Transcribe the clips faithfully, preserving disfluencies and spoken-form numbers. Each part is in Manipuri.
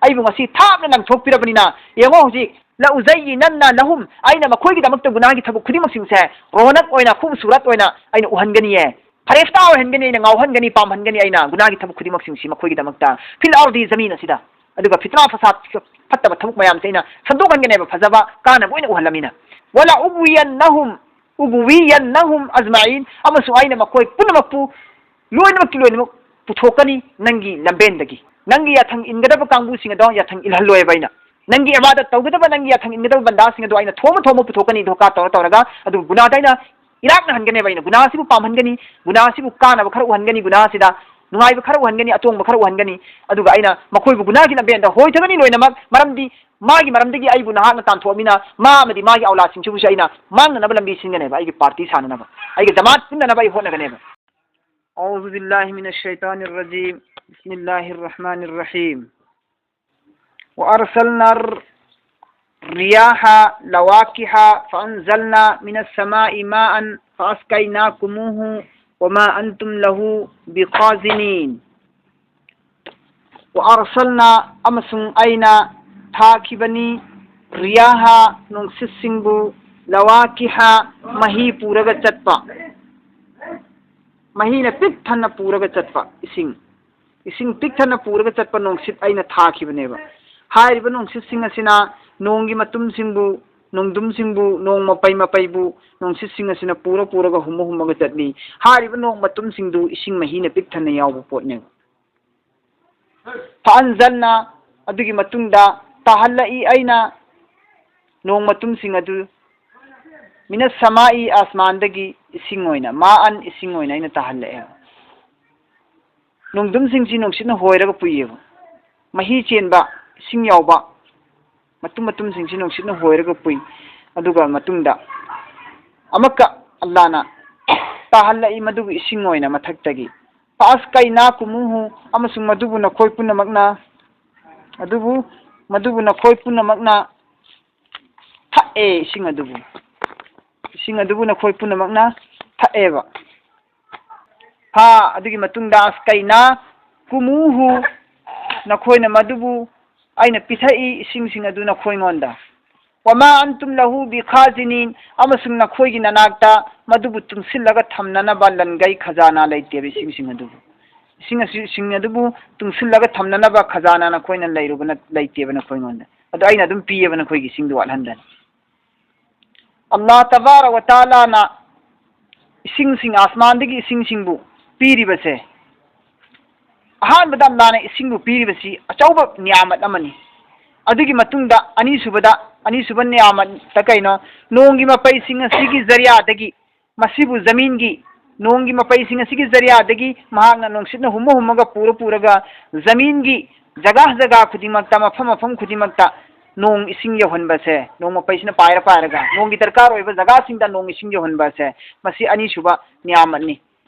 ꯑꯩꯕꯨ ꯉꯁꯤ ꯊꯥꯞꯅ ꯂꯪꯊꯣꯛꯄꯤꯔꯕꯅꯤꯅ, ꯌꯦꯡꯉꯣ ꯍꯧꯖꯤꯛ, "لأزينن لهم", ꯑꯩꯅ ꯃꯈꯣꯏꯒꯤꯗꯃꯛꯇ ꯒꯨꯅꯥꯒꯤ ꯊꯕꯛ ꯈꯨꯗꯤꯡꯃꯛꯁꯤꯡꯁꯦ ꯔꯣꯅꯛ ꯑꯣꯏꯅ, ꯈꯨꯕꯁꯨꯔꯠ ꯑꯣꯏꯅ ꯑꯩꯅ ꯎꯍꯟꯒꯅꯤꯌꯦ, ꯐꯔꯦꯁꯇꯥ ꯑꯣꯏꯍꯟꯒꯅꯤ, ꯑꯩꯅ ꯉꯥꯎꯍꯟꯒꯅꯤ, ꯄꯥꯝꯍꯟꯒꯅꯤ ꯑꯩꯅ ꯒꯨꯅꯥꯒꯤ ꯊꯕꯛ ꯈꯨꯗꯤꯡꯃꯛꯁꯤꯡꯁꯤ ꯃꯈꯣꯏꯒꯤꯗꯃꯛꯇ, "في الأرض", ꯖꯃꯤꯟ ꯑꯁꯤꯗ꯫ ꯑꯗꯨꯒ ꯐꯤꯇꯅꯥ ꯐꯁꯥꯗ, ꯐꯠꯇꯕ ꯊꯕꯛ ꯃꯌꯥꯝꯁꯦ ꯑꯩꯅ ꯁꯟꯗꯣꯛꯍꯟꯒꯅꯦꯕ, ꯐꯖꯕ ꯀꯥꯟꯅꯕ ꯑꯣꯏꯅ ꯎꯍꯜꯂꯃꯤꯅ꯫ "ولأغوينهم، أغوينهم أجمعين", ꯑꯃꯁꯨꯡ ꯑꯩꯅ ꯃꯈꯣꯏ ꯄꯨꯝꯅꯃꯛꯄꯨ ꯂꯣꯏꯅꯃꯛꯀꯤ ꯂꯣꯏꯅꯃꯛ ꯄꯨꯊꯣꯛꯀꯅꯤ ꯅꯪꯒꯤ ꯂꯝꯕꯦꯟꯗꯒꯤ꯫ ꯅꯪꯒꯤ ꯌꯥꯊꯪ ꯏꯟꯒꯗꯕ ꯀꯥꯡꯕꯨꯁꯤꯡ ꯑꯗꯣ ꯌꯥꯊꯪ ꯏꯜꯍꯜꯂꯣꯏꯕ ꯑꯩꯅ꯫ ꯅꯪꯒꯤ ꯏꯕꯥꯗꯠ ꯇꯧꯒꯗꯕ, ꯅꯪꯒꯤ ꯌꯥꯊꯪ ꯏꯟꯒꯗꯕ ꯕꯟꯗꯥꯁꯤꯡ ꯑꯗꯣ ꯑꯩꯅ ꯊꯣꯝꯃ ꯊꯣꯝꯃ ꯄꯨꯊꯣꯛꯀꯅꯤ, ꯙꯣꯀꯥ ꯇꯧꯔ ꯇꯧꯔꯒ꯫ ꯑꯗꯨꯕꯨ ꯒꯨꯅꯥꯗ ꯑꯩꯅ ꯏꯔꯥꯛꯅꯍꯟꯒꯅꯦꯕ ꯑꯩꯅ꯫ ꯒꯨꯅꯥꯁꯤꯕꯨ ꯄꯥꯝꯍꯟꯒꯅꯤ, ꯒꯨꯅꯥꯁꯤꯕꯨ ꯀꯥꯟꯅꯕ ꯈꯔ ꯎꯍꯟꯒꯅꯤ, ꯒꯨꯅꯥꯁꯤꯗ ꯅꯨꯡꯉꯥꯏꯕ ꯈꯔ ꯎꯍꯟꯒꯅꯤ, ꯑꯇꯣꯡꯕ ꯈꯔ ꯎꯍꯟꯒꯅꯤ꯫ ꯑꯗꯨꯒ ꯑꯩꯅ ꯃꯈꯣꯏꯕꯨ ꯒꯨꯅꯥꯒꯤ ꯂꯝꯕꯦꯟꯗ ꯍꯣꯏꯊꯒꯅꯤ ꯂꯣꯏꯅꯃꯛ, ꯃꯔꯝꯗꯤ ꯃꯥꯒꯤ ꯃꯔꯝꯗꯒꯤ ꯑꯩꯕꯨ ꯅꯍꯥꯛꯅ ꯇꯥꯟꯊꯣꯛꯑꯃꯤꯅ, ꯃꯥ ꯑꯃꯗꯤ ꯃꯥꯒꯤ ꯑꯧꯂꯥꯗꯁꯤꯡꯁꯤꯕꯨꯁꯨ ꯑꯩꯅ ꯃꯥꯡꯅꯅꯕ ꯂꯝꯕꯤ ꯁꯤꯟꯒꯅꯦꯕ, ꯑꯩꯒꯤ ꯄꯥꯔꯇꯤ ꯁꯥꯟꯅꯅꯕ, ꯑꯩꯒ ꯖꯃꯥꯠ ꯄꯨꯟꯅꯅꯕ ꯑꯩ ꯍꯣꯠꯅꯒꯅꯦꯕ꯫ أعوذ بالله من الشيطان الرجيم. بسم الله الرحمن الرحيم. وأرسلنا الرياح لواقح فأنزلنا من السماء ماء فأسقيناكموه وما أنتم له بخازنين. وأرسلنا, ꯑꯃꯁꯨꯡ ꯑꯩꯅ ꯊꯥꯈꯤꯕꯅꯤ, ꯔꯤꯌꯥꯍ, ꯅꯨꯡꯁꯤꯠꯁꯤꯡꯕꯨ, ꯂꯋꯥꯀꯤꯍ, ꯃꯍꯤ ꯄꯨꯔꯒ ꯆꯠꯄ, ꯃꯍꯤꯅ ꯄꯤꯛ ꯊꯟꯅ ꯄꯨꯔꯒ ꯆꯠꯄ, ꯏꯁꯤꯡ, ꯏꯁꯤꯡ ꯄꯤꯛ ꯊꯟꯅ ꯄꯨꯔꯒ ꯆꯠꯄ ꯅꯨꯡꯁꯤꯠ ꯑꯩꯅ ꯊꯥꯈꯤꯕꯅꯦꯕ꯫ ꯍꯥꯏꯔꯤꯕ ꯅꯨꯡꯁꯤꯠꯁꯤꯡ ꯑꯁꯤꯅ ꯅꯣꯡꯒꯤ ꯃꯇꯨꯝꯁꯤꯡꯕꯨ, ꯅꯣꯡꯗꯨꯝꯁꯤꯡꯕꯨ, ꯅꯣꯡ ꯃꯄꯩ ꯃꯄꯩꯕꯨ ꯅꯨꯡꯁꯤꯠꯁꯤꯡ ꯑꯁꯤꯅ ꯄꯨꯔ ꯄꯨꯔꯒ ꯍꯨꯝꯃ ꯍꯨꯝꯃꯒ ꯆꯠꯂꯤ꯫ ꯍꯥꯏꯔꯤꯕ ꯅꯣꯡ ꯃꯇꯨꯝꯁꯤꯡꯗꯨ ꯏꯁꯤꯡ ꯃꯍꯤꯅ ꯄꯤꯛ ꯊꯟꯅ ꯌꯥꯎꯕ ꯄꯣꯠꯅꯦꯕ꯫ ꯐꯑꯟꯖꯜꯅ, ꯑꯗꯨꯒꯤ ꯃꯇꯨꯡꯗ ꯇꯥꯍꯜꯂꯛꯏ ꯑꯩꯅ ꯅꯣꯡ ꯃꯇꯨꯝꯁꯤꯡ ꯑꯗꯨ, ꯃꯤꯅ ꯁꯃꯥꯏ, ꯑꯥꯁꯃꯥꯟꯗꯒꯤ ꯏꯁꯤꯡ ꯑꯣꯏꯅ, ꯃꯥ ꯑꯟ, ꯏꯁꯤꯡ ꯑꯣꯏꯅ ꯑꯩꯅ ꯇꯥꯍꯜꯂꯛꯑꯦ꯫ ꯅꯣꯡꯗꯨꯝꯁꯤꯡꯁꯤ ꯅꯨꯡꯁꯤꯠꯅ ꯍꯣꯏꯔꯒ ꯄꯨꯏꯌꯦꯕ꯫ ꯃꯍꯤ ꯆꯦꯟꯕ, ꯏꯁꯤꯡ ꯌꯥꯎꯕ, ꯃꯇꯨꯝ ꯃꯇꯨꯝꯁꯤꯡꯁꯤ ꯅꯨꯡꯁꯤꯠꯅ ꯍꯣꯏꯔꯒ ꯄꯨꯏ꯫ ꯑꯗꯨꯒ ꯃꯇꯨꯡꯗ ꯑꯃꯨꯛꯀ ꯑꯜꯂꯥꯅ ꯇꯥꯍꯜꯂꯛꯏ ꯃꯗꯨꯕꯨ ꯏꯁꯤꯡ ꯑꯣꯏꯅ ꯃꯊꯛꯇꯒꯤ꯫ ꯐꯥꯁ ꯀꯩꯅꯥ ꯀꯨꯃꯨꯍꯨ, ꯑꯃꯁꯨꯡ ꯃꯗꯨꯕꯨ ꯅꯈꯣꯏ ꯄꯨꯝꯅꯃꯛꯅ, ꯑꯗꯨꯕꯨ, ꯃꯗꯨꯕꯨ ꯅꯈꯣꯏ ꯄꯨꯝꯅꯃꯛꯅ ꯊꯛꯑꯦ, ꯏꯁꯤꯡ ꯑꯗꯨꯕꯨ, ꯏꯁꯤꯡ ꯑꯗꯨꯕꯨ ꯅꯈꯣꯏ ꯄꯨꯝꯅꯃꯛꯅ ꯊꯛꯑꯦꯕ꯫ ꯍꯥ, ꯑꯗꯨꯒꯤ ꯃꯇꯨꯡꯗ ꯑꯁ ꯀꯩꯅꯥ ꯀꯨꯃꯨꯍꯨ, ꯅꯈꯣꯏꯅ ꯃꯗꯨꯕꯨ ꯑꯩꯅ ꯄꯤꯊꯛꯏ ꯏꯁꯤꯡꯁꯤꯡ ꯑꯗꯨ ꯅꯈꯣꯏꯉꯣꯟꯗ꯫ "ꯋꯃꯥ ꯑꯟꯇꯨꯝ ꯂꯍꯨ ꯕꯤꯈꯥꯖꯤꯅꯤꯟ", ꯑꯃꯁꯨꯡ ꯅꯈꯣꯏꯒꯤ ꯅꯅꯥꯛꯇ ꯃꯗꯨꯕꯨ ꯇꯨꯡꯁꯤꯜꯂꯒ ꯊꯝꯅꯅꯕ ꯂꯟꯒꯩ ꯈꯖꯥꯅꯥ ꯂꯩꯇꯦꯕ꯫ ꯏꯁꯤꯡꯁꯤꯡ ꯑꯗꯨꯕꯨ, ꯏꯁꯤꯡ ꯑꯁꯤ, ꯁꯤꯡ ꯑꯗꯨꯕꯨ ꯇꯨꯡꯁꯤꯜꯂꯒ ꯊꯝꯅꯅꯕ ꯈꯖꯥꯅꯥ ꯅꯈꯣꯏꯅ ꯂꯩꯔꯨꯕꯅ ꯂꯩꯇꯦꯕ ꯅꯈꯣꯏꯉꯣꯟꯗ꯫ ꯑꯗꯣ ꯑꯩꯅ ꯑꯗꯨꯝ ꯄꯤꯌꯦꯕ ꯅꯈꯣꯏꯒꯤ ꯏꯁꯤꯡꯗꯨ ꯋꯥꯠꯍꯟꯗꯅ꯫ ꯑꯜꯂꯥꯍ ꯇꯕꯥꯔꯛ ꯋ ꯇꯥꯂꯥꯅ ꯏꯁꯤꯡꯁꯤꯡ, ꯑꯥꯁꯃꯥꯟꯗꯒꯤ ꯏꯁꯤꯡꯁꯤꯡꯕꯨ ꯄꯤꯔꯤꯕꯁꯦ, ꯑꯍꯥꯟꯕꯗ ꯑꯜꯂꯥꯍꯅ ꯏꯁꯤꯡꯕꯨ ꯄꯤꯔꯤꯕꯁꯤ ꯑꯆꯧꯕ ꯅꯤꯌꯥꯃꯠ ꯑꯃꯅꯤ꯫ ꯑꯗꯨꯒꯤ ꯃꯇꯨꯡꯗ ꯑꯅꯤꯁꯨꯕꯗ, ꯑꯅꯤꯁꯨꯕ ꯅꯤꯌꯥꯃꯠꯇ ꯀꯩꯅꯣ? ꯅꯣꯡꯒꯤ ꯃꯄꯩꯁꯤꯡ ꯑꯁꯤꯒꯤ ꯖꯔꯤꯌꯥꯗꯒꯤ, ꯃꯁꯤꯕꯨ ꯖꯃꯤꯟꯒꯤ, ꯅꯣꯡꯒꯤ ꯃꯄꯩꯁꯤꯡ ꯑꯁꯤꯒꯤ ꯖꯔꯤꯌꯥꯗꯒꯤ ꯃꯍꯥꯛꯅ ꯅꯨꯡꯁꯤꯠꯅ ꯍꯨꯝꯃ ꯍꯨꯝꯃꯒ, ꯄꯨꯔ ꯄꯨꯔꯒ, ꯖꯃꯤꯟꯒꯤ ꯖꯒꯥ ꯖꯒꯥ ꯈꯨꯗꯤꯡꯃꯛꯇ, ꯃꯐꯝ ꯃꯐꯝ ꯈꯨꯗꯤꯡꯃꯛꯇ ꯅꯣꯡ ꯏꯁꯤꯡ ꯌꯧꯍꯟꯕꯁꯦ, ꯅꯣꯡ ꯃꯄꯩꯁꯤꯅ ꯄꯥꯏꯔ ꯄꯥꯏꯔꯒ, ꯅꯣꯡꯒꯤ ꯗꯔꯀꯥꯔ ꯑꯣꯏꯕ ꯖꯒꯥꯁꯤꯡꯗ ꯅꯣꯡ ꯏꯁꯤꯡ ꯌꯧꯍꯟꯕꯁꯦ, ꯃꯁꯤ ꯑꯅꯤꯁꯨꯕ ꯅꯤꯌꯥꯃꯠꯅꯤ꯫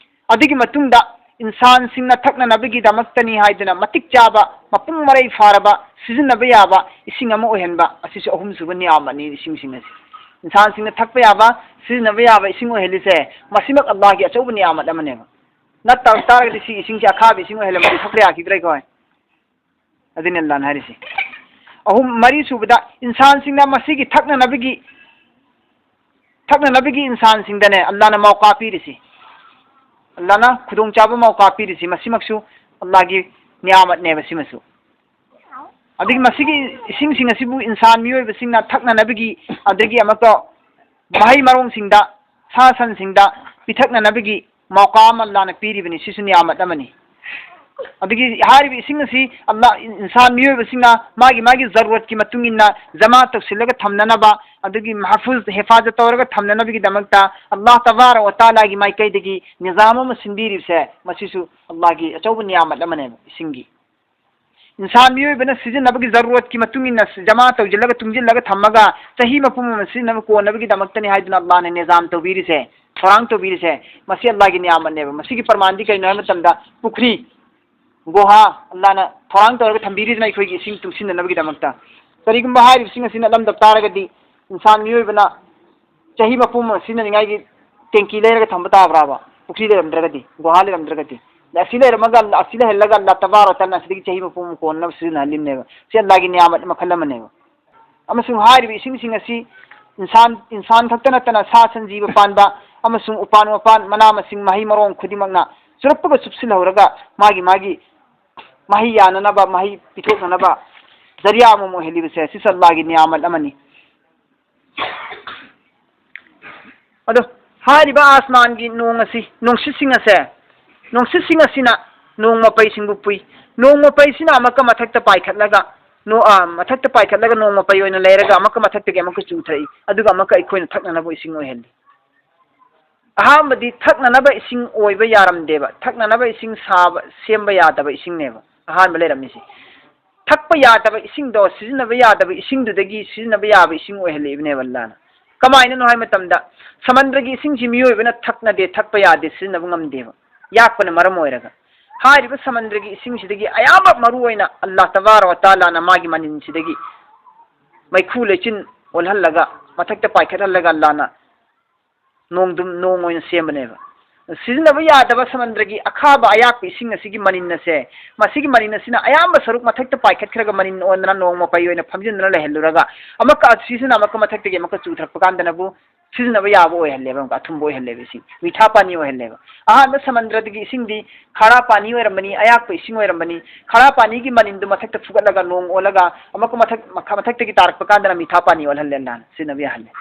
ꯑꯗꯨꯒꯤ ꯃꯇꯨꯡꯗ ꯏꯟꯁꯥꯟꯁꯤꯡꯅ ꯊꯛꯅꯅꯕꯒꯤꯗꯃꯛꯇꯅꯤ ꯍꯥꯏꯗꯨꯅ ꯃꯇꯤꯛ ꯆꯥꯕ, ꯃꯄꯨꯡ ꯃꯔꯩ ꯐꯥꯔꯕ, ꯁꯤꯖꯤꯟꯅꯕ ꯌꯥꯕ ꯏꯁꯤꯡ ꯑꯃ ꯑꯣꯏꯍꯟꯕ, ꯑꯁꯤꯁꯨ ꯑꯍꯨꯝꯁꯨꯕ ꯅꯤꯌꯥꯃꯠꯅꯤ꯫ ꯏꯁꯤꯡꯁꯤꯡ ꯑꯁꯤ, ꯏꯟꯁꯥꯟꯁꯤꯡꯅ ꯊꯛꯄ ꯌꯥꯕ, ꯁꯤꯖꯤꯟꯅꯕ ꯌꯥꯕ ꯏꯁꯤꯡ ꯑꯣꯏꯍꯜꯂꯤꯁꯦ, ꯃꯁꯤꯃꯛ ꯑꯜꯂꯥꯍꯒꯤ ꯑꯆꯧꯕ ꯅꯤꯌꯥꯃꯠ ꯑꯃꯅꯦꯕ꯫ ꯅꯠꯇ ꯇꯥꯔꯒꯗꯤ ꯁꯤ ꯏꯁꯤꯡꯁꯦ ꯑꯈꯥꯕ ꯏꯁꯤꯡ ꯑꯣꯏꯍꯜꯂꯝꯃꯗꯤ ꯊꯛꯄ ꯌꯥꯈꯤꯗ꯭ꯔꯦꯀꯣ꯫ ꯑꯗꯨꯅꯤ ꯑꯜꯂꯥꯍꯅ ꯍꯥꯏꯔꯤꯁꯤ꯫ ꯑꯍꯨꯝ, ꯃꯔꯤ ꯁꯨꯕꯗ, ꯏꯟꯁꯥꯟꯁꯤꯡꯅ ꯃꯁꯤꯒꯤ ꯊꯛꯅꯅꯕꯒꯤ, ꯊꯛꯅꯅꯕꯒꯤ ꯏꯟꯁꯥꯟꯁꯤꯡꯗꯅꯦ ꯑꯜꯂꯥꯍꯅ ꯃꯧꯀꯥ ꯄꯤꯔꯤꯁꯤ, ꯑꯜꯂꯥꯍꯅ ꯈꯨꯗꯣꯡꯆꯥꯕ ꯃꯧꯀꯥ ꯄꯤꯔꯤꯁꯤ, ꯃꯁꯤꯃꯛꯁꯨ ꯑꯜꯂꯥꯍꯒꯤ ꯅꯤꯌꯥꯃꯠꯅꯦꯕ ꯁꯤꯃꯁꯨ꯫ ꯑꯗꯒꯤ ꯃꯁꯤꯒꯤ ꯏꯁꯤꯡꯁꯤꯡ ꯑꯁꯤꯕꯨ ꯏꯟꯁꯥꯟ ꯃꯤꯑꯣꯏꯕꯁꯤꯡꯅ ꯊꯛꯅꯅꯕꯒꯤ, ꯑꯗꯒꯤ ꯑꯃꯨꯛꯀ ꯃꯍꯩ ꯃꯔꯣꯡꯁꯤꯡꯗ, ꯁꯥ ꯁꯟꯁꯤꯡꯗ ꯄꯤꯊꯛꯅꯅꯕꯒꯤ ꯃꯧꯀꯥ ꯑꯃ ꯑꯜꯂꯥꯍꯅ ꯄꯤꯔꯤꯕꯅꯤ, ꯁꯤꯁꯨ ꯅꯤꯌꯥꯃꯠ ꯑꯃꯅꯤ꯫ ꯑꯗꯒꯤ ꯍꯥꯏꯔꯤꯕ ꯏꯁꯤꯡ ꯑꯁꯤ ꯑꯜꯂꯥꯍ, ꯏꯟꯁꯥꯟ ꯃꯤꯑꯣꯏꯕꯁꯤꯡꯅ ꯃꯥꯒꯤ ꯃꯥꯒꯤ ꯖꯔꯨꯔꯠꯀꯤ ꯃꯇꯨꯡ ꯏꯟꯅ ꯖꯃꯥ ꯇꯧꯁꯤꯜꯂꯒ ꯊꯝꯅꯅꯕ, ꯑꯗꯒꯤ ꯃꯍꯐꯨꯖ, ꯍꯦꯐꯥꯖꯠ ꯇꯧꯔꯒ ꯊꯝꯅꯅꯕꯒꯤꯗꯃꯛꯇ ꯑꯜꯂꯥꯍ ꯇꯕꯥꯔꯛ ꯋ ꯇꯥꯂꯥꯒꯤ ꯃꯥꯏꯀꯩꯗꯒꯤ ꯅꯤꯖꯥꯝ ꯑꯃ ꯁꯤꯟꯕꯤꯔꯤꯕꯁꯦ, ꯃꯁꯤꯁꯨ ꯑꯜꯂꯥꯍꯒꯤ ꯑꯆꯧꯕ ꯅꯤꯌꯥꯃꯠ ꯑꯃꯅꯦꯕ ꯏꯁꯤꯡꯒꯤ꯫ ꯏꯟꯁꯥꯟ ꯃꯤꯑꯣꯏꯕꯅ ꯁꯤꯖꯤꯟꯅꯕꯒꯤ ꯖꯔꯨꯔꯠꯀꯤ ꯃꯇꯨꯡ ꯏꯟꯅ ꯖꯃꯥ ꯇꯧꯁꯤꯜꯂꯒ, ꯇꯨꯡꯁꯤꯜꯂꯒ ꯊꯝꯃꯒ ꯆꯍꯤ ꯃꯄꯨꯝ ꯑꯃ ꯁꯤꯖꯤꯟꯅꯕ ꯀꯣꯟꯅꯕꯒꯤꯗꯃꯛꯇꯅꯤ ꯍꯥꯏꯗꯨꯅ ꯑꯜꯂꯥꯍꯅ ꯅꯤꯖꯥꯝ ꯇꯧꯕꯤꯔꯤꯁꯦ, ꯊꯧꯔꯥꯡ ꯇꯧꯕꯤꯔꯤꯁꯦ, ꯃꯁꯤ ꯑꯜꯂꯥꯍꯒꯤ ꯅꯤꯌꯥꯃꯠꯅꯦꯕ꯫ ꯃꯁꯤꯒꯤ ꯄ꯭ꯔꯃꯥꯟꯗꯤ ꯀꯩꯅꯣ ꯍꯥꯏꯕ ꯃꯇꯝꯗ, ꯄꯨꯈ꯭ꯔꯤ, ꯒꯨꯍꯥ, ꯑꯜꯂꯥꯍꯅ ꯊꯧꯔꯥꯡ ꯇꯧꯔꯒ ꯊꯝꯕꯤꯔꯤꯗꯅ ꯑꯩꯈꯣꯏꯒꯤ ꯏꯁꯤꯡ ꯇꯨꯡꯁꯤꯟꯅꯅꯕꯒꯤꯗꯃꯛꯇ꯫ ꯀꯔꯤꯒꯨꯝꯕ ꯍꯥꯏꯔꯤꯕꯁꯤꯡ ꯑꯁꯤ ꯅꯠꯂꯝꯗꯕ ꯇꯥꯔꯒꯗꯤ, ꯏꯟꯁꯥꯟ ꯃꯤꯑꯣꯏꯕꯅ ꯆꯍꯤ ꯃꯄꯨꯝ ꯑꯃ ꯁꯤꯖꯤꯟꯅꯅꯤꯡꯉꯥꯏꯒꯤ ꯇꯦꯡꯀꯤ ꯂꯩꯔꯒ ꯊꯝꯕ ꯇꯥꯕ꯭ꯔꯥꯕ, ꯄꯨꯈ꯭ꯔꯤ ꯂꯩꯔꯝꯗ꯭ꯔꯒꯗꯤ, ꯒꯨꯍꯥ ꯂꯩꯔꯝꯗ꯭ꯔꯒꯗꯤ? ꯑꯁꯤ ꯂꯩꯔꯝꯃꯒ, ꯑꯁꯤ ꯂꯩꯍꯜꯂꯒ ꯑꯜꯂꯥ ꯇꯕꯥꯔꯛ ꯋ ꯇꯥꯂꯥꯅ ꯑꯁꯤꯗꯒꯤ ꯆꯍꯤ ꯃꯄꯨꯝ ꯑꯃ ꯀꯣꯟꯅꯕ ꯁꯤꯖꯤꯟꯅꯍꯜꯂꯤꯕꯅꯦꯕ꯫ ꯁꯤ ꯑꯜꯂꯥꯒꯤ ꯅꯤꯌꯥꯃꯠ ꯃꯈꯜ ꯑꯃꯅꯦꯕ꯫ ꯑꯃꯁꯨꯡ ꯍꯥꯏꯔꯤꯕ ꯏꯁꯤꯡꯁꯤꯡ ꯑꯁꯤ ꯏꯟꯁꯥꯟ, ꯏꯟꯁꯥꯟ ꯈꯛꯇ ꯅꯠꯇꯅ ꯁꯥ ꯁꯟ ꯖꯤꯕ ꯄꯥꯟꯕ ꯑꯃꯁꯨꯡ ꯎꯄꯥꯟ ꯋꯥꯄꯥꯟ, ꯃꯅꯥ ꯃꯁꯤꯡ, ꯃꯍꯩ ꯃꯔꯣꯡ ꯈꯨꯗꯤꯡꯃꯛꯅ ꯆꯨꯔꯛꯄꯒ ꯆꯨꯞꯁꯤꯜꯍꯧꯔꯒ ꯃꯥꯒꯤ ꯃꯥꯒꯤ ꯃꯍꯩ ꯌꯥꯅꯅꯕ, ꯃꯍꯩ ꯄꯤꯊꯣꯛꯅꯅꯕ ꯖꯔꯤꯌꯥ ꯑꯃꯃꯝ ꯑꯣꯏꯍꯜꯂꯤꯕꯁꯦ, ꯁꯤꯁꯨ ꯑꯜꯂꯥꯒꯤ ꯅꯤꯌꯥꯃꯠ ꯑꯃꯅꯤ꯫ ꯑꯗꯣ ꯍꯥꯏꯔꯤꯕ ꯑꯥꯁꯃꯥꯟꯒꯤ ꯅꯣꯡ ꯑꯁꯤ, ꯅꯨꯡꯁꯤꯠꯁꯤꯡ ꯑꯁꯦ, ꯅꯨꯡꯁꯤꯠꯁꯤꯡ ꯑꯁꯤꯅ ꯅꯣꯡ ꯃꯄꯩꯁꯤꯡꯕꯨ ꯄꯨꯏ꯫ ꯅꯣꯡ ꯃꯄꯩꯁꯤꯅ ꯑꯃꯨꯛꯀ ꯃꯊꯛꯇ ꯄꯥꯏꯈꯠꯂꯒ, ꯅꯣ-, ꯑ, ꯃꯊꯛꯇ ꯄꯥꯏꯈꯠꯂꯒ ꯅꯣꯡ ꯃꯄꯩ ꯑꯣꯏꯅ ꯂꯩꯔꯒ ꯑꯃꯨꯛꯀ ꯃꯊꯛꯇꯒꯤ ꯑꯃꯨꯛꯀ ꯆꯨꯊꯔꯛꯏ꯫ ꯑꯗꯨꯒ ꯑꯃꯨꯛꯀ ꯑꯩꯈꯣꯏꯅ ꯊꯛꯅꯅꯕ ꯏꯁꯤꯡ ꯑꯣꯏꯍꯜꯂꯤ꯫ ꯑꯍꯥꯟꯕꯗꯤ ꯊꯛꯅꯅꯕ ꯏꯁꯤꯡ ꯑꯣꯏꯕ ꯌꯥꯔꯝꯗꯦꯕ꯫ ꯊꯛꯅꯅꯕ ꯏꯁꯤꯡ ꯁꯥꯕ, ꯁꯦꯝꯕ ꯌꯥꯗꯕ ꯏꯁꯤꯡꯅꯦꯕ ꯑꯍꯥꯟꯕ ꯂꯩꯔꯝꯃꯤꯁꯦ꯫ ꯊꯛꯄ ꯌꯥꯗꯕ ꯏꯁꯤꯡꯗꯣ, ꯁꯤꯖꯤꯟꯅꯕ ꯌꯥꯗꯕ ꯏꯁꯤꯡꯗꯨꯗꯒꯤ ꯁꯤꯖꯤꯟꯅꯕ ꯌꯥꯕ ꯏꯁꯤꯡ ꯑꯣꯏꯍꯜꯂꯛꯏꯕꯅꯦꯕ ꯑꯜꯂꯥꯅ꯫ ꯀꯃꯥꯏꯅꯅꯣ ꯍꯥꯏ ꯃꯇꯝꯗ, ꯁꯃꯟꯗ꯭ꯔꯒꯤ ꯏꯁꯤꯡꯁꯤ ꯃꯤꯑꯣꯏꯕꯅ ꯊꯛꯅꯗꯦ, ꯊꯛꯄ ꯌꯥꯗꯦ, ꯁꯤꯖꯤꯟꯅꯕ ꯉꯝꯗꯦꯕ, ꯌꯥꯛꯄꯅ ꯃꯔꯝ ꯑꯣꯏꯔꯒ꯫ ꯍꯥꯏꯔꯤꯕ ꯁꯃꯟꯗ꯭ꯔꯒꯤ ꯏꯁꯤꯡꯁꯤꯗꯒꯤ ꯑꯌꯥꯝꯕ ꯃꯔꯨ ꯑꯣꯏꯅ ꯑꯜꯂꯥ ꯇꯕꯥꯔꯛ ꯋ ꯇꯥꯂꯥꯅ ꯃꯥꯒꯤ ꯃꯅꯤꯟꯁꯤꯗꯒꯤ ꯃꯩꯈꯨ ꯂꯩꯆꯤꯟ ꯑꯣꯜꯍꯜꯂꯒ, ꯃꯊꯛꯇ ꯄꯥꯏꯈꯠꯍꯜꯂꯒ ꯑꯜꯂꯥꯅ ꯅꯣꯡꯗꯨꯝ, ꯅꯣꯡ ꯑꯣꯏꯅ ꯁꯦꯝꯕꯅꯦꯕ꯫ ꯁꯤꯖꯤꯟꯅꯕ ꯌꯥꯗꯕ ꯁꯃꯟꯗ꯭ꯔꯒꯤ ꯑꯈꯥꯕ ꯑꯌꯥꯛꯄ ꯏꯁꯤꯡ ꯑꯁꯤꯒꯤ ꯃꯅꯤꯟ ꯑꯁꯦ, ꯃꯁꯤꯒꯤ ꯃꯅꯤꯟ ꯑꯁꯤꯅ ꯑꯌꯥꯝꯕ ꯁꯔꯨꯛ ꯃꯊꯛꯇ ꯄꯥꯏꯈꯠꯈ꯭ꯔꯒ ꯃꯅꯤꯟ ꯑꯣꯟꯗꯅ ꯅꯣꯡ ꯃꯄꯩ ꯑꯣꯏꯅ ꯐꯝꯖꯤꯟꯗꯨꯅ ꯂꯩꯍꯜꯂꯨꯔꯒ, ꯑꯃꯨꯛꯀ ꯑꯁꯤꯁꯤꯅ ꯑꯃꯨꯛꯀ ꯃꯊꯛꯇꯒꯤ ꯑꯃꯨꯛꯀ ꯆꯨꯊꯔꯛꯄ ꯀꯥꯟꯗꯅꯕꯨ ꯁꯤꯖꯤꯟꯅꯕ ꯌꯥꯕ ꯑꯣꯏꯍꯜꯂꯦꯕ, ꯑꯃꯨꯛꯀ ꯑꯊꯨꯝꯕ ꯑꯣꯏꯍꯜꯂꯦꯕ ꯏꯁꯤꯡ, ꯃꯤꯊꯥ ꯄꯥꯅꯤ ꯑꯣꯏꯍꯜꯂꯦꯕ꯫ ꯑꯍꯥꯟꯕ ꯁꯃꯟꯗ꯭ꯔꯗꯒꯤ ꯏꯁꯤꯡꯗꯤ ꯈꯥꯔꯥ ꯄꯥꯅꯤ ꯑꯣꯏꯔꯝꯕꯅꯤ, ꯑꯌꯥꯛꯄ ꯏꯁꯤꯡ ꯑꯣꯏꯔꯝꯕꯅꯤ꯫ ꯈꯥꯔꯥ ꯄꯥꯅꯤꯒꯤ ꯃꯅꯤꯟꯗꯨ ꯃꯊꯛꯇ ꯐꯨꯒꯠꯂꯒ ꯅꯣꯡ ꯑꯣꯜꯂꯒ ꯑꯃꯨꯛꯀ ꯃꯊꯛ, ꯃꯈꯥ, ꯃꯊꯛꯇꯒꯤ ꯇꯥꯔꯛꯄ ꯀꯥꯟꯗꯅ ꯃꯤꯊꯥ ꯄꯥꯅꯤ ꯑꯣꯜꯍꯜꯂꯦ ꯑꯜꯂꯥꯅ, ꯁꯤꯖꯤꯟꯅꯕ ꯌꯥꯍꯜꯂꯦ꯫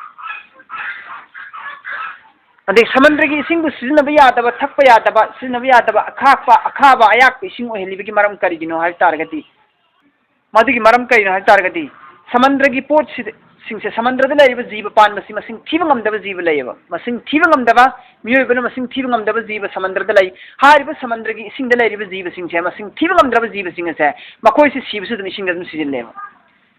ꯑꯗꯩ ꯁꯃꯟꯗ꯭ꯔꯒꯤ ꯏꯁꯤꯡꯕꯨ ꯁꯤꯖꯤꯟꯅꯕ ꯌꯥꯗꯕ, ꯊꯛꯄ ꯌꯥꯗꯕ, ꯁꯤꯖꯤꯟꯅꯕ ꯌꯥꯗꯕ ꯑꯈꯥꯛꯄ, ꯑꯈꯥꯕ ꯑꯌꯥꯛꯄ ꯏꯁꯤꯡ ꯑꯣꯏꯍꯜꯂꯤꯕꯒꯤ ꯃꯔꯝ ꯀꯔꯤꯒꯤꯅꯣ ꯍꯥꯏꯕ ꯇꯥꯔꯒꯗꯤ, ꯃꯗꯨꯒꯤ ꯃꯔꯝ ꯀꯔꯤꯅꯣ ꯍꯥꯏꯕ ꯇꯥꯔꯒꯗꯤ, ꯁꯃꯟꯗ꯭ꯔꯒꯤ ꯄꯣꯠꯁꯤꯡꯁꯦ, ꯁꯃꯟꯗ꯭ꯔꯗ ꯂꯩꯔꯤꯕ ꯖꯤꯕ ꯄꯥꯟꯕꯁꯤ ꯃꯁꯤꯡ ꯊꯤꯕ ꯉꯝꯗꯕ ꯖꯤꯕ ꯂꯩꯌꯦꯕ꯫ ꯃꯁꯤꯡ ꯊꯤꯕ ꯉꯝꯗꯕ, ꯃꯤꯑꯣꯏꯕꯅ ꯃꯁꯤꯡ ꯊꯤꯕ ꯉꯝꯗꯕ ꯖꯤꯕ ꯁꯃꯟꯗ꯭ꯔꯗ ꯂꯩ꯫ ꯍꯥꯏꯔꯤꯕ ꯁꯃꯟꯗ꯭ꯔꯒꯤ ꯏꯁꯤꯡꯗ ꯂꯩꯔꯤꯕ ꯖꯤꯕꯁꯤꯡꯁꯦ, ꯃꯁꯤꯡ ꯊꯤꯕ ꯉꯝꯗ꯭ꯔꯕ ꯖꯤꯕꯁꯤꯡ ꯑꯁꯦ, ꯃꯈꯣꯏꯁꯤ ꯁꯤꯕꯁꯨ ꯑꯗꯨꯝ ꯏꯁꯤꯡꯗ ꯑꯗꯨꯝ ꯁꯤꯖꯤꯜꯂꯦꯕ꯫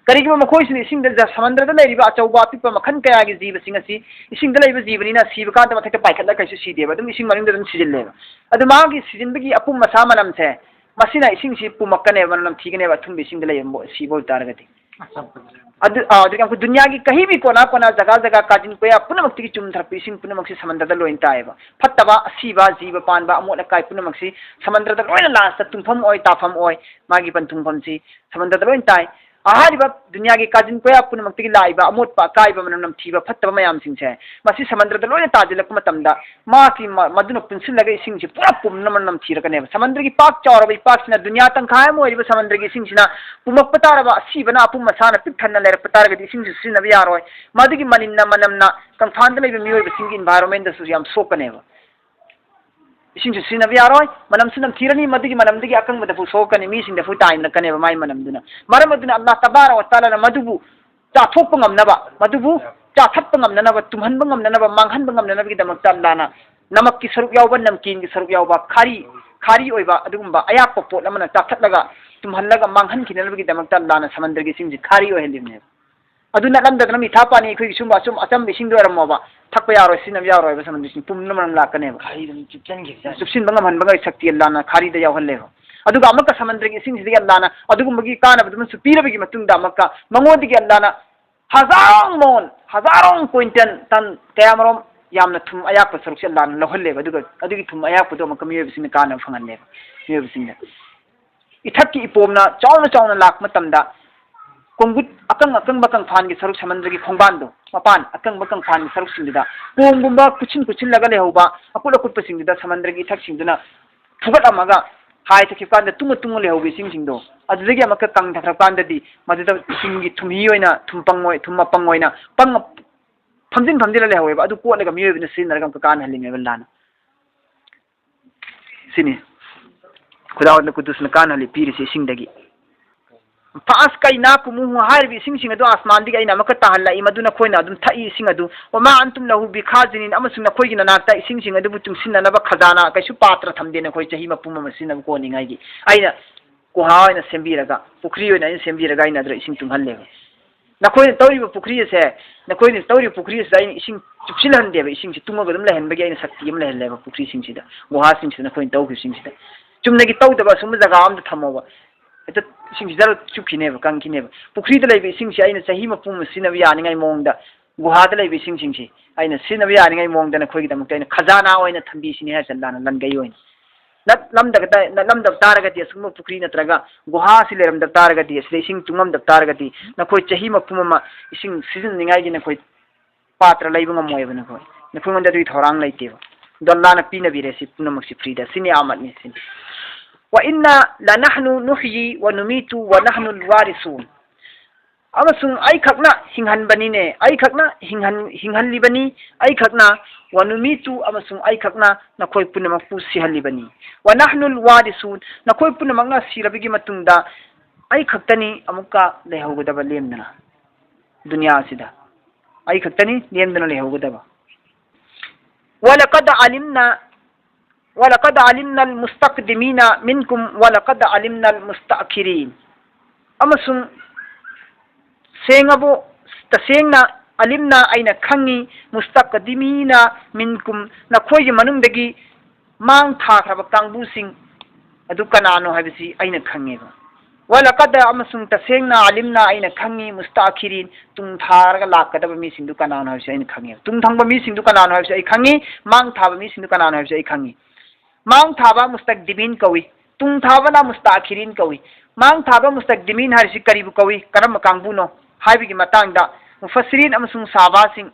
ꯀꯔꯤꯒꯨꯝꯕ ꯃꯈꯣꯏꯁꯤꯅ ꯏꯁꯤꯡꯗ, ꯁꯃꯟꯗ꯭ꯔꯗ ꯂꯩꯔꯤꯕ ꯑꯆꯧꯕ ꯑꯄꯤꯛꯄ ꯃꯈꯜ ꯀꯌꯥꯒꯤ ꯖꯤꯕꯁꯤꯡ ꯑꯁꯤ, ꯏꯁꯤꯡꯗ ꯂꯩꯔꯤꯕ ꯖꯤꯕꯅꯤꯅ ꯁꯤꯕ ꯀꯥꯟꯗ ꯃꯊꯛꯇ ꯄꯥꯏꯈꯠꯂꯒ ꯀꯩꯁꯨ ꯁꯤꯗꯦꯕ, ꯑꯗꯨꯝ ꯏꯁꯤꯡ ꯃꯅꯨꯡꯗ ꯑꯗꯨꯝ ꯁꯤꯖꯤꯜꯂꯦꯕ꯫ ꯑꯗꯨ ꯃꯥꯒꯤ ꯁꯤꯖꯤꯟꯕꯒꯤ ꯑꯄꯨꯝ ꯑꯁꯥ ꯃꯅꯝꯁꯦ, ꯃꯁꯤꯅ ꯏꯁꯤꯡꯁꯤ ꯄꯨꯝꯃꯛꯀꯅꯦꯕ, ꯃꯅꯝ ꯅꯝꯊꯤꯒꯅꯦꯕ, ꯑꯊꯨꯝꯕ ꯏꯁꯤꯡꯗ ꯂꯩꯕ ꯃꯣ-, ꯁꯤꯕ ꯑꯣꯏꯕ ꯇꯥꯔꯒꯗꯤ꯫ ꯑꯗꯨ, ꯑꯥ, ꯑꯗꯨꯒ ꯑꯩꯈꯣꯏ ꯗꯨꯅꯤꯌꯥꯒꯤ ꯀꯍꯤ ꯚꯤ ꯀꯣꯅꯥ ꯀꯣꯅꯥ, ꯖꯒꯥ ꯖꯒꯥ, ꯀꯥꯆꯤꯟ ꯀꯣꯌꯥ ꯄꯨꯝꯅꯃꯛꯇꯒꯤ ꯆꯨꯝꯊꯔꯛꯄ ꯏꯁꯤꯡ ꯄꯨꯝꯅꯃꯛꯁꯤ ꯁꯃꯨꯗ꯭ꯔꯗ ꯂꯣꯏꯅ ꯇꯥꯏꯌꯦꯕ꯫ ꯐꯠꯇꯕ, ꯑꯁꯤꯕ, ꯖꯤꯕ ꯄꯥꯟꯕ, ꯑꯃꯣꯠ ꯑꯀꯥꯏ ꯄꯨꯝꯅꯃꯛꯁꯤ ꯁꯃꯨꯗ꯭ꯔꯗ ꯂꯣꯏꯅ ꯂꯥꯁꯇ ꯇꯨꯡꯐꯝ ꯑꯣꯏ, ꯇꯥꯐꯝ ꯑꯣꯏ, ꯃꯥꯒꯤ ꯄꯟꯊꯨꯡꯐꯝꯁꯤ ꯁꯃꯨꯗ꯭ꯔꯗ ꯂꯣꯏꯅ ꯇꯥꯏ꯫ ꯍꯥꯏꯔꯤꯕ ꯗꯨꯅꯤꯌꯥꯒꯤ ꯀꯥꯆꯤꯟ ꯀꯣꯌꯥ ꯄꯨꯝꯅꯃꯛꯇꯒꯤ ꯂꯥꯛꯏꯕ ꯑꯃꯣꯠꯄ ꯑꯀꯥꯏꯕ ꯃꯅꯝ ꯅꯝꯊꯤꯕ ꯐꯠꯇꯕ ꯃꯌꯥꯝꯁꯤꯡꯁꯦ, ꯃꯁꯤ ꯁꯃꯨꯗ꯭ꯔꯗ ꯂꯣꯏꯅ ꯇꯥꯁꯤꯜꯂꯛꯄ ꯃꯇꯝꯗ ꯃꯥꯁꯤ ꯃ-, ꯃꯗꯨꯅ ꯄꯨꯟꯁꯤꯜꯂꯒ ꯏꯁꯤꯡꯁꯤ ꯄꯨꯔꯥ ꯄꯨꯝꯅꯃꯛ ꯅꯝꯊꯤꯔꯛꯀꯅꯦꯕ꯫ ꯁꯃꯨꯗ꯭ꯔꯒꯤ ꯄꯥꯛ ꯆꯥꯎꯔꯕ ꯏꯄꯥꯛꯁꯤꯅ ꯗꯨꯅꯤꯌꯥ ꯇꯪꯈꯥꯏ ꯑꯃ ꯑꯣꯏꯔꯤꯕ ꯁꯃꯨꯗ꯭ꯔꯒꯤ ꯏꯁꯤꯡꯁꯤꯅ ꯄꯨꯝꯃꯛꯄ ꯇꯥꯔꯕ ꯑꯁꯤꯕꯅ ꯑꯄꯨꯝ ꯑꯁꯥꯅ ꯄꯤꯛ ꯊꯟꯅ ꯂꯩꯔꯛꯄ ꯇꯥꯔꯒꯗꯤ ꯏꯁꯤꯡꯁꯨ ꯁꯤꯖꯤꯟꯅꯕ ꯌꯥꯔꯣꯏ꯫ ꯃꯗꯨꯒꯤ ꯃꯅꯤꯟꯅ ꯃꯅꯝꯅ ꯀꯪꯐꯥꯟꯗ ꯂꯩꯕ ꯃꯤꯑꯣꯏꯕꯁꯤꯡꯒꯤ environment ꯗꯁꯨ ꯌꯥꯝ ꯁꯣꯛꯀꯅꯦꯕ꯫ ꯏꯁꯤꯡꯁꯨ ꯁꯤꯖꯤꯟꯅꯕ ꯌꯥꯔꯣꯏ, ꯃꯅꯝꯁꯨ ꯅꯝꯊꯤꯔꯅꯤ, ꯃꯗꯨꯒꯤ ꯃꯅꯝꯗꯒꯤ ꯑꯀꯪꯕꯗꯐꯥꯎ ꯁꯣꯛꯀꯅꯤ, ꯃꯤꯁꯤꯡꯗꯐꯥꯎ ꯇꯥꯏꯅꯔꯛꯀꯅꯦꯕ ꯃꯥꯏ ꯃꯅꯝꯗꯨꯅ꯫ ꯃꯔꯝ ꯑꯗꯨꯅ ꯑꯜꯂꯥꯍ ꯇꯕꯥꯔꯛ ꯋ ꯇꯥꯂꯥꯅ ꯃꯗꯨꯕꯨ ꯆꯥꯊꯣꯛꯄ ꯉꯝꯅꯕ, ꯃꯗꯨꯕꯨ ꯆꯥꯊꯠꯄ ꯉꯝꯅꯅꯕ, ꯇꯨꯝꯍꯟꯕ ꯉꯝꯅꯅꯕ, ꯃꯥꯡꯍꯟꯕ ꯉꯝꯅꯅꯕꯒꯤꯗꯃꯛꯇ ꯑꯜꯂꯥꯍꯅ ꯅꯃꯛꯀꯤ ꯁꯔꯨꯛ ꯌꯥꯎꯕ, ꯅꯝꯀꯤꯟꯒꯤ ꯁꯔꯨꯛ ꯌꯥꯎꯕ, ꯈꯥꯔꯤ, ꯈꯥꯔꯤ ꯑꯣꯏꯕ ꯑꯗꯨꯒꯨꯝꯕ ꯑꯌꯥꯛꯄ ꯄꯣꯠ ꯑꯃꯅ ꯆꯥꯊꯠꯂꯒ ꯇꯨꯝꯍꯜꯂꯒ ꯃꯥꯡꯍꯟꯈꯤꯅꯅꯕꯒꯤꯗꯃꯛꯇ ꯑꯜꯂꯥꯍꯅ ꯁꯃꯨꯗ꯭ꯔꯒꯤ ꯏꯁꯤꯡꯁꯤ ꯈꯥꯔꯤ ꯑꯣꯏꯍꯜꯂꯤꯕꯅꯦꯕ꯫ ꯑꯗꯨ ꯅꯠꯂꯝꯗꯗꯅ ꯃꯤ ꯊꯥ ꯄꯥꯅꯤ ꯑꯩꯈꯣꯏꯒꯤ ꯁꯨꯝꯕ ꯑꯆꯨꯝ-, ꯑꯆꯝꯕ ꯏꯁꯤꯡꯗ ꯑꯣꯏꯔꯝꯃꯣꯕ, ꯊꯛꯄ ꯌꯥꯔꯣꯏ, ꯁꯤꯖꯤꯟꯅꯕ ꯌꯥꯔꯣꯏꯕ ꯁꯃꯨꯗ꯭ꯔ ꯏꯁꯤꯡ ꯄꯨꯝꯅꯃꯛ ꯂꯥꯛꯀꯅꯦꯕ꯫ ꯈꯥꯔꯤꯗ ꯑꯗꯨꯝ ꯆꯨꯞꯁꯤꯟꯈꯤꯕꯖꯥꯠꯅꯤ꯫ ꯆꯨꯞꯁꯤꯟꯕ ꯉꯝꯍꯟꯕꯒꯤ ꯁꯛꯇꯤ ꯑꯜꯂꯥꯅ ꯈꯥꯔꯤꯗ ꯌꯥꯎꯍꯜꯂꯦꯕ꯫ ꯑꯗꯨꯒ ꯑꯃꯨꯛꯀ ꯁꯃꯨꯗ꯭ꯔꯒꯤ ꯏꯁꯤꯡꯁꯤꯗꯒꯤ ꯑꯜꯂꯥꯅ ꯑꯗꯨꯒꯨꯝꯕꯒꯤ ꯀꯥꯟꯅꯕꯗꯨꯃꯁꯨ ꯄꯤꯔꯕꯒꯤ ꯃꯇꯨꯡꯗ ꯑꯃꯨꯛꯀ ꯃꯉꯣꯟꯗꯒꯤ ꯑꯜꯂꯥꯅ ꯍꯖꯥꯔꯣꯡ ꯃꯣꯟ, ꯍꯖꯥꯔꯣꯡ ꯀ꯭ꯋꯤꯟꯇꯜ, ꯇꯟ ꯀꯌꯥꯃꯔꯣꯝ ꯌꯥꯝꯅ ꯊꯨꯝ ꯑꯌꯥꯛꯄ ꯁꯔꯨꯛꯁꯦ ꯑꯜꯂꯥꯅ ꯂꯧꯍꯜꯂꯦꯕ꯫ ꯑꯗꯨꯒ ꯑꯗꯨꯒꯤ ꯊꯨꯝ ꯑꯌꯥꯛꯄꯗꯣ ꯑꯃꯨꯛꯀ ꯃꯤꯑꯣꯏꯕꯁꯤꯡꯅ ꯀꯥꯟꯅꯕ ꯐꯪꯍꯜꯂꯦꯕ, ꯃꯤꯑꯣꯏꯕꯁꯤꯡꯗ꯫ ꯏꯊꯠꯀꯤ ꯏꯄꯣꯝꯅ ꯆꯥꯎꯅ ꯆꯥꯎꯅ ꯂꯥꯛꯄ ꯃꯇꯝꯗ, ꯀꯣꯡꯒꯨꯠ ꯑꯀꯪ ꯑꯀꯪꯕ ꯀꯪꯐꯥꯟꯒꯤ ꯁꯔꯨꯛ, ꯁꯃꯨꯗ꯭ꯔꯒꯤ ꯈꯣꯡꯕꯥꯟꯗꯣ, ꯃꯄꯥꯟ ꯑꯀꯪꯕ ꯀꯪꯐꯥꯟꯒꯤ ꯁꯔꯨꯛꯁꯤꯡꯗꯨꯗ, ꯀꯣꯝꯒꯨꯝꯕ ꯀꯨꯠꯁꯤꯟ ꯀꯨꯠꯁꯤꯜꯂꯒ ꯂꯩꯍꯧꯕ ꯑꯀꯨꯠ ꯑꯀꯨꯠꯄꯁꯤꯡꯗꯨꯗ ꯁꯃꯨꯗ꯭ꯔꯒꯤ ꯏꯊꯠꯁꯤꯡꯗꯨꯅ ꯐꯨꯒꯠꯂꯝꯃꯒ ꯍꯥꯏꯊꯈꯤꯕ ꯀꯥꯟꯗ ꯇꯨꯡꯉ ꯇꯨꯡꯉ ꯂꯩꯍꯧꯕ ꯏꯁꯤꯡꯁꯤꯡꯗꯣ, ꯑꯗꯨꯗꯒꯤ ꯑꯃꯨꯛꯀ ꯀꯪꯊꯈ꯭ꯔꯕ ꯀꯥꯟꯗꯗꯤ ꯃꯗꯨꯗ ꯏꯁꯤꯡꯒꯤ ꯊꯨꯝꯍꯤ ꯑꯣꯏꯅ, ꯊꯨꯝꯄꯪ ꯑꯣꯏ-, ꯊꯨꯝ ꯃꯄꯪ ꯑꯣꯏꯅ ꯄꯪ-, ꯐꯝꯖꯤꯟ ꯐꯝꯖꯤꯜꯂ ꯂꯩꯍꯧꯋꯦꯕ꯫ ꯑꯗꯨ ꯀꯣꯠꯂꯒ ꯃꯤꯑꯣꯏꯕꯅ ꯁꯤꯖꯤꯟꯅꯔꯒ ꯑꯃꯨꯛꯀ ꯀꯥꯟꯅꯍꯜꯂꯤꯅꯦꯕ ꯑꯜꯂꯥꯅ꯫ ꯁꯤꯅꯤ ꯈꯨꯗꯥ ꯀꯨꯗꯨꯁꯅ ꯀꯥꯟꯅꯍꯜꯂꯤ ꯄꯤꯔꯤꯁꯤ ꯏꯁꯤꯡꯗꯒꯤ꯫ ꯐꯥꯁ ꯀꯩꯅꯥ ꯀꯨꯃꯨꯍꯨ ꯍꯥꯏꯔꯤꯕ ꯏꯁꯤꯡꯁꯤꯡ ꯑꯗꯨ ꯑꯁꯃꯥꯟꯗꯒꯤ ꯑꯩꯅ ꯑꯃꯨꯛꯀ ꯇꯥꯍꯜꯂꯛꯏ, ꯃꯗꯨ ꯅꯈꯣꯏꯅ ꯑꯗꯨꯝ ꯊꯛꯏ ꯏꯁꯤꯡ ꯑꯗꯨ꯫ ꯋꯃꯥ ꯑꯟꯇꯨꯝ ꯂꯍꯨ ꯕꯤꯈꯥꯖꯤꯅꯤꯟ, ꯑꯃꯁꯨꯡ ꯅꯈꯣꯏꯒꯤ ꯅꯅꯥꯛꯇ ꯏꯁꯤꯡꯁꯤꯡ ꯑꯗꯨꯕꯨ ꯇꯨꯡꯁꯤꯟꯅꯅꯕ ꯈꯖꯥꯅꯥ ꯀꯩꯁꯨ ꯄꯥꯇ꯭ꯔ ꯊꯝꯗꯦ, ꯅꯈꯣꯏ ꯆꯍꯤ ꯃꯄꯨꯝ ꯑꯃ ꯁꯤꯖꯤꯟꯅꯕ ꯀꯣꯟꯅꯤꯡꯉꯥꯏꯒꯤ꯫ ꯑꯩꯅ ꯒꯨꯍꯥ ꯑꯣꯏꯅ ꯁꯦꯝꯕꯤꯔꯒ, ꯄꯨꯈ꯭ꯔꯤ ꯑꯣꯏꯅ ꯑꯩꯅ ꯁꯦꯝꯕꯤꯔꯒ ꯑꯩꯅ ꯑꯗꯨꯗ ꯏꯁꯤꯡ ꯇꯨꯡꯍꯜꯂꯦꯕ꯫ ꯅꯈꯣꯏꯅ ꯇꯧꯔꯤꯕ ꯄꯨꯈ꯭ꯔꯤ ꯑꯁꯦ, ꯅꯈꯣꯏꯅ ꯇꯧꯔꯤꯕ ꯄꯨꯈ꯭ꯔꯤ ꯑꯁꯤꯗ ꯑꯩꯅ ꯏꯁꯤꯡ ꯆꯨꯞꯁꯤꯜꯍꯟꯗꯦꯕ, ꯏꯁꯤꯡꯁꯤ ꯇꯨꯡꯉꯒ ꯑꯗꯨꯝ ꯂꯩꯍꯟꯕꯒꯤ ꯑꯩꯅ ꯁꯛꯇꯤ ꯑꯃ ꯂꯩꯍꯜꯂꯦꯕ ꯄꯨꯈ꯭ꯔꯤꯁꯤꯡꯁꯤꯗ, ꯒꯨꯍꯥꯁꯤꯡꯁꯤꯗ ꯅꯈꯣꯏꯅ ꯇꯧꯈꯤꯕꯁꯤꯡꯁꯤꯗ꯫ ꯆꯨꯝꯅꯒꯤ ꯇꯧꯗꯕ ꯑꯁꯨꯝꯕ ꯖꯒꯥ ꯑꯝꯗ ꯊꯝꯃꯣꯕ꯫ ꯍꯦꯛꯇ ꯏꯁꯤꯡꯁꯤ ꯖꯔ ꯆꯨꯞꯈꯤꯅꯦꯕ, ꯀꯪꯈꯤꯅꯦꯕ꯫ ꯄꯨꯈ꯭ꯔꯤꯗ ꯂꯩꯕ ꯏꯁꯤꯡꯁꯤ ꯑꯩꯅ ꯆꯍꯤ ꯃꯄꯨꯝ ꯑꯃ ꯁꯤꯖꯤꯟꯅꯕ ꯌꯥꯅꯤꯡꯉꯥꯏ ꯃꯑꯣꯡꯗ, ꯒꯨꯍꯥꯗ ꯂꯩꯕ ꯏꯁꯤꯡꯁꯤꯡꯁꯤ ꯑꯩꯅ ꯁꯤꯖꯤꯟꯅꯕ ꯌꯥꯅꯤꯡꯉꯥꯏ ꯃꯑꯣꯡꯗ ꯅꯈꯣꯏꯒꯤꯗꯃꯛꯇ ꯑꯩꯅ ꯈꯖꯥꯅꯥ ꯑꯣꯏꯅ ꯊꯝꯕꯤꯁꯤꯅꯤ ꯍꯥꯏꯔꯤ ꯑꯜꯂꯥꯍꯅ ꯂꯟꯒꯩ ꯑꯣꯏꯅ꯫ ꯅꯠꯂꯝꯗꯕ ꯇꯥ-, ꯅꯠꯂꯝꯗꯕ ꯇꯥꯔꯒꯗꯤ, ꯑꯁꯤꯒꯨꯝꯕ ꯄꯨꯈ꯭ꯔꯤ ꯅꯠꯇ꯭ꯔꯒ ꯒꯨꯍꯥꯁꯤ ꯂꯩꯔꯝꯗꯕ ꯇꯥꯔꯒꯗꯤ, ꯑꯁꯤꯗ ꯏꯁꯤꯡ ꯇꯨꯡꯉꯝꯗꯕ ꯇꯥꯔꯒꯗꯤ, ꯅꯈꯣꯏ ꯆꯍꯤ ꯃꯄꯨꯝ ꯑꯃ ꯏꯁꯤꯡ ꯁꯤꯖꯤꯟꯅꯅꯤꯡꯉꯥꯏꯒꯤ ꯅꯈꯣꯏ ꯄꯥꯇ꯭ꯔ ꯂꯩꯕ ꯉꯝꯃꯣꯏꯕ ꯅꯈꯣꯏ꯫ ꯅꯈꯣꯏꯉꯣꯟꯗ ꯑꯗꯨꯒꯤ ꯊꯧꯔꯥꯡ ꯂꯩꯇꯦꯕ꯫ ꯑꯗꯣ ꯑꯜꯂꯥꯍꯅ ꯄꯤꯅꯕꯤꯔꯦ ꯁꯤ ꯄꯨꯝꯅꯃꯛꯁꯤ ꯐ꯭ꯔꯤꯗ꯫ ꯁꯤꯅꯤ ꯑꯃꯠꯅꯤ ꯁꯤꯅꯤ꯫ "وإنا لنحن نحيي ونميت ونحن الوارثون"꯫ ꯑꯃꯁꯨꯡ ꯑꯩꯈꯛꯅ ꯍꯤꯡꯍꯟꯕꯅꯤꯅꯦ, ꯑꯩꯈꯛꯅ ꯍꯤꯡꯍꯟ-, ꯍꯤꯡꯍꯜꯂꯤꯕꯅꯤ, ꯑꯩꯈꯛꯅ "ونميت", ꯑꯃꯁꯨꯡ ꯑꯩꯈꯛꯅ ꯅꯈꯣꯏ ꯄꯨꯝꯅꯃꯛꯄꯨ ꯁꯤꯍꯜꯂꯤꯕꯅꯤ꯫ "ونحن الوارثون", ꯅꯈꯣꯏ ꯄꯨꯝꯅꯃꯛꯅ ꯁꯤꯔꯕꯒꯤ ꯃꯇꯨꯡꯗ ꯑꯩꯈꯛꯇꯅꯤ ꯑꯃꯨꯛꯀ ꯂꯩꯍꯧꯒꯗꯕ ꯂꯦꯝꯗꯅ ꯗꯨꯅꯤꯌꯥꯁꯤꯗ꯫ ꯑꯩ ꯈꯛꯇꯅꯤ ꯂꯦꯝꯗꯅ ꯂꯩꯍꯧꯒꯗꯕ꯫ "ولقد علمنا، ولقد علمنا المستقدمين منكم ولقد علمنا المستأخرين"꯫ ꯑꯃꯁꯨꯡ ꯁꯦꯡꯉꯕꯣ, ꯇꯁꯦꯡꯅ "علمنا", ꯑꯩꯅ ꯈꯪꯉꯤ, "المستقدمين منكم", ꯅꯈꯣꯏꯒꯤ ꯃꯅꯨꯡꯗꯒꯤ ꯃꯥꯡ ꯊꯥꯈ꯭ꯔꯕ ꯀꯥꯡꯕꯨꯁꯤꯡ ꯑꯗꯨ ꯀꯅꯥꯅꯣ ꯍꯥꯏꯕꯁꯤ ꯑꯩꯅ ꯈꯪꯉꯦꯕ꯫ "ولقد", ꯑꯃꯁꯨꯡ ꯇꯁꯦꯡꯅ, "علمنا", ꯑꯩꯅ ꯈꯪꯉꯤ, "المستأخرين", ꯇꯨꯡ ꯊꯥꯔꯒ ꯂꯥꯛꯀꯗꯕ ꯃꯤꯁꯤꯡꯗꯨ ꯀꯅꯥꯅꯣ ꯍꯥꯏꯕꯁꯤ ꯑꯩꯅ ꯈꯪꯉꯦꯕ꯫ ꯇꯨꯡ ꯊꯪꯕ ꯃꯤꯁꯤꯡꯗꯨ ꯀꯅꯥꯅꯣ ꯍꯥꯏꯕꯁꯤ ꯑꯩ ꯈꯪꯉꯤ, ꯃꯥꯡ ꯊꯥꯕ ꯃꯤꯁꯤꯡꯗꯨ ꯀꯅꯥꯅꯣ ꯍꯥꯏꯕꯁꯤ ꯑꯩ ꯈꯪꯉꯤ꯫ ꯃꯥꯡ ꯊꯥꯕ "مستقدمين" ꯀꯧꯏ, ꯇꯨꯡ ꯊꯥꯕꯅ "مستأخرين" ꯀꯧꯏ꯫ ꯃꯥꯡ ꯊꯥꯕ "مستقدمين" ꯍꯥꯏꯔꯤꯁꯤ ꯀꯔꯤꯕꯨ ꯀꯧꯏ, ꯀꯔꯝꯕ ꯀꯥꯡꯕꯨꯅꯣ ꯍꯥꯏꯕꯒꯤ ꯃꯇꯥꯡꯗ ꯃꯨꯐꯁꯤꯔꯤꯟ ꯑꯃꯁꯨꯡ ꯁꯍꯥꯕꯥꯁꯤꯡ,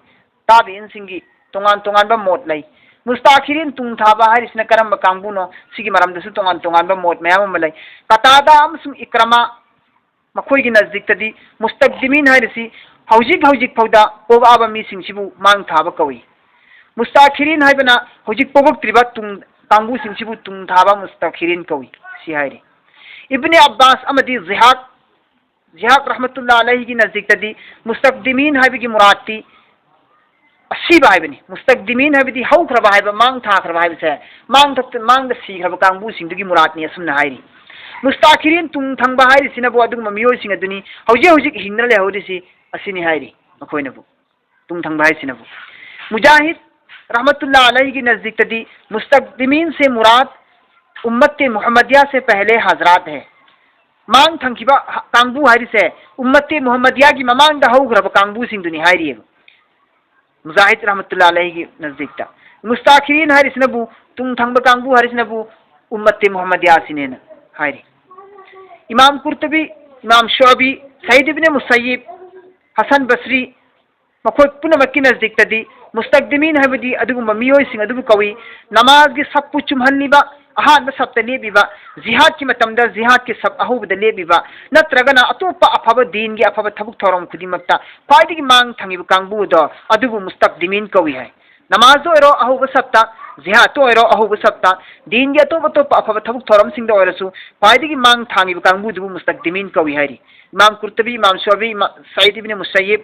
ꯇꯥꯕꯤꯏꯟꯁꯤꯡꯒꯤ ꯇꯣꯉꯥꯟ ꯇꯣꯉꯥꯟꯕ ꯃꯣꯠ ꯂꯩ꯫ "مستأخرين" ꯇꯨꯡ ꯊꯥꯕ ꯍꯥꯏꯔꯤꯁꯤꯅ ꯀꯔꯝꯕ ꯀꯥꯡꯕꯨꯅꯣ? ꯁꯤꯒꯤ ꯃꯔꯝꯗꯁꯨ ꯇꯣꯉꯥꯟ ꯇꯣꯉꯥꯟꯕ ꯃꯣꯠ ꯃꯌꯥꯝ ꯑꯃ ꯂꯩ꯫ ꯀꯇꯥꯗꯥ ꯑꯃꯁꯨꯡ ꯏꯀ꯭ꯔꯃꯥ, ꯃꯈꯣꯏꯒꯤ ꯅꯖꯗꯤꯛꯇꯗꯤ "مستقدمين" ꯍꯥꯏꯔꯤꯁꯤ ꯍꯧꯖꯤꯛ ꯍꯧꯖꯤꯛ ꯐꯥꯎꯗ ꯄꯣꯛꯂꯛꯑꯕ ꯃꯤꯁꯤꯡꯁꯤꯕꯨ ꯃꯥꯡ ꯊꯥꯕ ꯀꯧꯏ꯫ "مستأخرين" ꯍꯥꯏꯕꯅ ꯍꯧꯖꯤꯛ ꯄꯣꯛꯂꯛꯇ꯭ꯔꯤꯕ ꯇꯨꯡ ꯀꯥꯡꯕꯨꯁꯤꯡꯁꯤꯕꯨ ꯇꯨꯡ ꯊꯥꯕ "مستأخرين" ꯀꯧꯏ꯫ ꯁꯤ ꯍꯥꯏꯔꯤ꯫ ꯏꯕꯅꯤ ꯑꯕꯥꯁ ꯑꯃꯗꯤ ꯖꯤꯍꯥꯛ, ꯖꯤꯍꯥꯛ ꯔꯍꯃꯇꯨꯜꯂꯥ ꯑꯂꯩꯍꯤꯒꯤ ꯅꯖꯗꯤꯛꯇꯗꯤ "مستقدمين" ꯍꯥꯏꯕꯒꯤ ꯃꯨꯔꯥꯠꯇꯤ ꯑꯁꯤꯕ ꯍꯥꯏꯕꯅꯤ꯫ "مستقدمين" ꯍꯥꯏꯕꯗꯤ ꯍꯧꯈ꯭ꯔꯕ ꯍꯥꯏꯕ, ꯃꯥꯡ ꯊꯥꯈ꯭ꯔꯕ ꯍꯥꯏꯕꯁꯦ, ꯃꯥꯡꯗ, ꯃꯥꯡꯗ ꯁꯤꯈ꯭ꯔꯕ ꯀꯥꯡꯕꯨꯁꯤꯡꯗꯨꯒꯤ ꯃꯨꯔꯥꯠꯅꯤ ꯑꯁꯨꯝꯅ ꯍꯥꯏꯔꯤ꯫ "مستأخرين" ꯇꯨꯡ ꯊꯪꯕ ꯍꯥꯏꯔꯤꯁꯤꯅꯕꯨ ꯑꯗꯨꯒꯨꯝꯕ ꯃꯤꯑꯣꯏꯁꯤꯡ ꯑꯗꯨꯅꯤ, ꯍꯧꯖꯤꯛ ꯍꯧꯖꯤꯛ ꯍꯤꯡꯗꯨꯅ ꯂꯩꯍꯧꯔꯤꯁꯤ ꯑꯁꯤꯅꯤ ꯍꯥꯏꯔꯤ ꯃꯈꯣꯏꯅꯕꯨ꯫ ꯇꯨꯡ ꯊꯪꯕ ꯍꯥꯏꯁꯤꯅꯕꯨ꯫ ꯃꯨꯖꯥꯍꯤꯗ ꯔꯍꯃꯇꯨꯜꯂꯥ ꯑꯂꯩꯒꯤ ꯅꯖꯗꯤꯛꯇꯗꯤ "مستقدمين" ꯁꯦ ꯃꯨꯔꯥꯠ "أمة محمدية" ꯁꯦ "پہلے حضرات" ꯍꯦ꯫ ꯃꯥꯡ ꯊꯪꯈꯤꯕ ꯀꯥꯡꯕꯨ ꯍꯥꯏꯔꯤꯁꯦ ꯎꯝꯃꯠꯇꯦ ꯃꯨꯍꯝꯃꯗꯤꯌꯥꯒꯤ ꯃꯃꯥꯡꯗ ꯍꯧꯈ꯭ꯔꯕ ꯀꯥꯡꯕꯨꯁꯤꯡꯗꯨꯅꯤ ꯍꯥꯏꯔꯤꯑꯕ꯫ ꯃꯨꯖꯥꯍꯤꯗ ꯔꯍꯃꯇꯨꯜꯂꯥ ꯑꯂꯩꯒꯤ ꯅꯖꯗꯤꯛꯇ ꯃꯨꯁꯇꯥꯈꯤꯔꯤꯟ ꯍꯥꯏꯔꯤꯁꯤꯅꯕꯨ, ꯇꯨꯡ ꯊꯪꯕ ꯀꯥꯡꯕꯨ ꯍꯥꯏꯔꯤꯁꯤꯅꯕꯨ ꯎꯝꯃꯠꯇꯦ ꯃꯨꯍꯝꯃꯗꯤꯌꯥꯁꯤꯅꯦꯅ ꯍꯥꯏꯔꯤ꯫ ꯏꯃꯥꯝ ꯀꯨꯔꯇꯨꯕꯤ, ꯏꯃꯥꯝ ꯁꯨꯑꯕꯤ, ꯁꯌꯤꯗ ꯏꯕꯅꯦ ꯃꯨꯁꯩꯌꯤꯕ, ꯍꯁꯟ ꯕꯁ꯭ꯔꯤ, ꯃꯈꯣꯏ ꯄꯨꯝꯅꯃꯛꯀꯤ ꯅꯖꯗꯤꯛꯇꯗꯤ ꯃꯨꯁꯇꯛꯗꯤꯃꯤꯟ ꯍꯥꯏꯕꯗꯤ ꯑꯗꯨꯒꯨꯝꯕ ꯃꯤꯑꯣꯏꯁꯤꯡ ꯑꯗꯨꯕꯨ ꯀꯧꯏ꯫ ꯅꯃꯥꯖꯒꯤ ꯁꯞꯄꯨ ꯆꯨꯝꯍꯜꯂꯤꯕ, ꯑꯍꯥꯟꯕ ꯁꯞꯇ ꯂꯦꯞꯄꯤꯕ, ꯖꯤꯍꯥꯗꯀꯤ ꯃꯇꯝꯗ ꯖꯤꯍꯥꯗꯀꯤ ꯁꯞ ꯑꯍꯧꯕꯗ ꯂꯦꯞꯄꯤꯕ, ꯅꯠꯇ꯭ꯔꯒꯅ ꯑꯇꯣꯞꯄ ꯑꯐꯕ ꯗꯤꯟꯒꯤ ꯑꯐꯕ ꯊꯕꯛ ꯊꯧꯔꯝ ꯈꯨꯗꯤꯡꯃꯛꯇ ꯈ꯭ꯋꯥꯏꯗꯒꯤ ꯃꯥꯡ ꯊꯪꯉꯤꯕ ꯀꯥꯡꯕꯨ ꯑꯗꯣ ꯑꯗꯨꯕꯨ ꯃꯨꯁꯇꯛꯗꯤꯃꯤꯟ ꯀꯧꯏ ꯍꯥꯏ꯫ ꯅꯃꯥꯖꯇ ꯑꯣꯏꯔꯣ ꯑꯍꯧꯕ ꯁꯞꯇ, ꯖꯤꯍꯥꯗꯇ ꯑꯣꯏꯔꯣ ꯑꯍꯧꯕ ꯁꯞꯇ, ꯗꯤꯟꯒꯤ ꯑꯇꯣꯞ ꯑꯇꯣꯞꯄ ꯑꯐꯕ ꯊꯕꯛ ꯊꯧꯔꯝꯁꯤꯡꯗ ꯑꯣꯏꯔꯁꯨ ꯈ꯭ꯋꯥꯏꯗꯒꯤ ꯃꯥꯡ ꯊꯥꯡꯉꯤꯕ ꯀꯥꯡꯕꯨꯗꯨꯕꯨ ꯃꯨꯁꯇꯛꯗꯤꯃꯤꯟ ꯀꯧꯏ ꯍꯥꯏꯔꯤ꯫ ꯏꯃꯥꯝ ꯀꯨꯔꯇꯨꯕꯤ, ꯏꯃꯥꯝ ꯁꯨꯑꯕꯤ, ꯏꯃꯥ-, ꯁꯌꯤꯗ ꯏꯕꯅꯦ ꯃꯨꯁꯩꯌꯤꯕ,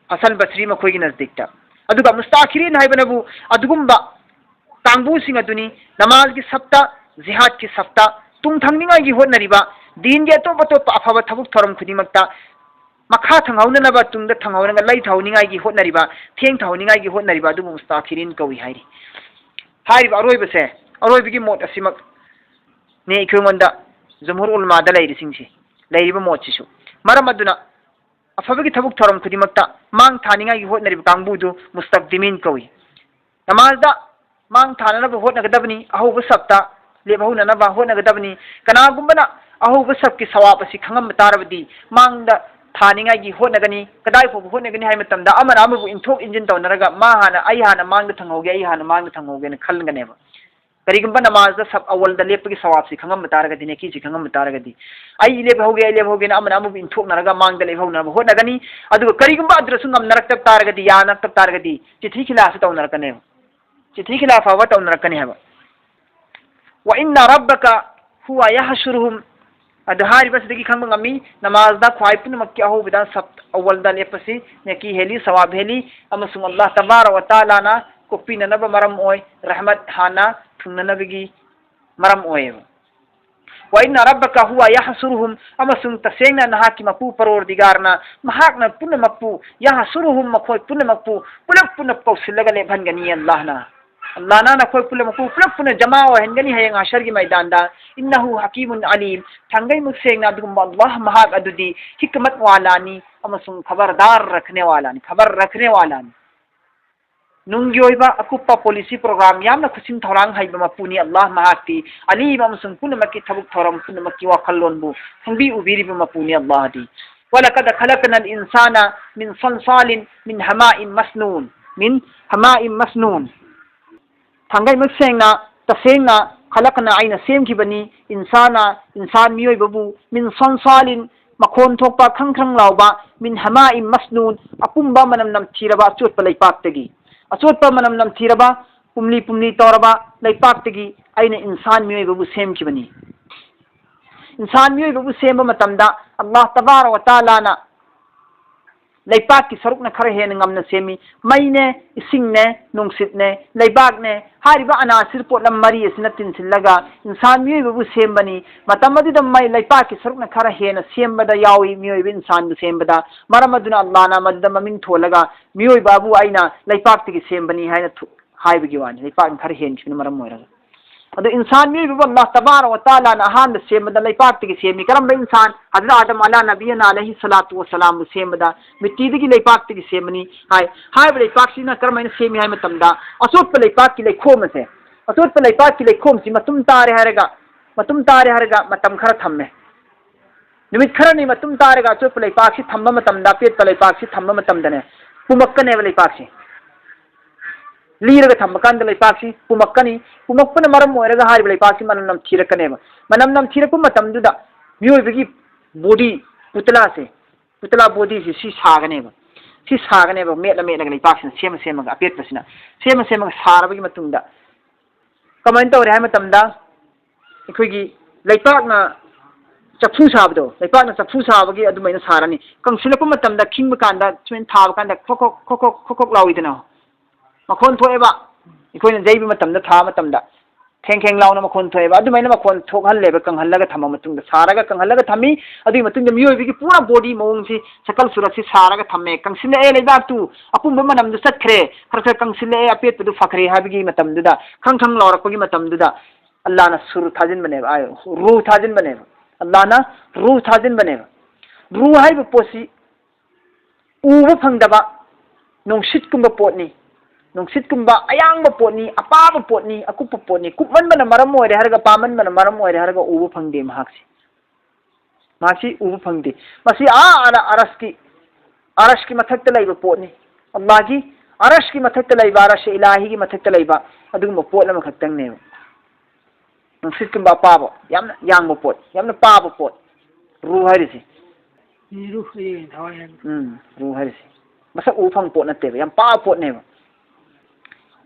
ꯍꯁꯟ ꯕꯁ꯭ꯔꯤ ꯃꯈꯣꯏꯒꯤ ꯅꯖꯗꯤꯛꯇ꯫ ꯑꯗꯨꯒ ꯃꯨꯁꯇꯥꯈꯤꯔꯤꯟ ꯍꯥꯏꯕꯅꯕꯨ ꯑꯗꯨꯒꯨꯝꯕ ꯀꯥꯡꯕꯨꯁꯤꯡ ꯑꯗꯨꯅꯤ, ꯅꯃꯥꯖꯒꯤ ꯁꯞꯇ, ꯖꯤꯍꯥꯗꯀꯤ ꯁꯞꯇ, ꯇꯨꯡ ꯊꯪꯅꯤꯡꯉꯥꯏꯒꯤ ꯍꯣꯠꯅꯔꯤꯕ, ꯗꯤꯟꯒꯤ ꯑꯇꯣꯞ ꯑꯇꯣꯞꯄ ꯑꯐꯕ ꯊꯕꯛ ꯊꯧꯔꯝ ꯈꯨꯗꯤꯡꯃꯛꯇ ꯃꯈꯥ ꯊꯪꯍꯧꯅꯅꯕ, ꯇꯨꯡꯗ ꯊꯪꯍꯧꯅꯒ ꯂꯩ ꯊꯧꯍꯅꯤꯡꯉꯥꯏꯒꯤ ꯍꯣꯠꯅꯔꯤꯕ, ꯊꯦꯡ ꯊꯧꯍꯅꯤꯡꯉꯥꯏꯒꯤ ꯍꯣꯠꯅꯔꯤꯕ ꯑꯗꯨꯕꯨ ꯃꯨꯁꯇꯥꯈꯤꯔꯤꯟ ꯀꯧꯏ ꯍꯥꯏꯔꯤ꯫ ꯍꯥꯏꯔꯤꯕ ꯑꯔꯣꯏꯕꯁꯦ, ꯑꯔꯣꯏꯕꯒꯤ ꯃꯣꯠ ꯑꯁꯤꯃꯛꯅꯦ ꯑꯩꯈꯣꯏꯉꯣꯟꯗ ꯖꯨꯝꯍꯨꯔ ꯎꯂꯃꯥꯗ ꯂꯩꯔꯤꯁꯤꯡꯁꯤ, ꯂꯩꯔꯤꯕ ꯃꯣꯠꯁꯤꯁꯨ꯫ ꯃꯔꯝ ꯑꯗꯨꯅ ꯑꯐꯕꯒꯤ ꯊꯕꯛ ꯊꯧꯔꯝ ꯈꯨꯗꯤꯡꯃꯛꯇ ꯃꯥꯡ ꯊꯥꯅꯤꯡꯉꯥꯏꯒꯤ ꯍꯣꯠꯅꯔꯤꯕ ꯀꯥꯡꯕꯨꯗꯨ ꯃꯨꯁꯇꯛꯗꯤꯃꯤꯟ ꯀꯧꯏ꯫ ꯅꯃꯥꯖꯗ ꯃꯥꯡ ꯊꯥꯅꯅꯕ ꯍꯣꯠꯅꯒꯗꯕꯅꯤ, ꯑꯍꯧꯕ ꯁꯞꯇ ꯂꯦꯞꯍꯧꯅꯅꯕ ꯍꯣꯠꯅꯒꯗꯕꯅꯤ꯫ ꯀꯅꯥꯒꯨꯝꯕꯅ ꯑꯍꯧꯕ ꯁꯞꯀꯤ ꯁꯋꯥꯕ ꯑꯁꯤ ꯈꯪꯉꯝꯕ ꯇꯥꯔꯕꯗꯤ ꯃꯥꯡꯗ ꯊꯥꯅꯤꯡꯉꯥꯏꯒꯤ ꯍꯣꯠꯅꯒꯅꯤ꯫ ꯀꯗꯥꯏ ꯐꯥꯎꯕ ꯍꯣꯠꯅꯒꯅꯤ ꯍꯥꯏꯕ ꯃꯇꯝꯗ ꯑꯃꯅ ꯑꯃꯕꯨ ꯏꯟꯊꯣꯛ ꯏꯟꯁꯤꯟ ꯇꯧꯅꯔꯒ ꯃꯥ ꯍꯥꯟꯅ, ꯑꯩ ꯍꯥꯟꯅ ꯃꯥꯡꯗ ꯊꯪꯍꯧꯒꯦ, ꯑꯩ ꯍꯥꯟꯅ ꯃꯥꯡꯗ ꯊꯪꯍꯧꯒꯦꯅ ꯈꯜꯂꯒꯅꯦꯕ꯫ ꯀꯔꯤꯒꯨꯝꯕ ꯅꯃꯥꯖꯗ ꯁꯞ ꯑꯋꯜꯗ ꯂꯦꯞꯄꯒꯤ ꯁꯋꯥꯕꯁꯤ ꯈꯪꯉꯝꯕ ꯇꯥꯔꯒꯗꯤ, ꯅꯦꯀꯤꯁꯤ ꯈꯪꯉꯝꯕ ꯇꯥꯔꯒꯗꯤ, ꯑꯩ ꯂꯦꯞꯍꯧꯒꯦ, ꯑꯩ ꯂꯦꯞꯍꯧꯒꯦꯅ ꯑꯃꯅ ꯑꯃꯕꯨ ꯏꯟꯊꯣꯛꯅꯔꯒ ꯃꯥꯡꯗ ꯂꯦꯞꯍꯧꯅꯕ ꯍꯣꯠꯅꯒꯅꯤ꯫ ꯑꯗꯨꯒ ꯀꯔꯤꯒꯨꯝꯕ ꯑꯗꯨꯗꯁꯨ ꯉꯝꯅꯔꯛꯇꯕ ꯇꯥꯔꯒꯗꯤ, ꯌꯥꯅꯔꯛꯇꯕ ꯇꯥꯔꯒꯗꯤ ꯆꯤꯊꯤ ꯈꯤꯂꯥꯁꯨ ꯇꯧꯅꯔꯛꯀꯅꯦꯕ꯫ ꯆꯤꯊꯤ ꯈꯤꯂꯥ ꯐꯥꯎꯕ ꯇꯧꯅꯔꯛꯀꯅꯤ ꯍꯥꯏꯕ꯫ "ꯋꯥ ꯏꯟꯅ ꯔꯕ꯭ꯕꯀ ꯍꯨꯋ ꯌꯍꯁꯨꯔꯨꯍꯨꯝ"꯫ ꯑꯗꯨ ꯍꯥꯏꯔꯤꯕꯁꯤꯗꯒꯤ ꯈꯪꯕ ꯉꯝꯃꯤ, ꯅꯃꯥꯖꯗ ꯈ꯭ꯋꯥꯏ ꯄꯨꯝꯅꯃꯛꯀꯤ ꯑꯍꯧꯕꯗ ꯁꯞ ꯑꯋꯜꯗ ꯂꯦꯞꯄꯁꯤ ꯅꯦꯀꯤ ꯍꯦꯜꯂꯤ, ꯁꯋꯥꯕ ꯍꯦꯜꯂꯤ, ꯑꯃꯁꯨꯡ ꯑꯜꯂꯥꯍ ꯇꯕꯥꯔꯛ ꯋ ꯇꯥꯂꯥꯅ ꯀꯣꯛꯄꯤꯅꯅꯕ ꯃꯔꯝ ꯑꯣꯏ, ꯔꯍꯃꯠ ꯍꯥꯟꯅ ꯊꯨꯡꯅꯅꯕꯒꯤ ꯃꯔꯝ ꯑꯣꯏꯌꯦꯕ꯫ "ꯋꯥ ꯏꯟꯅ ꯔꯕ꯭ꯕꯀ ꯍꯨꯋ ꯌꯍꯁꯨꯔꯨꯍꯨꯝ", ꯑꯃꯁꯨꯡ ꯇꯁꯦꯡꯅ ꯅꯍꯥꯛꯀꯤ ꯃꯄꯨ ꯄꯔꯣꯔꯗꯤꯒꯥꯔꯅ ꯃꯍꯥꯛꯅ ꯄꯨꯝꯅꯃꯛꯄꯨ, ꯌꯍꯁꯨꯔꯨꯍꯨꯝ, ꯃꯈꯣꯏ ꯄꯨꯝꯅꯃꯛꯄꯨ ꯄꯨꯂꯞ ꯄꯨꯂꯞ ꯀꯧꯁꯤꯜꯂꯒ ꯂꯦꯞꯍꯟꯒꯅꯤ ꯑꯜꯂꯥꯍꯅ꯫ ꯑꯜꯂꯥꯍꯅ ꯅꯈꯣꯏ ꯄꯨꯝꯅꯃꯛꯄꯨ ꯄꯨꯂꯞ ꯄꯨꯟꯅ ꯖꯃꯥ ꯑꯣꯏꯍꯟꯒꯅꯤ ꯍꯌꯦꯡ ꯍꯁꯔꯒꯤ ꯃꯩꯗꯥꯟꯗ꯫ "ꯏꯟꯅꯍꯨ ꯍꯀꯤꯃꯨꯟ ꯑꯂꯤꯝ", ꯊꯥꯡꯒꯩꯃꯨꯛ ꯁꯦꯡꯅ ꯑꯗꯨꯒꯨꯝꯕ ꯑꯜꯂꯥꯍ ꯃꯍꯥꯛ ꯑꯗꯨꯗꯤ ꯍꯤꯛꯃꯠ ꯋꯥꯂꯥꯅꯤ ꯑꯃꯁꯨꯡ ꯈꯕꯔꯗꯥꯔ ꯔꯈꯅꯦ ꯋꯥꯂꯥꯅꯤ, ꯈꯕꯔ ꯔꯈꯅꯦ ꯋꯥꯂꯥꯅꯤ꯫ ꯅꯨꯡꯒꯤ ꯑꯣꯏꯕ ꯑꯀꯨꯞꯄ ꯄꯣꯂꯤꯁꯤ ꯄ꯭ꯔꯣꯒ꯭ꯔꯥꯝ ꯌꯥꯝꯅ ꯈꯨꯠꯁꯤꯟ ꯊꯧꯔꯥꯡ ꯍꯩꯕ ꯃꯄꯨꯅꯤ ꯑꯜꯂꯥꯍ ꯃꯍꯥꯛꯇꯤ꯫ ꯑꯂꯤꯝ ꯑꯃꯁꯨꯡ ꯄꯨꯝꯅꯃꯛꯀꯤ ꯊꯕꯛ ꯊꯧꯔꯝ ꯄꯨꯝꯅꯃꯛꯀꯤ ꯋꯥꯈꯜꯂꯣꯟꯕꯨ ꯈꯪꯕꯤ ꯎꯕꯤꯔꯤꯕ ꯃꯄꯨꯅꯤ ꯑꯜꯂꯥꯍꯗꯤ꯫ "ولقد خلقنا الإنسان من صلصال من حمأ مسنون، من حمأ مسنون"꯫ ꯊꯥꯡꯒꯩꯃꯛ ꯁꯦꯡꯅ, ꯇꯁꯦꯡꯅ, "ꯈꯂꯛꯅ", ꯑꯩꯅ ꯁꯦꯝꯈꯤꯕꯅꯤ, "ꯏꯟꯁꯥꯅ", ꯏꯟꯁꯥꯟ ꯃꯤꯑꯣꯏꯕꯕꯨ, "ꯃꯤꯟ ꯁꯣꯟꯁꯥꯂꯤꯟ", ꯃꯈꯣꯟ ꯊꯣꯛꯄ ꯈꯪ ꯈꯪ ꯂꯥꯎꯕ, "ꯃꯤꯟ ꯍꯃꯥꯏ ꯃꯁꯅꯨꯟ", ꯑꯄꯨꯝꯕ ꯃꯅꯝ ꯅꯝꯊꯤꯔꯕ ꯑꯆꯣꯠꯄ ꯂꯩꯄꯥꯛꯇꯒꯤ, ꯑꯆꯣꯠꯄ ꯃꯅꯝ ꯅꯝꯊꯤꯔꯕ, ꯄꯨꯝꯂꯤ ꯄꯨꯝꯂꯤ ꯇꯧꯔꯕ ꯂꯩꯄꯥꯛꯇꯒꯤ ꯑꯩꯅ ꯏꯟꯁꯥꯟ ꯃꯤꯑꯣꯏꯕꯕꯨ ꯁꯦꯝꯈꯤꯕꯅꯤ꯫ ꯏꯟꯁꯥꯟ ꯃꯤꯑꯣꯏꯕꯕꯨ ꯁꯦꯝꯕ ꯃꯇꯝꯗ ꯑꯜꯂꯥꯍ ꯇꯕꯥꯔꯛ ꯋ ꯇꯥꯂꯥꯅ ꯂꯩꯄꯥꯛꯀꯤ ꯁꯔꯨꯛꯅ ꯈꯔ ꯍꯦꯟꯅ ꯉꯝꯅ ꯁꯦꯝꯃꯤ꯫ ꯃꯩꯅꯦ, ꯏꯁꯤꯡꯅꯦ, ꯅꯨꯡꯁꯤꯠꯅꯦ, ꯂꯩꯕꯥꯛꯅꯦ, ꯍꯥꯏꯔꯤꯕ ꯑꯅꯥꯁꯤꯔ ꯄꯣꯠꯂꯝ ꯃꯔꯤ ꯑꯁꯤꯅ ꯇꯤꯟꯁꯤꯜꯂꯒ ꯏꯟꯁꯥꯟ ꯃꯤꯑꯣꯏꯕꯕꯨ ꯁꯦꯝꯕꯅꯤ꯫ ꯃꯇꯝ ꯑꯗꯨꯗ ꯃꯩ ꯂꯩꯄꯥꯛꯀꯤ ꯁꯔꯨꯛꯅ ꯈꯔ ꯍꯦꯟꯅ ꯁꯦꯝꯕꯗ ꯌꯥꯎꯏ, ꯃꯤꯑꯣꯏꯕ ꯏꯟꯁꯥꯟꯕꯨ ꯁꯦꯝꯕꯗ꯫ ꯃꯔꯝ ꯑꯗꯨꯅ ꯑꯜꯂꯥꯍꯅ ꯃꯗꯨꯗ ꯃꯃꯤꯡ ꯊꯣꯜꯂꯒ ꯃꯤꯑꯣꯏꯕꯕꯨ ꯑꯩꯅ ꯂꯩꯄꯥꯛꯇꯒꯤ ꯁꯦꯝꯕꯅꯤ ꯍꯥꯏꯅ ꯊꯨ-, ꯍꯥꯏꯕꯒꯤ ꯋꯥꯅꯤ, ꯂꯩꯄꯥꯛꯅ ꯈꯔ ꯍꯦꯟꯈꯤꯕꯅ ꯃꯔꯝ ꯑꯣꯏꯔꯒ꯫ ꯑꯗꯣ ꯏꯟꯁꯥꯟ ꯃꯤꯑꯣꯏꯕꯕꯨ ꯑꯜꯂꯥꯍ ꯇꯕꯥꯔꯛ ꯋ ꯇꯥꯂꯥꯅ ꯑꯍꯥꯟꯕ ꯁꯦꯝꯕꯗ ꯂꯩꯄꯥꯛꯇꯒꯤ ꯁꯦꯝꯃꯤ꯫ ꯀꯔꯝꯕ ꯏꯟꯁꯥꯟ? ꯍꯖꯔꯠ ꯑꯥꯗꯝ ꯑꯂꯥ ꯅꯕꯤꯌꯅ ꯑꯂꯩꯍꯤ ꯁꯂꯥꯇꯨ ꯋꯁꯁꯂꯥꯝꯕꯨ ꯁꯦꯝꯕꯗ ꯃꯤꯠꯇꯤꯗꯒꯤ ꯂꯩꯄꯥꯛꯇꯒꯤ ꯁꯦꯝꯕꯅꯤ ꯍꯥꯏ꯫ ꯍꯥꯏꯔꯤꯕ ꯂꯩꯄꯥꯛꯁꯤꯅ ꯀꯔꯝꯍꯥꯏꯅ ꯁꯦꯝꯃꯤ ꯍꯥꯏ ꯃꯇꯝꯗ, ꯑꯆꯣꯠꯄ ꯂꯩꯄꯥꯛꯀꯤ ꯂꯩꯈꯣꯝ ꯑꯁꯦ, ꯑꯆꯣꯠꯄ ꯂꯩꯄꯥꯛꯀꯤ ꯂꯩꯈꯣꯝꯁꯤ ꯃꯇꯨꯝ ꯇꯥꯔꯦ ꯍꯥꯏꯔꯒ, ꯃꯇꯨꯝ ꯇꯥꯔꯦ ꯍꯥꯏꯔꯒ ꯃꯇꯝ ꯈꯔ ꯊꯝꯃꯦ꯫ ꯅꯨꯃꯤꯠ ꯈꯔꯅꯤ ꯃꯇꯨꯡ ꯇꯥꯔꯒ ꯑꯆꯣꯠꯄ ꯂꯩꯄꯥꯛꯁꯤ ꯊꯝꯕ ꯃꯇꯝꯗ, ꯑꯄꯦꯠꯄ ꯂꯩꯄꯥꯛꯁꯤ ꯊꯝꯕ ꯃꯇꯝꯗꯅꯦ, ꯄꯨꯝꯃꯛꯀꯅꯦꯕ ꯂꯩꯄꯥꯛꯁꯤ꯫ ꯂꯤꯔꯒ ꯊꯝꯕ ꯀꯥꯟꯗ ꯂꯩꯄꯥꯛꯁꯤ ꯄꯨꯝꯃꯛꯀꯅꯤ꯫ ꯄꯨꯝꯃꯛꯄꯅ ꯃꯔꯝ ꯑꯣꯏꯔꯒ ꯍꯥꯏꯔꯤꯕ ꯂꯩꯄꯥꯛꯁꯤ ꯃꯅꯝ ꯅꯝꯊꯤꯔꯛꯀꯅꯦꯕ꯫ ꯃꯅꯝ ꯅꯝꯊꯤꯔꯛꯄ ꯃꯇꯝꯗꯨꯗ ꯃꯤꯑꯣꯏꯕꯒꯤ ꯕꯣꯗꯤ, ꯄꯨꯇꯂꯥꯁꯦ, ꯄꯨꯇꯂꯥ ꯕꯣꯗꯤꯁꯤ ꯁꯤ ꯁꯥꯒꯅꯦꯕ꯫ ꯁꯤ ꯁꯥꯒꯅꯦꯕ, ꯃꯦꯠꯂ ꯃꯦꯠꯂꯒ ꯂꯩꯄꯥꯛꯁꯤꯅ ꯁꯦꯝꯃ ꯁꯦꯝꯃꯒ, ꯑꯄꯦꯠꯄꯁꯤꯅ ꯁꯦꯝꯃ ꯁꯦꯝꯃꯒ ꯁꯥꯔꯕꯒꯤ ꯃꯇꯨꯡꯗ ꯀꯃꯥꯏꯅ ꯇꯧꯔꯦ ꯍꯥꯏ ꯃꯇꯝꯗ, ꯑꯩꯈꯣꯏꯒꯤ ꯂꯩꯄꯥꯛꯅ ꯆꯐꯨ ꯁꯥꯕꯗꯣ, ꯂꯩꯄꯥꯛꯅ ꯆꯐꯨ ꯁꯥꯕꯒꯤ ꯑꯗꯨꯃꯥꯏꯅ ꯁꯥꯔꯅꯤ꯫ ꯀꯪꯁꯤꯜꯂꯛꯄ ꯃꯇꯝꯗ ꯈꯤꯡꯕ ꯀꯥꯟꯗ, ꯁꯨꯃꯥꯏꯅ ꯊꯥꯕ ꯀꯥꯟꯗ ꯈꯣꯛ ꯈꯣꯛ, ꯈꯣꯛ ꯈꯣꯛ, ꯈꯣꯛ ꯈꯣꯛ ꯂꯥꯎꯏꯗꯅ, ꯃꯈꯣꯟ ꯊꯣꯛꯑꯦꯕ꯫ ꯑꯩꯈꯣꯏꯅ ꯌꯩꯕ ꯃꯇꯝꯗ, ꯊꯥꯕ ꯃꯇꯝꯗ ꯈꯦꯡ ꯈꯦꯡ ꯂꯥꯎꯅ ꯃꯈꯣꯟ ꯊꯣꯛꯑꯦꯕ꯫ ꯑꯗꯨꯃꯥꯏꯅ ꯃꯈꯣꯟ ꯊꯣꯛꯍꯜꯂꯦꯕ, ꯀꯪꯍꯜꯂꯒ ꯊꯝꯃ ꯃꯇꯨꯡꯗ, ꯁꯥꯔꯒ ꯀꯪꯍꯜꯂꯒ ꯊꯝꯃꯤ꯫ ꯑꯗꯨꯒꯤ ꯃꯇꯨꯡꯗ ꯃꯤꯑꯣꯏꯕꯒꯤ ꯄꯨꯔꯥ body ꯃꯑꯣꯡꯁꯤ, ꯁꯀꯜ ꯁꯨꯔꯠꯁꯤ ꯁꯥꯔꯒ ꯊꯝꯃꯦ, ꯀꯪꯁꯤꯜꯂꯛꯑꯦ꯫ ꯂꯩꯕꯥꯛꯇꯨ ꯑꯄꯨꯝꯕ ꯃꯅꯝꯗꯨ ꯆꯠꯈ꯭ꯔꯦ, ꯈꯔ ꯈꯔ ꯀꯪꯁꯤꯜꯂꯛꯑꯦ, ꯑꯄꯦꯠꯄꯗꯨ ꯐꯈ꯭ꯔꯦ ꯍꯥꯏꯕꯒꯤ ꯃꯇꯝꯗꯨꯗ, ꯈꯪ ꯈꯪ ꯂꯥꯎꯔꯛꯄꯒꯤ ꯃꯇꯝꯗꯨꯗ, ꯑꯜꯂꯥꯅ ꯁꯨꯔ ꯊꯥꯖꯤꯟꯕꯅꯦꯕ, ꯑꯥꯏ, ꯔꯨꯍ ꯊꯥꯖꯤꯟꯕꯅꯦꯕ꯫ ꯑꯜꯂꯥꯅ ꯔꯨꯍ ꯊꯥꯖꯤꯟꯕꯅꯦꯕ꯫ ꯔꯨꯍ ꯍꯥꯏꯕ ꯄꯣꯠꯁꯤ ꯎꯕ ꯐꯪꯗꯕ ꯅꯨꯡꯁꯤꯠꯀꯨꯝꯕ ꯄꯣꯠꯅꯤ꯫ ꯅꯨꯡꯁꯤꯠꯀꯨꯝꯕ ꯑꯌꯥꯡꯕ ꯄꯣꯠꯅꯤ, ꯑꯄꯥꯕ ꯄꯣꯠꯅꯤ, ꯑꯀꯨꯞꯄ ꯄꯣꯠꯅꯤ꯫ ꯀꯨꯞꯃꯟꯕꯅ ꯃꯔꯝ ꯑꯣꯏꯔꯦ ꯍꯥꯏꯔꯒ, ꯄꯥꯃꯟꯕꯅ ꯃꯔꯝ ꯑꯣꯏꯔꯦ ꯍꯥꯏꯔꯒ ꯎꯕ ꯐꯪꯗꯦ ꯃꯍꯥꯛꯁꯤ꯫ ꯃꯍꯥꯛꯁꯤ ꯎꯕ ꯐꯪꯗꯦ꯫ ꯃꯁꯤ ꯑꯥ ꯑꯥꯗ ꯑꯔꯁꯀꯤ, ꯑꯔꯁꯀꯤ ꯃꯊꯛꯇ ꯂꯩꯕ ꯄꯣꯠꯅꯤ꯫ ꯑꯜꯂꯥꯍꯒꯤ ꯑꯔꯁꯀꯤ ꯃꯊꯛꯇ ꯂꯩꯕ, ꯑꯔꯁ ꯏꯂꯥꯍꯤꯒꯤ ꯃꯊꯛꯇ ꯂꯩꯕ ꯑꯗꯨꯒꯨꯝꯕ ꯄꯣꯠ ꯑꯃꯈꯛꯇꯪꯅꯦꯕ꯫ ꯅꯨꯡꯁꯤꯠꯀꯨꯝꯕ ꯑꯄꯥꯕ, ꯌꯥꯝꯅ ꯌꯥꯡꯕ ꯄꯣꯠ, ꯌꯥꯝꯅ ꯄꯥꯕ ꯄꯣꯠ, ꯔꯨꯍ ꯍꯥꯏꯔꯤꯁꯦ꯫ ꯔꯨꯍ ꯍꯥꯏꯌꯦ, ꯊꯋꯥꯏ ꯍꯥꯏꯕ꯫ ꯎꯝ, ꯔꯨꯍ ꯍꯥꯏꯔꯤꯁꯦ꯫ ꯃꯁꯛ ꯎꯕ ꯐꯪꯕ ꯄꯣꯠ ꯅꯠꯇꯦꯕ, ꯌꯥꯝ ꯄꯥꯕ ꯄꯣꯠꯅꯦꯕ꯫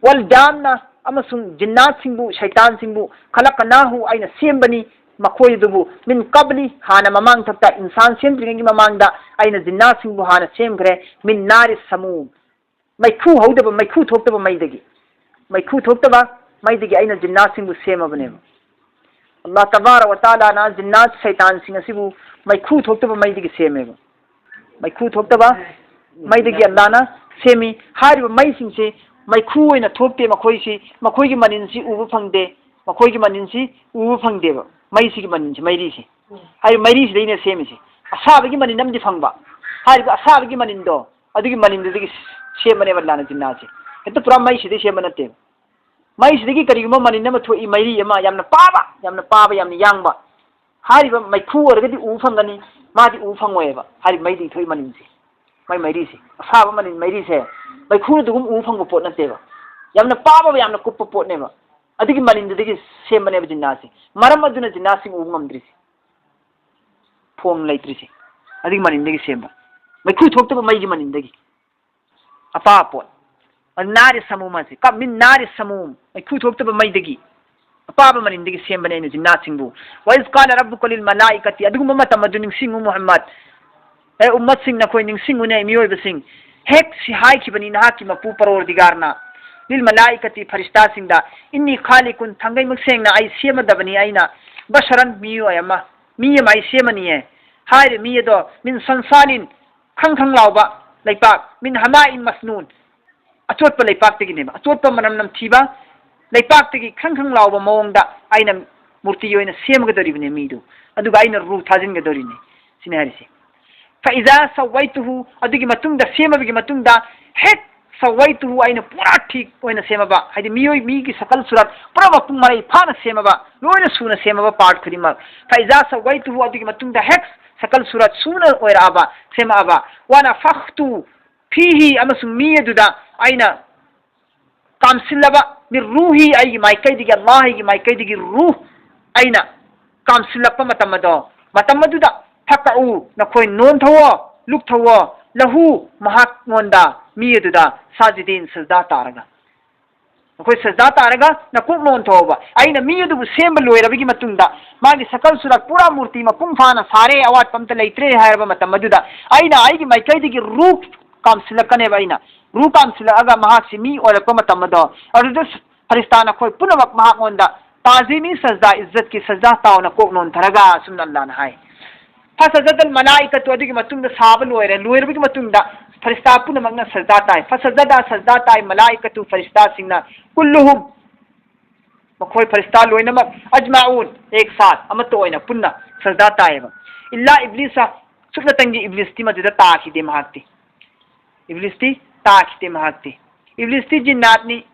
ꯋꯜ ꯖꯥꯟꯅ, ꯑꯃꯁꯨꯡ ꯖꯤꯟꯅꯥꯠꯁꯤꯡꯕꯨ, ꯁꯩꯇꯥꯟꯁꯤꯡꯕꯨ, ꯈꯂꯛꯅꯥꯍꯨ, ꯑꯩꯅ ꯁꯦꯝꯕꯅꯤ, ꯃꯈꯣꯏ ꯑꯗꯨꯕꯨ, ꯃꯤꯟ ꯀꯕꯂꯤ, ꯍꯥꯟꯅ ꯃꯃꯥꯡ ꯊꯛꯇ, ꯏꯟꯁꯥꯟ ꯁꯦꯝꯗ꯭ꯔꯤꯉꯩꯒꯤ ꯃꯃꯥꯡꯗ ꯑꯩꯅ ꯖꯤꯟꯅꯥꯠꯁꯤꯡꯕꯨ ꯍꯥꯟꯅ ꯁꯦꯝꯈ꯭ꯔꯦ, ꯃꯤꯟ ꯅꯥꯔꯤ ꯁꯃꯨꯝ, ꯃꯩꯈꯨ ꯍꯧꯗꯕ, ꯃꯩꯈꯨ ꯊꯣꯛꯇꯕ ꯃꯩꯗꯒꯤ, ꯃꯩꯈꯨ ꯊꯣꯛꯇꯕ ꯃꯩꯗꯒꯤ ꯑꯩꯅ ꯖꯤꯟꯅꯥꯠꯁꯤꯡꯕꯨ ꯁꯦꯝꯃꯕꯅꯦꯕ꯫ ꯑꯜꯂꯥꯍ ꯇꯕꯥꯔꯛ ꯋ ꯇꯥꯂꯥꯅ ꯖꯤꯟꯅꯥꯠ ꯁꯩꯇꯥꯟꯁꯤꯡ ꯑꯁꯤꯕꯨ ꯃꯩꯈꯨ ꯊꯣꯛꯇꯕ ꯃꯩꯗꯒꯤ ꯁꯦꯝꯃꯦꯕ꯫ ꯃꯩꯈꯨ ꯊꯣꯛꯇꯕ ꯃꯩꯗꯒꯤ ꯑꯜꯂꯥꯍꯅ ꯁꯦꯝꯃꯤ꯫ ꯍꯥꯏꯔꯤꯕ ꯃꯩꯁꯤꯡꯁꯤ ꯃꯩꯈꯨ ꯑꯣꯏꯅ ꯊꯣꯛꯇꯦ, ꯃꯈꯣꯏꯁꯤ, ꯃꯈꯣꯏꯒꯤ ꯃꯅꯤꯟꯁꯤ ꯎꯕ ꯐꯪꯗꯦ, ꯃꯈꯣꯏꯒꯤ ꯃꯅꯤꯟꯁꯤ ꯎꯕ ꯐꯪꯗꯦꯕ꯫ ꯃꯩꯁꯤꯒꯤ ꯃꯅꯤꯟꯁꯤ, ꯃꯩꯔꯤꯁꯤ, ꯍꯥꯏꯔꯤꯕ ꯃꯩꯔꯤꯁꯤꯗꯩꯅ ꯁꯦꯝꯃꯤꯁꯤ꯫ ꯑꯁꯥꯕꯒꯤ ꯃꯅꯤꯟ ꯑꯃꯗꯤ ꯐꯪꯕ, ꯍꯥꯏꯔꯤꯕ ꯑꯁꯥꯕꯒꯤ ꯃꯅꯤꯟꯗꯣ, ꯑꯗꯨꯒꯤ ꯃꯅꯤꯟꯗꯨꯗꯒꯤ ꯁꯦꯝꯕꯅꯦꯕ ꯑꯜꯂꯥꯍꯅ ꯖꯤꯟꯅꯥꯠꯁꯦ꯫ ꯍꯦꯛꯇ ꯄꯨꯔꯥ ꯃꯩꯁꯤꯗꯩ ꯁꯦꯝꯕ ꯅꯠꯇꯦꯕ꯫ ꯃꯩꯁꯤꯗꯒꯤ ꯀꯔꯤꯒꯨꯝꯕ ꯃꯅꯤꯟ ꯑꯃ ꯊꯣꯛꯏ, ꯃꯩꯔꯤ ꯑꯃ, ꯌꯥꯝꯅ ꯄꯥꯕ, ꯌꯥꯝꯅ ꯄꯥꯕ, ꯌꯥꯝꯅ ꯌꯥꯡꯕ꯫ ꯍꯥꯏꯔꯤꯕ ꯃꯩꯈꯨ ꯑꯣꯏꯔꯒꯗꯤ ꯎꯕ ꯐꯪꯒꯅꯤ, ꯃꯥꯗꯤ ꯎꯕ ꯐꯪꯉꯣꯏꯕ꯫ ꯍꯥꯏꯔꯤꯕ ꯃꯩꯗꯒꯤ ꯊꯣꯛꯏ ꯃꯅꯤꯟꯁꯦ, ꯃꯩ ꯃꯩꯔꯤꯁꯦ, ꯑꯁꯥꯕ ꯃꯅꯤꯟ ꯃꯩꯔꯤꯁꯦ, ꯃꯩꯈꯨꯅ ꯑꯗꯨꯒꯨꯝ ꯎꯕ ꯐꯪꯕ ꯄꯣꯠ ꯅꯠꯇꯦꯕ꯫ ꯌꯥꯝꯅ ꯄꯥꯕ, ꯌꯥꯝꯅ ꯀꯨꯞꯄ ꯄꯣꯠꯅꯦꯕ꯫ ꯑꯗꯨꯒꯤ ꯃꯅꯤꯟꯗꯨꯗꯒꯤ ꯁꯦꯝꯕꯅꯦꯕ ꯖꯤꯟꯅꯥꯠꯁꯦ꯫ ꯃꯔꯝ ꯑꯗꯨꯅ ꯖꯤꯟꯅꯥꯠꯁꯤꯡ ꯎꯕ ꯉꯝꯗ꯭ꯔꯤꯁꯦ, ꯐꯣꯝ ꯂꯩꯇ꯭ꯔꯤꯁꯦ꯫ ꯑꯗꯨꯒꯤ ꯃꯅꯤꯟꯗꯒꯤ ꯁꯦꯝꯕ, ꯃꯩꯈꯨ ꯊꯣꯛꯇꯕ ꯃꯩꯒꯤ ꯃꯅꯤꯟꯗꯒꯤ꯫ ꯑꯄꯥꯕ ꯄꯣꯠ꯫ ꯅꯥꯔꯤ ꯁꯃꯨꯝ ꯑꯁꯤ, ꯀ-, ꯃꯤꯟ ꯅꯥꯔꯤ ꯁꯃꯨꯝ, ꯃꯩꯈꯨ ꯊꯣꯛꯇꯕ ꯃꯩꯗꯒꯤ, ꯑꯄꯥꯕ ꯃꯅꯤꯟꯗꯒꯤ ꯁꯦꯝꯕꯅꯦ ꯑꯩꯅ ꯖꯤꯟꯅꯥꯠꯁꯤꯡꯕꯨ꯫ ꯋꯥꯏꯖ ꯀꯥꯂ ꯔꯕꯨꯀ ꯂꯤꯜ ꯃꯂꯥꯏꯀꯇꯤ, ꯑꯗꯨꯒꯨꯝꯕ ꯃꯇꯝ ꯑꯗꯨ ꯅꯤꯡꯁꯤꯡꯉꯨ ꯃꯨꯍꯝꯃꯗ꯫ ꯑꯦ ꯎꯝꯃꯠꯁꯤꯡ, ꯅꯈꯣꯏ ꯅꯤꯡꯁꯤꯡꯉꯨꯅꯦ, ꯃꯤꯑꯣꯏꯕꯁꯤꯡ꯫ ꯍꯦꯛ ꯁꯤ ꯍꯥꯏꯈꯤꯕꯅꯤ ꯅꯍꯥꯛꯀꯤ ꯃꯄꯨ ꯄꯔꯣꯔꯗꯤꯒꯥꯔꯅ, ꯂꯤꯜ ꯃꯂꯥꯏꯀꯇꯤ, ꯐꯔꯤꯁꯇꯥꯁꯤꯡꯗ, "ꯏꯟꯅꯤ ꯈꯥꯂꯤꯀꯨꯟ, ꯊꯥꯡꯒꯩꯃꯛ ꯁꯦꯡꯅ ꯑꯩ ꯁꯦꯝꯃꯗꯕꯅꯤ, ꯑꯩꯅ, ꯕꯁꯔꯟ, ꯃꯤꯑꯣꯏ ꯑꯃ, ꯃꯤ ꯑꯃ ꯑꯩ ꯁꯦꯝꯃꯅꯤꯌꯦ"꯫ ꯍꯥꯏꯔꯤꯕ ꯃꯤ ꯑꯗꯣ, "ꯃꯤꯟ ꯁꯜꯁꯥꯂꯤꯟ, ꯈꯪ ꯈꯪ ꯂꯥꯎꯕ ꯂꯩꯄꯥꯛ, ꯃꯤꯟ ꯍꯃꯥꯏꯟ ꯃꯁꯅꯨꯟ, ꯑꯆꯣꯠꯄ ꯂꯩꯄꯥꯛꯇꯒꯤꯅꯦꯕ, ꯑꯆꯣꯠꯄ ꯃꯅꯝ ꯅꯝꯊꯤꯕ ꯂꯩꯄꯥꯛꯇꯒꯤ ꯈꯪ ꯈꯪ ꯂꯥꯎꯕ ꯃꯑꯣꯡꯗ ꯑꯩꯅ ꯃꯨꯔꯇꯤ ꯑꯣꯏꯅ ꯁꯦꯝꯒꯗꯧꯔꯤꯕꯅꯦ ꯃꯤꯗꯨ, ꯑꯗꯨꯒ ꯑꯩꯅ ꯔꯨ ꯊꯥꯖꯤꯟꯒꯗꯧꯔꯤꯅꯦ", ꯁꯤꯅꯦ ꯍꯥꯏꯔꯤꯁꯦ꯫ "ꯐꯏꯖꯥ ꯁꯋꯥꯏꯇꯨꯍꯨ", ꯑꯗꯨꯒꯤ ꯃꯇꯨꯡꯗ, ꯁꯦꯝꯃꯕꯒꯤ ꯃꯇꯨꯡꯗ, ꯍꯦꯛ "ꯁꯋꯥꯏꯇꯨꯍꯨ", ꯑꯩꯅ ꯄꯨꯔꯥ ꯊꯤꯛ ꯑꯣꯏꯅ ꯁꯦꯝꯃꯕ, ꯍꯥꯏꯗꯤ ꯃꯤꯑꯣꯏ, ꯃꯤꯒꯤ ꯁꯀꯜ ꯁꯨꯔꯠ ꯄꯨꯝꯅꯃꯛ ꯃꯄꯨꯡ ꯃꯔꯩ ꯐꯥꯅ ꯁꯦꯝꯃꯕ, ꯂꯣꯏꯅ ꯁꯨꯅ ꯁꯦꯝꯃꯕ ꯄꯥꯔꯠ ꯈꯨꯗꯤꯡꯃꯛ, "ꯐꯏꯖꯥ ꯁꯋꯥꯏꯇꯨꯍꯨ", ꯑꯗꯨꯒꯤ ꯃꯇꯨꯡꯗ ꯍꯦꯛ ꯁꯀꯜ ꯁꯨꯔꯠ ꯁꯨꯅ ꯑꯣꯏꯔꯛꯑꯕ, ꯁꯦꯝꯃꯛꯑꯕ, "ꯋꯥꯅ ꯐꯈꯇꯨ ꯐꯤꯍꯤ", ꯑꯃꯁꯨꯡ ꯃꯤ ꯑꯗꯨꯗ ꯑꯩꯅ ꯀꯥꯝꯁꯤꯜꯂꯕ, "ꯃꯤꯔ ꯔꯨꯍꯤ", ꯑꯩꯒꯤ ꯃꯥꯏꯀꯩꯗꯒꯤ, ꯑꯜꯂꯥꯍꯒꯤ ꯃꯥꯏꯀꯩꯗꯒꯤ ꯔꯨꯍ ꯑꯩꯅ ꯀꯥꯝꯁꯤꯜꯂꯛꯄ ꯃꯇꯝ ꯑꯗꯣ, ꯃꯇꯝ ꯑꯗꯨꯗ, "ꯐꯀꯎ", ꯅꯈꯣꯏ ꯅꯣꯟꯊꯧꯑꯣ, ꯂꯨꯞꯊꯧꯑꯣ, "ꯂꯍꯨ", ꯃꯍꯥꯛꯉꯣꯟꯗ, ꯃꯤ ꯑꯗꯨꯗ, "ꯁꯥꯖꯤꯗꯤꯟ", ꯁꯖꯗꯥ ꯇꯥꯔꯒ, ꯅꯈꯣꯏ ꯁꯖꯗꯥ ꯇꯥꯔꯒ ꯅꯀꯣꯛ ꯅꯣꯟꯊꯣꯛꯑꯣꯕ꯫ ꯑꯩꯅ ꯃꯤ ꯑꯗꯨꯕꯨ ꯁꯦꯝꯕ ꯂꯣꯏꯔꯕꯒꯤ ꯃꯇꯨꯡꯗ, ꯃꯥꯒꯤ ꯁꯀꯜ ꯁꯨꯔꯠ ꯄꯨꯔꯥ ꯃꯨꯔꯇꯤ ꯃꯄꯨꯡ ꯐꯥꯅ ꯁꯥꯔꯦ, ꯑꯋꯥꯠꯄ ꯑꯝꯇ ꯂꯩꯇ꯭ꯔꯦ ꯍꯥꯏꯔꯕ ꯃꯇꯝ ꯑꯗꯨꯗ, ꯑꯩꯅ ꯑꯩꯒꯤ ꯃꯥꯏꯀꯩꯗꯒꯤ ꯔꯨꯍ ꯀꯥꯝꯁꯤꯜꯂꯛꯀꯅꯦꯕ꯫ ꯑꯩꯅ ꯔꯨꯍ ꯀꯥꯝꯁꯤꯜꯂꯛꯑꯒ ꯃꯍꯥꯛꯁꯤ ꯃꯤ ꯑꯣꯏꯔꯛꯄ ꯃꯇꯝ ꯑꯗꯣ, ꯑꯗꯨꯗ ꯐꯔꯤꯁꯇꯥ ꯅꯈꯣꯏ ꯄꯨꯝꯅꯃꯛ ꯃꯍꯥꯛꯉꯣꯟꯗ "ꯇꯥꯖꯤꯃꯤ ꯁꯖꯗꯥ, ꯏꯖꯠꯀꯤ ꯁꯖꯗꯥ ꯇꯥꯎꯅ ꯀꯣꯛ ꯅꯣꯟꯊꯔꯒ", ꯑꯁꯨꯝꯅ ꯑꯜꯂꯥꯅ ꯍꯥꯏ꯫ "ꯐꯁꯖꯗꯜ ꯃꯂꯥꯏꯀꯇꯨ", ꯑꯗꯨꯒꯤ ꯃꯇꯨꯡꯗ ꯁꯥꯕ ꯂꯣꯏꯔꯦ, ꯂꯣꯏꯔꯕꯒꯤ ꯃꯇꯨꯡꯗ ꯐꯔꯤꯁꯇꯥ ꯄꯨꯝꯅꯃꯛꯅ ꯁꯖꯗꯥ ꯇꯥꯏ꯫ "ꯐꯁꯖꯗ", ꯁꯖꯗꯥ ꯇꯥꯏ, "ꯃꯂꯥꯏꯀꯇꯨ", ꯐꯔꯤꯁꯇꯥꯁꯤꯡꯅ, "ꯀꯨꯜꯂꯨꯍꯨꯝ", ꯃꯈꯣꯏ ꯐꯔꯤꯁꯇꯥ ꯂꯣꯏꯅꯃꯛ, "ꯑꯖꯃꯥꯎꯟ", ꯑꯦꯛ ꯁꯥꯠ, ꯑꯃꯠꯇ ꯑꯣꯏꯅ ꯄꯨꯟꯅ ꯁꯖꯗꯥ ꯇꯥꯏꯌꯦꯕ꯫ "ꯏꯜꯂꯥ ꯏꯕ꯭ꯂꯤꯁ", ꯁꯨꯞꯅꯇꯪꯒꯤ ꯏꯕ꯭ꯂꯤꯁꯇꯤ ꯃꯗꯨꯗ ꯇꯥꯈꯤꯗꯦ ꯃꯍꯥꯛꯇꯤ꯫ ꯏꯕ꯭ꯂꯤꯁꯇꯤ ꯇꯥꯈꯤꯗꯦ ꯃꯍꯥꯛꯇꯤ꯫ ꯏꯕ꯭ꯂꯤꯁꯇꯤ ꯖꯤꯟꯅꯥꯠꯅꯤ꯫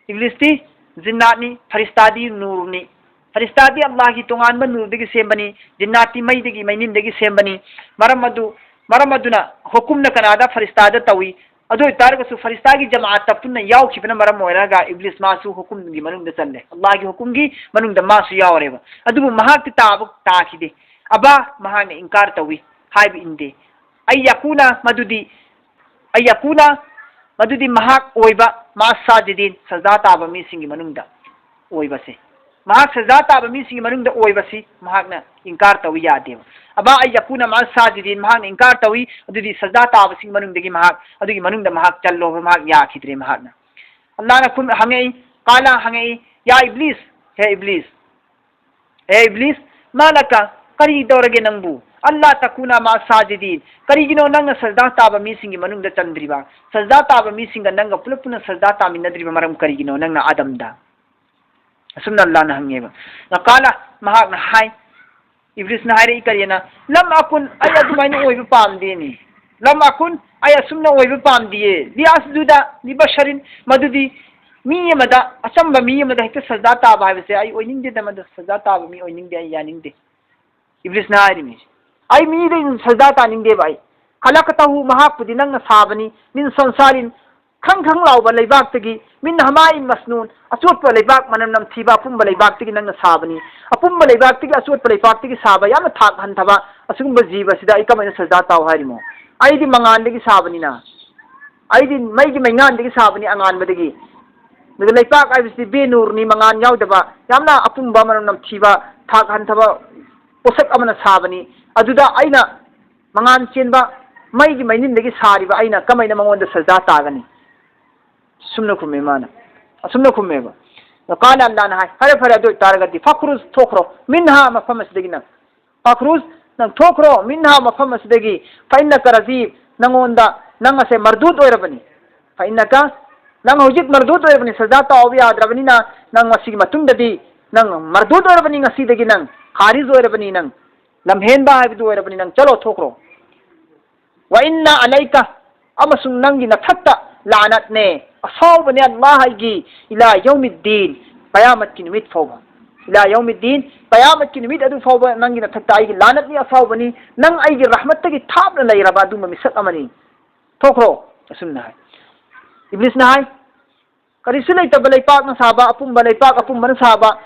ꯏꯕ꯭ꯂꯤꯁꯇꯤ ꯖꯤꯟꯅꯥꯠꯅꯤ, ꯐꯔꯤꯁꯇꯥꯗꯤ ꯅꯨꯔꯅꯤ꯫ ꯐꯔꯤꯁꯇꯥꯗꯤ ꯑꯜꯂꯥꯍꯒꯤ ꯇꯣꯉꯥꯟꯕ ꯅꯨꯔꯗꯒꯤ ꯁꯦꯝꯕꯅꯤ, ꯖꯤꯟꯅꯥꯠꯇꯤ ꯃꯩꯗꯒꯤ, ꯃꯩꯅꯤꯟꯗꯒꯤ ꯁꯦꯝꯕꯅꯤ꯫ ꯃꯔꯝ ꯑꯗꯨ, ꯃꯔꯝ ꯑꯗꯨꯅ ꯍꯨꯀꯨꯝꯅ ꯀꯅꯥꯗ? ꯐꯔꯤꯁꯇꯥꯗ ꯇꯧꯏ꯫ ꯑꯗꯨ ꯑꯣꯏꯇꯥꯔꯒꯁꯨ ꯐꯔꯤꯁꯇꯥꯒꯤ ꯖꯃꯥꯑꯠꯇ ꯄꯨꯟꯅ ꯌꯥꯎꯈꯤꯕꯅ ꯃꯔꯝ ꯑꯣꯏꯔꯒ ꯏꯕ꯭ꯂꯤꯁ ꯃꯥꯁꯨ ꯍꯨꯀꯨꯝꯒꯤ ꯃꯅꯨꯡꯗ ꯆꯜꯂꯦ, ꯑꯜꯂꯥꯍꯒꯤ ꯍꯨꯀꯨꯝꯒꯤ ꯃꯅꯨꯡꯗ ꯃꯥꯁꯨ ꯌꯥꯎꯔꯦꯕ꯫ ꯑꯗꯨꯕꯨ ꯃꯍꯥꯛꯇꯤ ꯇꯥꯕ ꯇꯥꯈꯤꯗꯦ꯫ ꯑꯕꯥ, ꯃꯍꯥꯛꯅ ꯏꯟꯀꯥꯔ ꯇꯧꯏ, ꯍꯥꯏꯕ ꯏꯟꯗꯦ꯫ ꯑꯩ ꯌꯥꯀꯨꯅ ꯃꯗꯨꯗꯤ ꯑꯩ ꯌꯥꯀꯨꯅ ꯃꯗꯨꯗꯤ ꯃꯍꯥꯛ ꯑꯣꯏꯕ, ꯃꯥ ꯁꯥꯖꯤꯗꯤꯟ, ꯁꯖꯗꯥ ꯇꯥꯕ ꯃꯤꯁꯤꯡꯒꯤ ꯃꯅꯨꯡꯗ ꯑꯣꯏꯕꯁꯦ, ꯃꯍꯥꯛ ꯁꯖꯗꯥ ꯇꯥꯕ ꯃꯤꯁꯤꯡꯒꯤ ꯃꯅꯨꯡꯗ ꯑꯣꯏꯕꯁꯤ ꯃꯍꯥꯛꯅ ꯏꯟꯀꯥꯔ ꯇꯧꯏ, ꯌꯥꯗꯦꯕ꯫ ꯑꯕꯥ ꯑꯩ ꯌꯥꯀꯨꯅ ꯃꯥ ꯁꯥꯖꯤꯗꯤꯟ, ꯃꯍꯥꯛꯅ ꯏꯟꯀꯥꯔ ꯇꯧꯏ, ꯑꯗꯨꯗꯤ ꯁꯖꯗꯥ ꯇꯥꯕꯁꯤꯡꯒꯤ ꯃꯅꯨꯡꯗꯒꯤ ꯃꯍꯥꯛ, ꯑꯗꯨꯒꯤ ꯃꯅꯨꯡꯗ ꯃꯍꯥꯛ ꯆꯜꯂꯣꯕ, ꯃꯍꯥꯛ ꯌꯥꯈꯤꯗ꯭ꯔꯦ꯫ ꯃꯍꯥꯛꯅ ꯑꯜꯂꯥꯍꯅ ꯈꯨꯝ-, ꯍꯪꯉꯛꯏ, ꯀꯥꯂ ꯍꯪꯉꯛꯏ, "ꯌꯥ ꯏꯕ꯭ꯂꯤꯁ, ꯍꯦ ꯏꯕ꯭ꯂꯤꯁ, ꯍꯦ ꯏꯕ꯭ꯂꯤꯁ, ꯃꯥ ꯂꯀ, ꯀꯔꯤ ꯇꯧꯔꯒꯦ ꯅꯪꯕꯨ? ꯑꯜꯂꯥ ꯇꯀꯨꯅ ꯃꯥ ꯁꯥꯖꯤꯗꯤꯟ, ꯀꯔꯤꯒꯤꯅꯣ ꯅꯪꯅ ꯁꯖꯗꯥ ꯇꯥꯕ ꯃꯤꯁꯤꯡꯒꯤ ꯃꯅꯨꯡꯗ ꯆꯟꯗ꯭ꯔꯤꯕ? ꯁꯖꯗꯥ ꯇꯥꯕ ꯃꯤꯁꯤꯡꯒ ꯅꯪꯒ ꯄꯨꯂꯞ ꯄꯨꯟꯅ ꯁꯖꯗꯥ ꯇꯥꯃꯤꯟꯅꯗ꯭ꯔꯤꯕ ꯃꯔꯝ ꯀꯔꯤꯒꯤꯅꯣ ꯅꯪꯅ ꯑꯥꯗꯝꯗ?" ꯑꯁꯨꯝꯅ ꯑꯜꯂꯥꯍꯅ ꯍꯪꯉꯦꯕ꯫ ꯅꯀꯥꯂ, ꯃꯍꯥꯛꯅ ꯍꯥꯏ, ꯏꯕ꯭ꯂꯤꯁꯅ ꯍꯥꯏꯔꯛꯏ ꯀꯔꯤꯅ? "ꯂꯝ ꯑꯀꯨꯟ, ꯑꯩ ꯑꯗꯨꯃꯥꯏꯅ ꯑꯣꯏꯕ ꯄꯥꯝꯗꯦꯅꯤ꯫ ꯂꯝ ꯑꯀꯨꯟ, ꯑꯩ ꯑꯁꯨꯝꯅ ꯑꯣꯏꯕ ꯄꯥꯝꯗꯤꯌꯦ꯫ ꯂꯤꯌꯥꯁꯖꯨꯗ ꯂꯤꯕꯁꯔꯤꯟ, ꯃꯗꯨꯗꯤ ꯃꯤ ꯑꯃꯗ, ꯑꯆꯝꯕ ꯃꯤ ꯑꯃꯗ ꯍꯦꯛꯇ ꯁꯖꯗꯥ ꯇꯥꯕ ꯍꯥꯏꯕꯁꯦ ꯑꯩ ꯑꯣꯏꯅꯤꯡꯗꯦꯗ, ꯃꯗꯨ ꯁꯖꯗꯥ ꯇꯥꯕ ꯃꯤ ꯑꯣꯏꯅꯤꯡꯗꯦ, ꯑꯩ ꯌꯥꯅꯤꯡꯗꯦ"꯫ ꯏꯕ꯭ꯂꯤꯁꯅ ꯍꯥꯏꯔꯤꯅꯤ, "ꯑꯩ ꯃꯤꯗ ꯁꯖꯗꯥ ꯇꯥꯅꯤꯡꯗꯦꯕ ꯑꯩ꯫ ꯈꯂꯛꯇꯍꯨ, ꯃꯍꯥꯛꯄꯨꯗꯤ ꯅꯪꯅ ꯁꯥꯕꯅꯤ, ꯃꯤꯟ ꯁꯣꯟꯁꯥꯔꯤꯟ, ꯈꯪ ꯈꯪ ꯂꯥꯎꯕ ꯂꯩꯕꯥꯛꯇꯒꯤ, ꯃꯤꯟ ꯍꯃꯥꯏꯟ ꯃꯁꯅꯨꯟ, ꯑꯆꯣꯠꯄ ꯂꯩꯕꯥꯛ ꯃꯅꯝ ꯅꯝꯊꯤꯕ ꯑꯄꯨꯝꯕ ꯂꯩꯕꯥꯛꯇꯒꯤ ꯅꯪꯅ ꯁꯥꯕꯅꯤ꯫ ꯑꯄꯨꯝꯕ ꯂꯩꯕꯥꯛꯇꯒꯤ, ꯑꯆꯣꯠꯄ ꯂꯩꯕꯥꯛꯇꯒꯤ ꯁꯥꯕ ꯌꯥꯝꯅ ꯊꯥꯛ ꯍꯟꯊꯕ ꯑꯁꯤꯒꯨꯝꯕ ꯖꯤꯕ ꯑꯁꯤꯗ ꯑꯩ ꯀꯃꯥꯏꯅ ꯁꯖꯗꯥ ꯇꯥꯎ ꯍꯥꯏꯔꯤꯃꯣ? ꯑꯩꯗꯤ ꯃꯉꯥꯟꯗꯒꯤ ꯁꯥꯕꯅꯤꯅ, ꯑꯩꯗꯤ ꯃꯩꯒꯤ ꯃꯩꯉꯥꯟꯗꯒꯤ ꯁꯥꯕꯅꯤ, ꯑꯉꯥꯟꯕꯗꯒꯤ꯫ ꯑꯗꯨꯒ ꯂꯩꯄꯥꯛ ꯍꯥꯏꯕꯁꯤꯗꯤ ꯕꯦꯅꯨꯔꯅꯤ, ꯃꯉꯥꯟ ꯌꯥꯎꯗꯕ, ꯌꯥꯝꯅ ꯑꯄꯨꯝꯕ ꯃꯅꯝ ꯅꯝꯊꯤꯕ, ꯊꯥꯛ ꯍꯟꯊꯕ ꯄꯣꯠꯁꯛ ꯑꯃꯅ ꯁꯥꯕꯅꯤ꯫ ꯑꯗꯨꯗ ꯑꯩꯅ ꯃꯉꯥꯟ ꯆꯦꯟꯕ ꯃꯩꯒꯤ ꯃꯩꯅꯤꯟꯗꯒꯤ ꯁꯥꯔꯤꯕ ꯑꯩꯅ ꯀꯃꯥꯏꯅ ꯃꯉꯣꯟꯗ ꯁꯖꯗꯥ ꯇꯥꯒꯅꯤ?" ꯑꯁꯨꯝꯅ ꯈꯨꯝꯃꯦ ꯃꯥꯅ꯫ ꯑꯁꯨꯝꯅ ꯈꯨꯝꯃꯦꯕ꯫ ꯀꯥꯂ ꯑꯜꯂꯥꯍꯅ ꯍꯥꯏ, "ꯐꯔꯦ, ꯐꯔꯦ, ꯑꯗꯨ ꯑꯣꯏꯇꯥꯔꯒꯗꯤ ꯐꯈ꯭ꯔꯨꯖ, ꯊꯣꯛꯈ꯭ꯔꯣ, ꯃꯤꯟꯍꯥ, ꯃꯐꯝ ꯑꯁꯤꯗꯒꯤ ꯅꯪ꯫ ꯐꯈ꯭ꯔꯨꯖ, ꯅꯪ ꯊꯣꯛꯈ꯭ꯔꯣ, ꯃꯤꯟꯍꯥ, ꯃꯐꯝ ꯑꯁꯤꯗꯒꯤ, ꯐꯏꯟꯅꯀ ꯔꯖꯤꯝ, ꯅꯪꯉꯣꯟꯗ, ꯅꯪ ꯑꯁꯦ ꯃꯔꯗꯨꯗ ꯑꯣꯏꯔꯕꯅꯤ꯫ ꯐꯏꯟꯅꯀ, ꯅꯪ ꯍꯧꯖꯤꯛ ꯃꯔꯗꯨꯗ ꯑꯣꯏꯔꯕꯅꯤ, ꯁꯖꯗꯥ ꯇꯥꯎꯕ ꯌꯥꯗ꯭ꯔꯕꯅꯤꯅ, ꯅꯪ ꯃꯁꯤꯒꯤ ꯃꯇꯨꯡꯗꯗꯤ ꯅꯪ ꯃꯔꯗꯨꯗ ꯑꯣꯏꯔꯕꯅꯤ, ꯉꯁꯤꯗꯒꯤ ꯅꯪ ꯈꯥꯔꯤꯖ ꯑꯣꯏꯔꯕꯅꯤ, ꯅꯪ ꯂꯝꯍꯦꯟꯕ ꯍꯥꯏꯕꯗꯨ ꯑꯣꯏꯔꯕꯅꯤ, ꯅꯪ ꯆꯠꯂꯣ, ꯊꯣꯛꯈ꯭ꯔꯣ꯫ ꯋꯥ ꯏꯟꯅ ꯑꯂꯩꯀ, ꯑꯃꯁꯨꯡ ꯅꯪꯒꯤ ꯅꯊꯛꯇ ꯂꯥꯅꯠꯅꯦ, ꯑꯁꯥꯎꯕꯅꯦ ꯑꯜꯂꯥꯍꯒꯤ, ꯏꯂꯥ ꯌꯧꯃꯤꯗꯤꯟ, ꯀꯌꯥꯃꯠꯀꯤ ꯅꯨꯃꯤꯠ ꯐꯥꯎꯕ꯫ ꯏꯂꯥ ꯌꯧꯃꯤꯗꯤꯟ, ꯀꯌꯥꯃꯠꯀꯤ ꯅꯨꯃꯤꯠ ꯑꯗꯨ ꯐꯥꯎꯕ ꯅꯪꯒꯤ ꯅꯊꯛꯇ ꯑꯩꯒꯤ ꯂꯥꯅꯠꯅꯤ, ꯑꯁꯥꯎꯕꯅꯤ, ꯅꯪ ꯑꯩꯒꯤ ꯔꯍꯃꯠꯇꯒꯤ ꯊꯥꯞꯅ ꯂꯩꯔꯕ ꯑꯗꯨꯒꯨꯝꯕ ꯃꯤꯁꯛ ꯑꯃꯅꯤ꯫ ꯊꯣꯛꯈ꯭ꯔꯣ", ꯑꯁꯨꯝꯅ ꯍꯥꯏ꯫ ꯏꯕ꯭ꯂꯤꯁꯅ ꯍꯥꯏ, "ꯀꯔꯤꯁꯨ ꯂꯩꯇꯕ ꯂꯩꯄꯥꯛꯅ ꯁꯥꯕ, ꯑꯄꯨꯝꯕ ꯂꯩꯄꯥꯛ ꯑꯄꯨꯝꯕꯅ ꯁꯥꯕ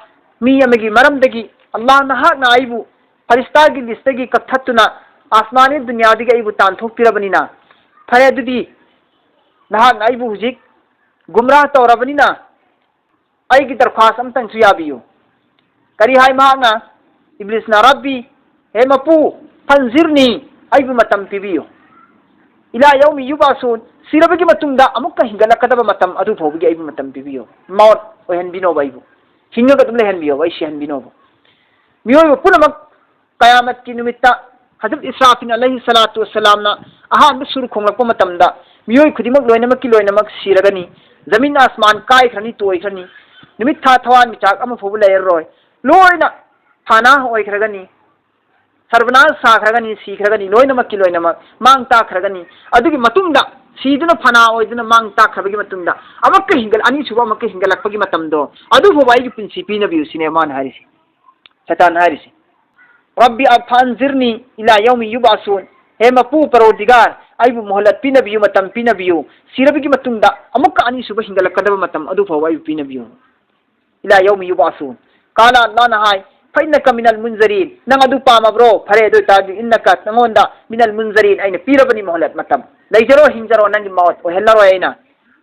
ꯃꯤ ꯑꯃꯒꯤ ꯃꯔꯝꯗꯒꯤ ꯑꯜꯂꯥꯍ ꯅꯍꯥꯛꯅ ꯑꯩꯕꯨ ꯐꯔꯤꯁꯇꯥꯒꯤ ꯂꯤꯁꯇꯒꯤ ꯀꯛꯊꯠꯇꯨꯅ ꯑꯁꯃꯥꯅꯤ ꯗꯨꯅꯤꯌꯥꯗꯒꯤ ꯑꯩꯕꯨ ꯇꯥꯟꯊꯣꯛꯄꯤꯔꯕꯅꯤꯅ, ꯐꯔꯦ, ꯑꯗꯨꯗꯤ ꯅꯍꯥꯛꯅ ꯑꯩꯕꯨ ꯍꯧꯖꯤꯛ ꯒꯨꯝꯔꯥꯍ ꯇꯧꯔꯕꯅꯤꯅ ꯑꯩꯒꯤ ꯗꯔꯈ꯭ꯋꯥꯁ ꯑꯝꯇꯪꯁꯨ ꯌꯥꯕꯤꯌꯨ"꯫ ꯀꯔꯤ ꯍꯥꯏ ꯃꯍꯥꯛꯅ? ꯏꯕ꯭ꯂꯤꯁꯅ, "ꯔꯕꯤ, ꯍꯦ ꯃꯄꯨ, ꯐꯟꯖꯤꯔꯅꯤ, ꯑꯩꯕꯨ ꯃꯇꯝ ꯄꯤꯕꯤꯌꯨ"꯫ ꯏꯂꯥ ꯌꯧꯃꯤ ꯌꯨꯕꯥꯁꯨꯟ, ꯁꯤꯔꯕꯒꯤ ꯃꯇꯨꯡꯗ ꯑꯃꯨꯛꯀ ꯍꯤꯡꯒꯠꯂꯛꯀꯗꯕ ꯃꯇꯝ ꯑꯗꯨ ꯐꯥꯎꯕꯒꯤ ꯑꯩꯕꯨ ꯃꯇꯝ ꯄꯤꯕꯤꯌꯣ, ꯃꯥꯎꯠ ꯑꯣꯏꯍꯟꯕꯤꯅꯣꯕ, ꯑꯩꯕꯨ ꯍꯤꯡꯉꯒ ꯑꯗꯨꯝ ꯂꯩꯍꯟꯕꯤꯌꯣꯕ, ꯑꯩ ꯁꯤꯍꯟꯕꯤꯅꯣꯕ꯫ ꯃꯤꯑꯣꯏꯕ ꯄꯨꯝꯅꯃꯛ ꯀꯌꯥꯃꯠꯀꯤ ꯅꯨꯃꯤꯠꯇ ꯍꯖꯔꯠ ꯏꯁꯔꯥꯐꯤꯜ ꯑꯂꯩꯍꯤ ꯁꯂꯥꯇꯨ ꯋꯁꯁꯂꯥꯝꯅ ꯑꯍꯥꯟꯕ ꯁꯨꯔ ꯈꯣꯡꯂꯛꯄ ꯃꯇꯝꯗ ꯃꯤꯑꯣꯏ ꯈꯨꯗꯤꯡꯃꯛ ꯂꯣꯏꯅꯃꯛꯀꯤ ꯂꯣꯏꯅꯃꯛ ꯁꯤꯔꯒꯅꯤ, ꯖꯃꯤꯟ ꯑꯁꯃꯥꯟ ꯀꯥꯏꯈ꯭ꯔꯅꯤ, ꯇꯣꯏꯈ꯭ꯔꯅꯤ, ꯅꯨꯃꯤꯠ ꯊꯥ ꯊꯋꯥꯟꯃꯤꯆꯥꯛ ꯑꯃ ꯐꯥꯎꯕ ꯂꯩꯔꯔꯣꯏ, ꯂꯣꯏꯅ ꯐꯥꯅꯥ ꯑꯣꯏꯈ꯭ꯔꯒꯅꯤ, ꯁꯔꯕꯅꯥꯁ ꯁꯥꯈ꯭ꯔꯒꯅꯤ, ꯁꯤꯈ꯭ꯔꯒꯅꯤ, ꯂꯣꯏꯅꯃꯛꯀꯤ ꯂꯣꯏꯅꯃꯛ ꯃꯥꯡ ꯇꯥꯛꯈ꯭ꯔꯒꯅꯤ꯫ ꯑꯗꯨꯒꯤ ꯃꯇꯨꯡꯗ ꯁꯤꯗꯨꯅ ꯐꯅꯥ ꯑꯣꯏꯗꯨꯅ ꯃꯥꯡ ꯇꯥꯛꯈ꯭ꯔꯕꯒꯤ ꯃꯇꯨꯡꯗ ꯑꯃꯨꯛꯀ ꯍꯤꯡꯒꯠ-, ꯑꯅꯤꯁꯨꯕ ꯑꯃꯨꯛꯀ ꯍꯤꯡꯒꯠꯂꯛꯄꯒꯤ ꯃꯇꯝꯗꯣ ꯑꯗꯨꯐꯥꯎꯕ ꯑꯩꯒꯤ ꯄꯨꯟꯁꯤ ꯄꯤꯅꯕꯤꯌꯨ ꯁꯤꯅꯦ ꯃꯥꯅ ꯍꯥꯏꯔꯤꯁꯦ, ꯁꯩꯇꯥꯟ ꯍꯥꯏꯔꯤꯁꯦ꯫ "ꯔꯕꯤ ꯐꯥꯟꯖꯤꯔꯅꯤ ꯏꯂꯥ ꯌꯧꯃꯤ ꯌꯨꯕꯥꯁꯨꯟ", ꯍꯦ ꯃꯄꯨ ꯄꯔꯣꯔꯗꯤꯒꯥꯔ, ꯑꯩꯕꯨ ꯃꯣꯍꯂꯠ ꯄꯤꯅꯕꯤꯌꯨ, ꯃꯇꯝ ꯄꯤꯅꯕꯤꯌꯨ, ꯁꯤꯔꯕꯒꯤ ꯃꯇꯨꯡꯗ ꯑꯃꯨꯛꯀ ꯑꯅꯤꯁꯨꯕ ꯍꯤꯡꯒꯠꯂꯛꯀꯗꯕ ꯃꯇꯝ ꯑꯗꯨꯐꯥꯎꯕ ꯑꯩꯕꯨ ꯄꯤꯅꯕꯤꯌꯨ꯫ "ꯏꯂꯥ ꯌꯧꯃꯤ ꯌꯨꯕꯥꯁꯨꯟ", ꯀꯥꯂꯥ, ꯑꯜꯂꯥꯍꯅ ꯍꯥꯏ, "ꯐꯩꯅꯀ ꯃꯤꯅꯜ ꯃꯨꯟꯖꯔꯤꯟ", ꯅꯪ ꯑꯗꯨ ꯄꯥꯝꯃꯕ꯭ꯔꯣ? ꯐꯔꯦ, ꯑꯗꯨ ꯑꯣꯏꯇꯥꯔꯗꯤ, "ꯏꯟꯅꯀ", ꯅꯪꯉꯣꯟꯗ, "ꯃꯤꯅꯜ ꯃꯨꯟꯖꯔꯤꯟ", ꯑꯩꯅ ꯄꯤꯔꯕꯅꯤ ꯃꯣꯍꯂꯠ, ꯃꯇꯝ꯫ ꯂꯩꯖꯔꯣ, ꯍꯤꯡꯖꯔꯣ, ꯅꯪꯒꯤ ꯃꯥꯎꯠ ꯑꯣꯏꯍꯜꯂꯔꯣꯏ ꯑꯩꯅ꯫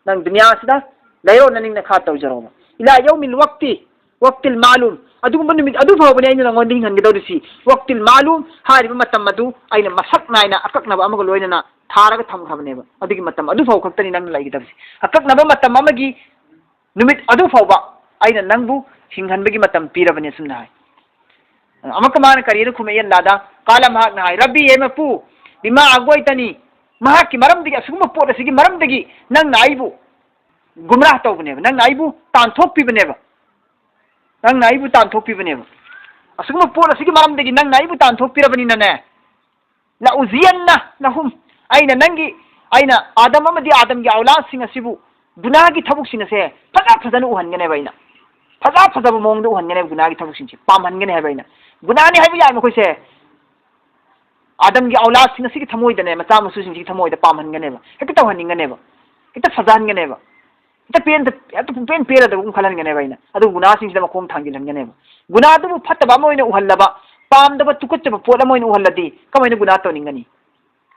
ꯅꯪ ꯗꯨꯅꯤꯌꯥꯁꯤꯗ ꯂꯩꯔꯣ, ꯅꯅꯤꯡ ꯅꯈꯥ ꯇꯧꯖꯔꯣꯕ꯫ "ꯏꯂꯥ ꯌꯧꯃꯤꯜ ꯋꯥꯛꯇꯤ", ꯋꯥꯛꯇꯤꯜ ꯃꯥꯂꯨꯝ, ꯑꯗꯨꯒꯨꯝꯕ ꯅꯨꯃꯤꯠ ꯑꯗꯨ ꯐꯥꯎꯕꯅꯤ ꯑꯩꯅ ꯅꯪꯉꯣꯟꯗ ꯍꯤꯡꯍꯟꯒꯗꯧꯔꯤꯁꯤ꯫ "ꯋꯥꯛꯇꯤꯜ ꯃꯥꯂꯨꯝ" ꯍꯥꯏꯔꯤꯕ ꯃꯇꯝ ꯑꯗꯨ ꯑꯩꯅ ꯃꯁꯛ ꯅꯥꯏꯅ ꯑꯀꯛꯅꯕ ꯑꯃꯒ ꯂꯣꯏꯅꯅ ꯊꯥꯔꯒ ꯊꯝꯈ꯭ꯔꯕꯅꯦꯕ꯫ ꯑꯗꯨꯒꯤ ꯃꯇꯝ ꯑꯗꯨ ꯐꯥꯎ ꯈꯛꯇꯅꯤ ꯅꯪꯅ ꯂꯩꯒꯗꯕꯁꯤ꯫ ꯑꯀꯛꯅꯕ ꯃꯇꯝ ꯑꯃꯒꯤ ꯅꯨꯃꯤꯠ ꯑꯗꯨ ꯐꯥꯎꯕ ꯑꯩꯅ ꯅꯪꯕꯨ ꯍꯤꯡꯍꯟꯕꯒꯤ ꯃꯇꯝ ꯄꯤꯔꯕꯅꯤ, ꯑꯁꯨꯝꯅ ꯍꯥꯏ꯫ ꯑꯃꯨꯛꯀ ꯃꯥꯅ ꯀꯔꯤꯅ ꯈꯨꯝꯃꯛꯏ? ꯑꯜꯂꯥꯗ, ꯀꯥꯂ, ꯃꯍꯥꯛꯅ ꯍꯥꯏ, "ꯔꯕꯤ, ꯍꯦ ꯃꯄꯨ, ꯕꯤꯃꯥ ꯑꯒꯣꯏꯇꯅꯤ", ꯃꯍꯥꯛꯀꯤ ꯃꯔꯝꯗꯒꯤ, ꯑꯁꯤꯒꯨꯝꯕ ꯄꯣꯠ ꯑꯁꯤꯒꯤ ꯃꯔꯝꯗꯒꯤ ꯅꯪꯅ ꯑꯩꯕꯨ ꯒꯨꯝꯔꯥꯍ ꯇꯧꯕꯅꯦꯕ, ꯅꯪꯅ ꯑꯩꯕꯨ ꯇꯥꯟꯊꯣꯛꯄꯤꯕꯅꯦꯕ, ꯅꯪꯅ ꯑꯩꯕꯨ ꯇꯥꯟꯊꯣꯛꯄꯤꯕꯅꯦꯕ꯫ ꯑꯁꯤꯒꯨꯝꯕ ꯄꯣꯠ ꯑꯁꯤꯒꯤ ꯃꯔꯝꯗꯒꯤ ꯅꯪꯅ ꯑꯩꯕꯨ ꯇꯥꯟꯊꯣꯛꯄꯤꯔꯕꯅꯤꯅꯅꯦ, "ꯂꯥꯎꯖꯤꯌꯟꯅ ꯂꯍꯨꯝ", ꯑꯩꯅ ꯅꯪꯒꯤ, ꯑꯩꯅ ꯑꯥꯗꯝ ꯑꯃꯗꯤ ꯑꯥꯗꯝꯒꯤ ꯑꯧꯂꯥꯗꯁꯤꯡ ꯑꯁꯤꯕꯨ ꯒꯨꯅꯥꯒꯤ ꯊꯕꯛꯁꯤꯡ ꯑꯁꯦ ꯐꯖ ꯐꯖꯅ ꯎꯍꯟꯒꯅꯦꯕ ꯑꯩꯅ꯫ ꯐꯖ ꯐꯖꯕ ꯃꯑꯣꯡꯗ ꯎꯍꯟꯒꯅꯦꯕ ꯒꯨꯅꯥꯒꯤ ꯊꯕꯛꯁꯤꯡꯁꯦ, ꯄꯥꯝꯍꯟꯒꯅꯤ ꯍꯥꯏꯕ ꯑꯩꯅ꯫ ꯒꯨꯅꯥꯅꯤ ꯍꯥꯏꯕ ꯌꯥꯏ ꯃꯈꯣꯏꯁꯦ꯫ ꯑꯥꯗꯝꯒꯤ ꯑꯧꯂꯥꯗꯁꯤꯡ ꯑꯁꯤꯒꯤ ꯊꯃꯣꯏꯗꯅꯦ, ꯃꯆꯥ ꯃꯁꯨꯁꯤꯡꯁꯤꯒꯤ ꯊꯃꯣꯏꯗ ꯄꯥꯝꯍꯟꯒꯅꯦꯕ, ꯍꯦꯛꯇ ꯇꯧꯍꯟꯅꯤꯡꯒꯅꯦꯕ, ꯍꯦꯛꯇ ꯐꯖꯍꯟꯒꯅꯦꯕ, ꯍꯦꯛꯇ ꯄꯦꯟꯗ-, ꯍꯦꯛꯇ ꯄꯨꯡꯄꯦꯟ ꯄꯦꯜꯂꯗꯕꯒꯨꯝ ꯈꯜꯍꯟꯒꯅꯦꯕ ꯑꯩꯅ꯫ ꯑꯗꯨꯒ ꯒꯨꯅꯥꯁꯤꯡꯁꯤꯗ ꯃꯈꯣꯡ ꯊꯥꯡꯖꯤꯜꯍꯟꯒꯅꯦꯕ꯫ ꯒꯨꯅꯥꯗꯨꯕꯨ ꯐꯠꯇꯕ ꯑꯃ ꯑꯣꯏꯅ ꯎꯍꯜꯂꯕ, ꯄꯥꯝꯗꯕ ꯇꯨꯀꯠꯆꯕ ꯄꯣꯠ ꯑꯃ ꯑꯣꯏꯅ ꯎꯍꯜꯂꯗꯤ ꯀꯃꯥꯏꯅ ꯒꯨꯅꯥ ꯇꯧꯅꯤꯡꯒꯅꯤ?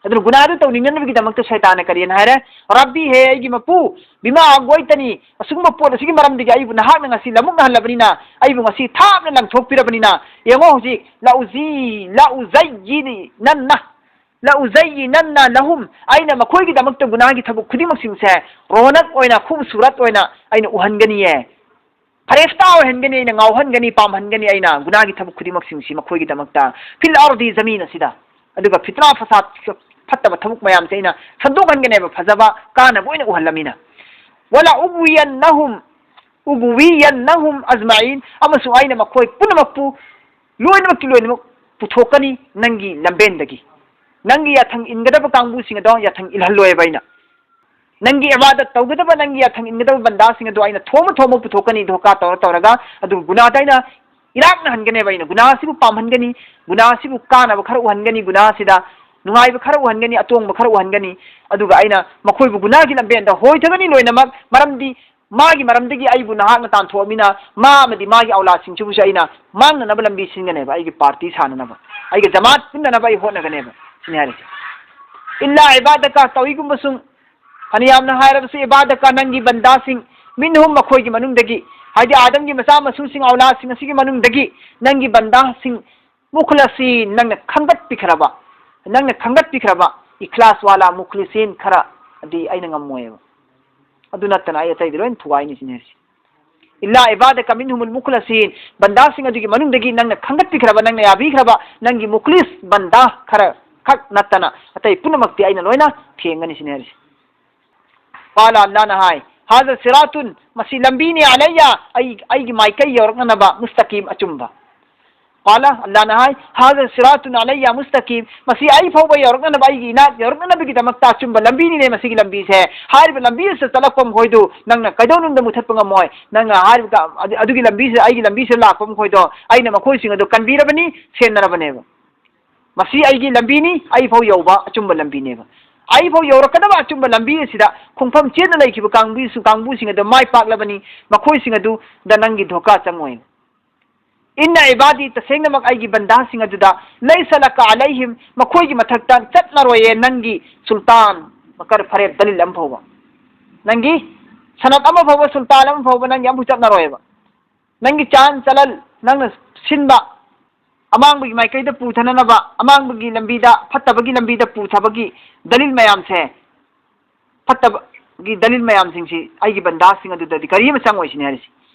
ꯑꯗꯨꯅ ꯒꯨꯅꯥꯗꯨ ꯇꯧꯅꯤꯡꯅꯅꯕꯒꯤꯗꯃꯛꯇ ꯁꯩꯇꯥꯟꯅ ꯀꯔꯤꯅ ꯍꯥꯏꯔꯦ? "ꯔꯕꯤ, ꯍꯦ ꯑꯩꯒꯤ ꯃꯄꯨ, ꯕꯤꯃꯥ ꯑꯒꯣꯏꯇꯅꯤ", ꯑꯁꯤꯒꯨꯝꯕ ꯄꯣꯠ ꯑꯁꯤꯒꯤ ꯃꯔꯝꯗꯒꯤ ꯑꯩꯕꯨ ꯅꯍꯥꯛꯅ ꯉꯁꯤ ꯂꯃꯨꯛꯅꯍꯜꯂꯕꯅꯤꯅ, ꯑꯩꯕꯨ ꯉꯁꯤ ꯊꯥꯞꯅ ꯂꯪꯊꯣꯛꯄꯤꯔꯕꯅꯤꯅ, ꯌꯦꯡꯉꯣ ꯍꯧꯖꯤꯛ, "ꯂꯥꯎꯖꯤ, ꯂꯥꯎꯖꯩꯌꯤꯅꯤ ꯅꯟꯅ", لأزينن لهم, ꯑꯩꯅ ꯃꯈꯣꯏꯒꯤꯗꯃꯛꯇ ꯒꯨꯅꯥꯒꯤ ꯊꯕꯛ ꯈꯨꯗꯤꯡꯃꯛꯁꯤꯡꯁꯦ ꯔꯣꯅꯛ ꯑꯣꯏꯅ, ꯈꯨꯕꯁꯨꯔꯠ ꯑꯣꯏꯅ ꯑꯩꯅ ꯎꯍꯟꯒꯅꯤꯌꯦ꯫ ꯐꯔꯦꯁꯇꯥ ꯑꯣꯏꯍꯟꯒꯅꯤ, ꯑꯩꯅ ꯉꯥꯎꯍꯟꯒꯅꯤ, ꯄꯥꯝꯍꯟꯒꯅꯤ ꯑꯩꯅ ꯒꯨꯅꯥꯒꯤ ꯊꯕꯛ ꯈꯨꯗꯤꯡꯃꯛꯁꯤꯡꯁꯤ ꯃꯈꯣꯏꯒꯤꯗꯃꯛꯇ, ꯐꯤꯜ ꯑꯔꯗꯤ, ꯖꯃꯤꯟ ꯑꯁꯤꯗ꯫ ꯑꯗꯨꯒ ꯐꯤꯠꯅꯥ ꯐꯁꯥꯗ, ꯐꯠꯇꯕ ꯊꯕꯛ ꯃꯌꯥꯝꯁꯦ ꯑꯩꯅ ꯁꯟꯗꯣꯛꯍꯟꯒꯅꯦꯕ, ꯐꯖꯕ ꯀꯥꯟꯅꯕ ꯑꯣꯏꯅ ꯎꯍꯜꯂꯝꯃꯤꯅ꯫ ولأغوينهم, أغوينهم أجمعين, ꯑꯃꯁꯨꯡ ꯑꯩꯅ ꯃꯈꯣꯏ ꯄꯨꯝꯅꯃꯛꯄꯨ ꯂꯣꯏꯅꯃꯛꯀꯤ ꯂꯣꯏꯅꯃꯛ ꯄꯨꯊꯣꯛꯀꯅꯤ ꯅꯪꯒꯤ ꯂꯝꯕꯦꯟꯗꯒꯤ꯫ ꯅꯪꯒꯤ ꯌꯥꯊꯪ ꯏꯟꯒꯗꯕ ꯀꯥꯡꯕꯨꯁꯤꯡ ꯑꯗꯣ ꯌꯥꯊꯪ ꯏꯜꯍꯜꯂꯣꯏꯕ ꯑꯩꯅ꯫ ꯅꯪꯒꯤ ꯏꯕꯥꯗꯠ ꯇꯧꯒꯗꯕ, ꯅꯪꯒꯤ ꯌꯥꯊꯪ ꯏꯟꯒꯗꯕ ꯕꯟꯗꯥꯁꯤꯡ ꯑꯗꯣ ꯑꯩꯅ ꯊꯣꯡꯕ ꯊꯣꯡꯕ ꯄꯨꯊꯣꯛꯀꯅꯤ, ꯙꯣꯀꯥ ꯇꯧꯔ ꯇꯧꯔꯒ, ꯑꯗꯨꯕꯨ ꯒꯨꯅꯥꯗ ꯑꯩꯅ ꯏꯔꯥꯛꯅꯍꯟꯒꯅꯦꯕ꯫ ꯑꯩꯅ ꯒꯨꯅꯥꯁꯤꯕꯨ ꯄꯥꯝꯍꯟꯒꯅꯤ, ꯒꯨꯅꯥꯁꯤꯕꯨ ꯀꯥꯟꯅꯕ ꯈꯔ ꯎꯍꯟꯒꯅꯤ, ꯒꯨꯅꯥꯁꯤꯗ ꯅꯨꯡꯉꯥꯏꯕ ꯈꯔ ꯎꯍꯟꯒꯅꯤ, ꯑꯇꯣꯡꯕ ꯈꯔ ꯎꯍꯟꯒꯅꯤ, ꯑꯗꯨꯒ ꯑꯩꯅ ꯃꯈꯣꯏꯕꯨ ꯒꯨꯅꯥꯒꯤ ꯂꯝꯕꯦꯟꯗ ꯍꯣꯏꯊꯒꯅꯤ ꯂꯣꯏꯅꯃꯛ, ꯃꯔꯝꯗꯤ ꯃꯥꯒꯤ ꯃꯔꯝꯗꯒꯤ ꯑꯩꯕꯨ ꯅꯍꯥꯛꯅ ꯇꯥꯟꯊꯣꯛꯑꯃꯤꯅ, ꯃꯥ ꯑꯃꯗꯤ ꯃꯥꯒꯤ ꯑꯧꯂꯥꯗꯁꯤꯡꯁꯤꯕꯨꯁꯨ ꯑꯩꯅ ꯃꯥꯡꯅꯅꯕ ꯂꯝꯕꯤ ꯁꯤꯟꯒꯅꯦꯕ, ꯑꯩꯒꯤ ꯄꯥꯔꯇꯤ ꯁꯥꯟꯅꯅꯕ, ꯑꯩꯒ ꯖꯃꯥꯠ ꯄꯨꯟꯅꯅꯕ ꯑꯩ ꯍꯣꯠꯅꯒꯅꯦꯕ, ꯁꯤꯅꯤ ꯍꯥꯏꯔꯤꯁꯦ꯫ ꯏꯜꯂꯥ ꯏꯕꯥꯗꯀ, ꯇꯧꯏꯒꯨꯝꯕꯁꯨꯡ, ꯐꯅꯌꯥꯝꯅ ꯍꯥꯏꯔꯕꯁꯨ, ꯏꯕꯥꯗꯀ, ꯅꯪꯒꯤ ꯕꯟꯗꯥꯁꯤꯡ, ꯃꯤꯟꯍꯨꯝ, ꯃꯈꯣꯏꯒꯤ ꯃꯅꯨꯡꯗꯒꯤ, ꯍꯥꯏꯗꯤ ꯑꯥꯗꯝꯒꯤ ꯃꯆꯥ ꯃꯁꯨꯁꯤꯡ, ꯑꯧꯂꯥꯗꯁꯤꯡ ꯑꯁꯤꯒꯤ ꯃꯅꯨꯡꯗꯒꯤ ꯅꯪꯒꯤ ꯕꯟꯗꯥꯁꯤꯡ, ꯃꯨꯈꯂꯁꯤꯟ, ꯅꯪꯅ ꯈꯟꯒꯠꯄꯤꯈ꯭ꯔꯕ, ꯅꯪꯅ ꯈꯟꯒꯠꯄꯤꯈ꯭ꯔꯕ ꯏꯈ꯭ꯂꯥꯁ ꯋꯥꯂꯥ ꯃꯨꯈꯂꯤꯁꯤꯟ ꯈꯔꯗꯤ ꯑꯩꯅ ꯉꯝꯃꯣꯏꯕ꯫ ꯑꯗꯨ ꯅꯠꯇꯅ ꯑꯩ ꯑꯇꯩꯗꯤ ꯂꯣꯏꯅ ꯊꯨꯒꯥꯏꯅꯤ ꯁꯤꯅꯤ ꯍꯥꯏꯔꯤꯁꯦ꯫ ꯏꯜꯂꯥ ꯏꯕꯥꯗꯀ ꯃꯤꯟꯍꯨꯃꯨꯜ ꯃꯨꯈꯂꯁꯤꯟ, ꯕꯟꯗꯥꯁꯤꯡ ꯑꯗꯨꯒꯤ ꯃꯅꯨꯡꯗꯒꯤ ꯅꯪꯅ ꯈꯟꯒꯠꯄꯤꯈ꯭ꯔꯕ, ꯅꯪꯅ ꯌꯥꯕꯤꯈ꯭ꯔꯕ ꯅꯪꯒꯤ ꯃꯨꯈꯂꯤꯁ ꯕꯟꯗꯥ ꯈꯔ ꯈꯛ ꯅꯠꯇꯅ ꯑꯇꯩ ꯄꯨꯝꯅꯃꯛꯇꯤ ꯑꯩꯅ ꯂꯣꯏꯅ ꯊꯦꯡꯒꯅꯤ ꯁꯤꯅꯤ ꯍꯥꯏꯔꯤꯁꯦ꯫ ꯄꯥꯂ ꯑꯜꯂꯥꯅ ꯍꯥꯏ, ꯍꯥꯖ ꯁꯤꯔꯥꯇꯨꯟ, ꯃꯁꯤ ꯂꯝꯕꯤꯅꯤ, ꯑꯂꯩꯌꯥ, ꯑꯩ, ꯑꯩꯒꯤ ꯃꯥꯏꯀꯩ ꯌꯧꯔꯛꯅꯅꯕ, ꯃꯨꯁꯇꯀꯤꯝ, ꯑꯆꯨꯝꯕ꯫ ꯄꯥꯂ ꯑꯜꯂꯥꯅ ꯍꯥꯏ, ꯍꯥꯖ ꯁꯤꯔꯥꯇꯨꯟ ꯑꯂꯩꯌꯥ ꯃꯨꯁꯇꯀꯤꯝ, ꯃꯁꯤ ꯑꯩ ꯐꯥꯎꯕ ꯌꯧꯔꯛꯅꯅꯕ, ꯑꯩꯒꯤ ꯏꯅꯥꯛ ꯌꯧꯔꯛꯅꯅꯕꯒꯤꯗꯃꯛꯇ ꯑꯆꯨꯝꯕ ꯂꯝꯕꯤꯅꯤꯅꯦ ꯃꯁꯤꯒꯤ ꯂꯝꯕꯤꯁꯦ꯫ ꯍꯥꯏꯔꯤꯕ ꯂꯝꯕꯤ ꯑꯁꯤꯗ ꯆꯠꯂꯛꯄ ꯃꯈꯣꯏꯗꯨ ꯅꯪꯅ ꯀꯩꯗꯧꯅꯨꯡꯗ ꯃꯨꯊꯠꯄ ꯉꯝꯃꯣꯏ꯫ ꯅꯪꯅ ꯍꯥꯏꯔꯤꯕ ꯑꯗꯨ-, ꯑꯗꯨꯒꯤ ꯂꯝꯕꯤꯁꯤꯗ, ꯑꯩꯒꯤ ꯂꯝꯕꯤꯁꯤꯗ ꯂꯥꯛꯄ ꯃꯈꯣꯏꯗꯣ ꯑꯩꯅ ꯃꯈꯣꯏꯁꯤꯡ ꯑꯗꯨ ꯀꯟꯕꯤꯔꯕꯅꯤ, ꯁꯦꯟꯅꯔꯕꯅꯦꯕ꯫ ꯃꯁꯤ ꯑꯩꯒꯤ ꯂꯝꯕꯤꯅꯤ, ꯑꯩ ꯐꯥꯎ ꯌꯧꯕ ꯑꯆꯨꯝꯕ ꯂꯝꯕꯤꯅꯦꯕ꯫ ꯑꯩ ꯐꯥꯎ ꯌꯧꯔꯛꯀꯗꯕ ꯑꯆꯨꯝꯕ ꯂꯝꯕꯤ ꯑꯁꯤꯗ ꯈꯣꯡꯐꯝ ꯆꯦꯠꯅ ꯂꯩꯈꯤꯕ ꯀꯥꯡꯕꯨꯁꯨ, ꯀꯥꯡꯕꯨꯁꯤꯡ ꯑꯗꯨ ꯃꯥꯏ ꯄꯥꯛꯂꯕꯅꯤ, ꯃꯈꯣꯏꯁꯤꯡ ꯑꯗꯨꯗ ꯅꯪꯒꯤ ꯙꯣꯀꯥ ꯆꯪꯉꯣꯏ꯫ ꯏꯟꯅ ꯏꯕꯥꯗꯤ, ꯇꯁꯦꯡꯅꯃꯛ ꯑꯩꯒꯤ ꯕꯟꯗꯥꯁꯤꯡ ꯑꯗꯨꯗ, ꯂꯩꯁ ꯂꯀ ꯑꯂꯩꯍꯤꯝ, ꯃꯈꯣꯏꯒꯤ ꯃꯊꯛꯇ ꯆꯠꯂꯔꯣꯏꯌꯦ ꯅꯪꯒꯤ ꯁꯨꯜꯇꯥꯟ, ꯃꯀꯔ ꯐꯔꯦꯕ, ꯗꯂꯤꯜ ꯑꯃ ꯐꯥꯎꯕ꯫ ꯅꯪꯒꯤ ꯁꯅꯠ ꯑꯃ ꯐꯥꯎꯕ, ꯁꯨꯜꯇꯥꯟ ꯑꯃ ꯐꯥꯎꯕ ꯅꯪꯒꯤ ꯑꯃꯐꯥꯎ ꯆꯠꯅꯔꯣꯏꯕ꯫ ꯅꯪꯒꯤ ꯆꯥꯟ ꯆꯂꯜ, ꯅꯪꯅ ꯁꯤꯟꯕ ꯑꯃꯥꯡꯕꯒꯤ ꯃꯥꯏꯀꯩꯗ ꯄꯨꯊꯅꯅꯕ, ꯑꯃꯥꯡꯕꯒꯤ ꯂꯝꯕꯤꯗ, ꯐꯠꯇꯕꯒꯤ ꯂꯝꯕꯤꯗ ꯄꯨꯊꯕꯒꯤ ꯗꯂꯤꯜ ꯃꯌꯥꯝꯁꯦ, ꯐꯠꯇꯕꯒꯤ ꯗꯂꯤꯜ ꯃꯌꯥꯝꯁꯤꯡꯁꯤ ꯑꯩꯒꯤ ꯕꯟꯗꯥꯁꯤꯡ ꯑꯗꯨꯗꯗꯤ ꯀꯔꯤ ꯑꯃ ꯆꯪꯉꯣꯏ ꯁꯤꯅꯤ ꯍꯥꯏꯔꯤꯁꯤ꯫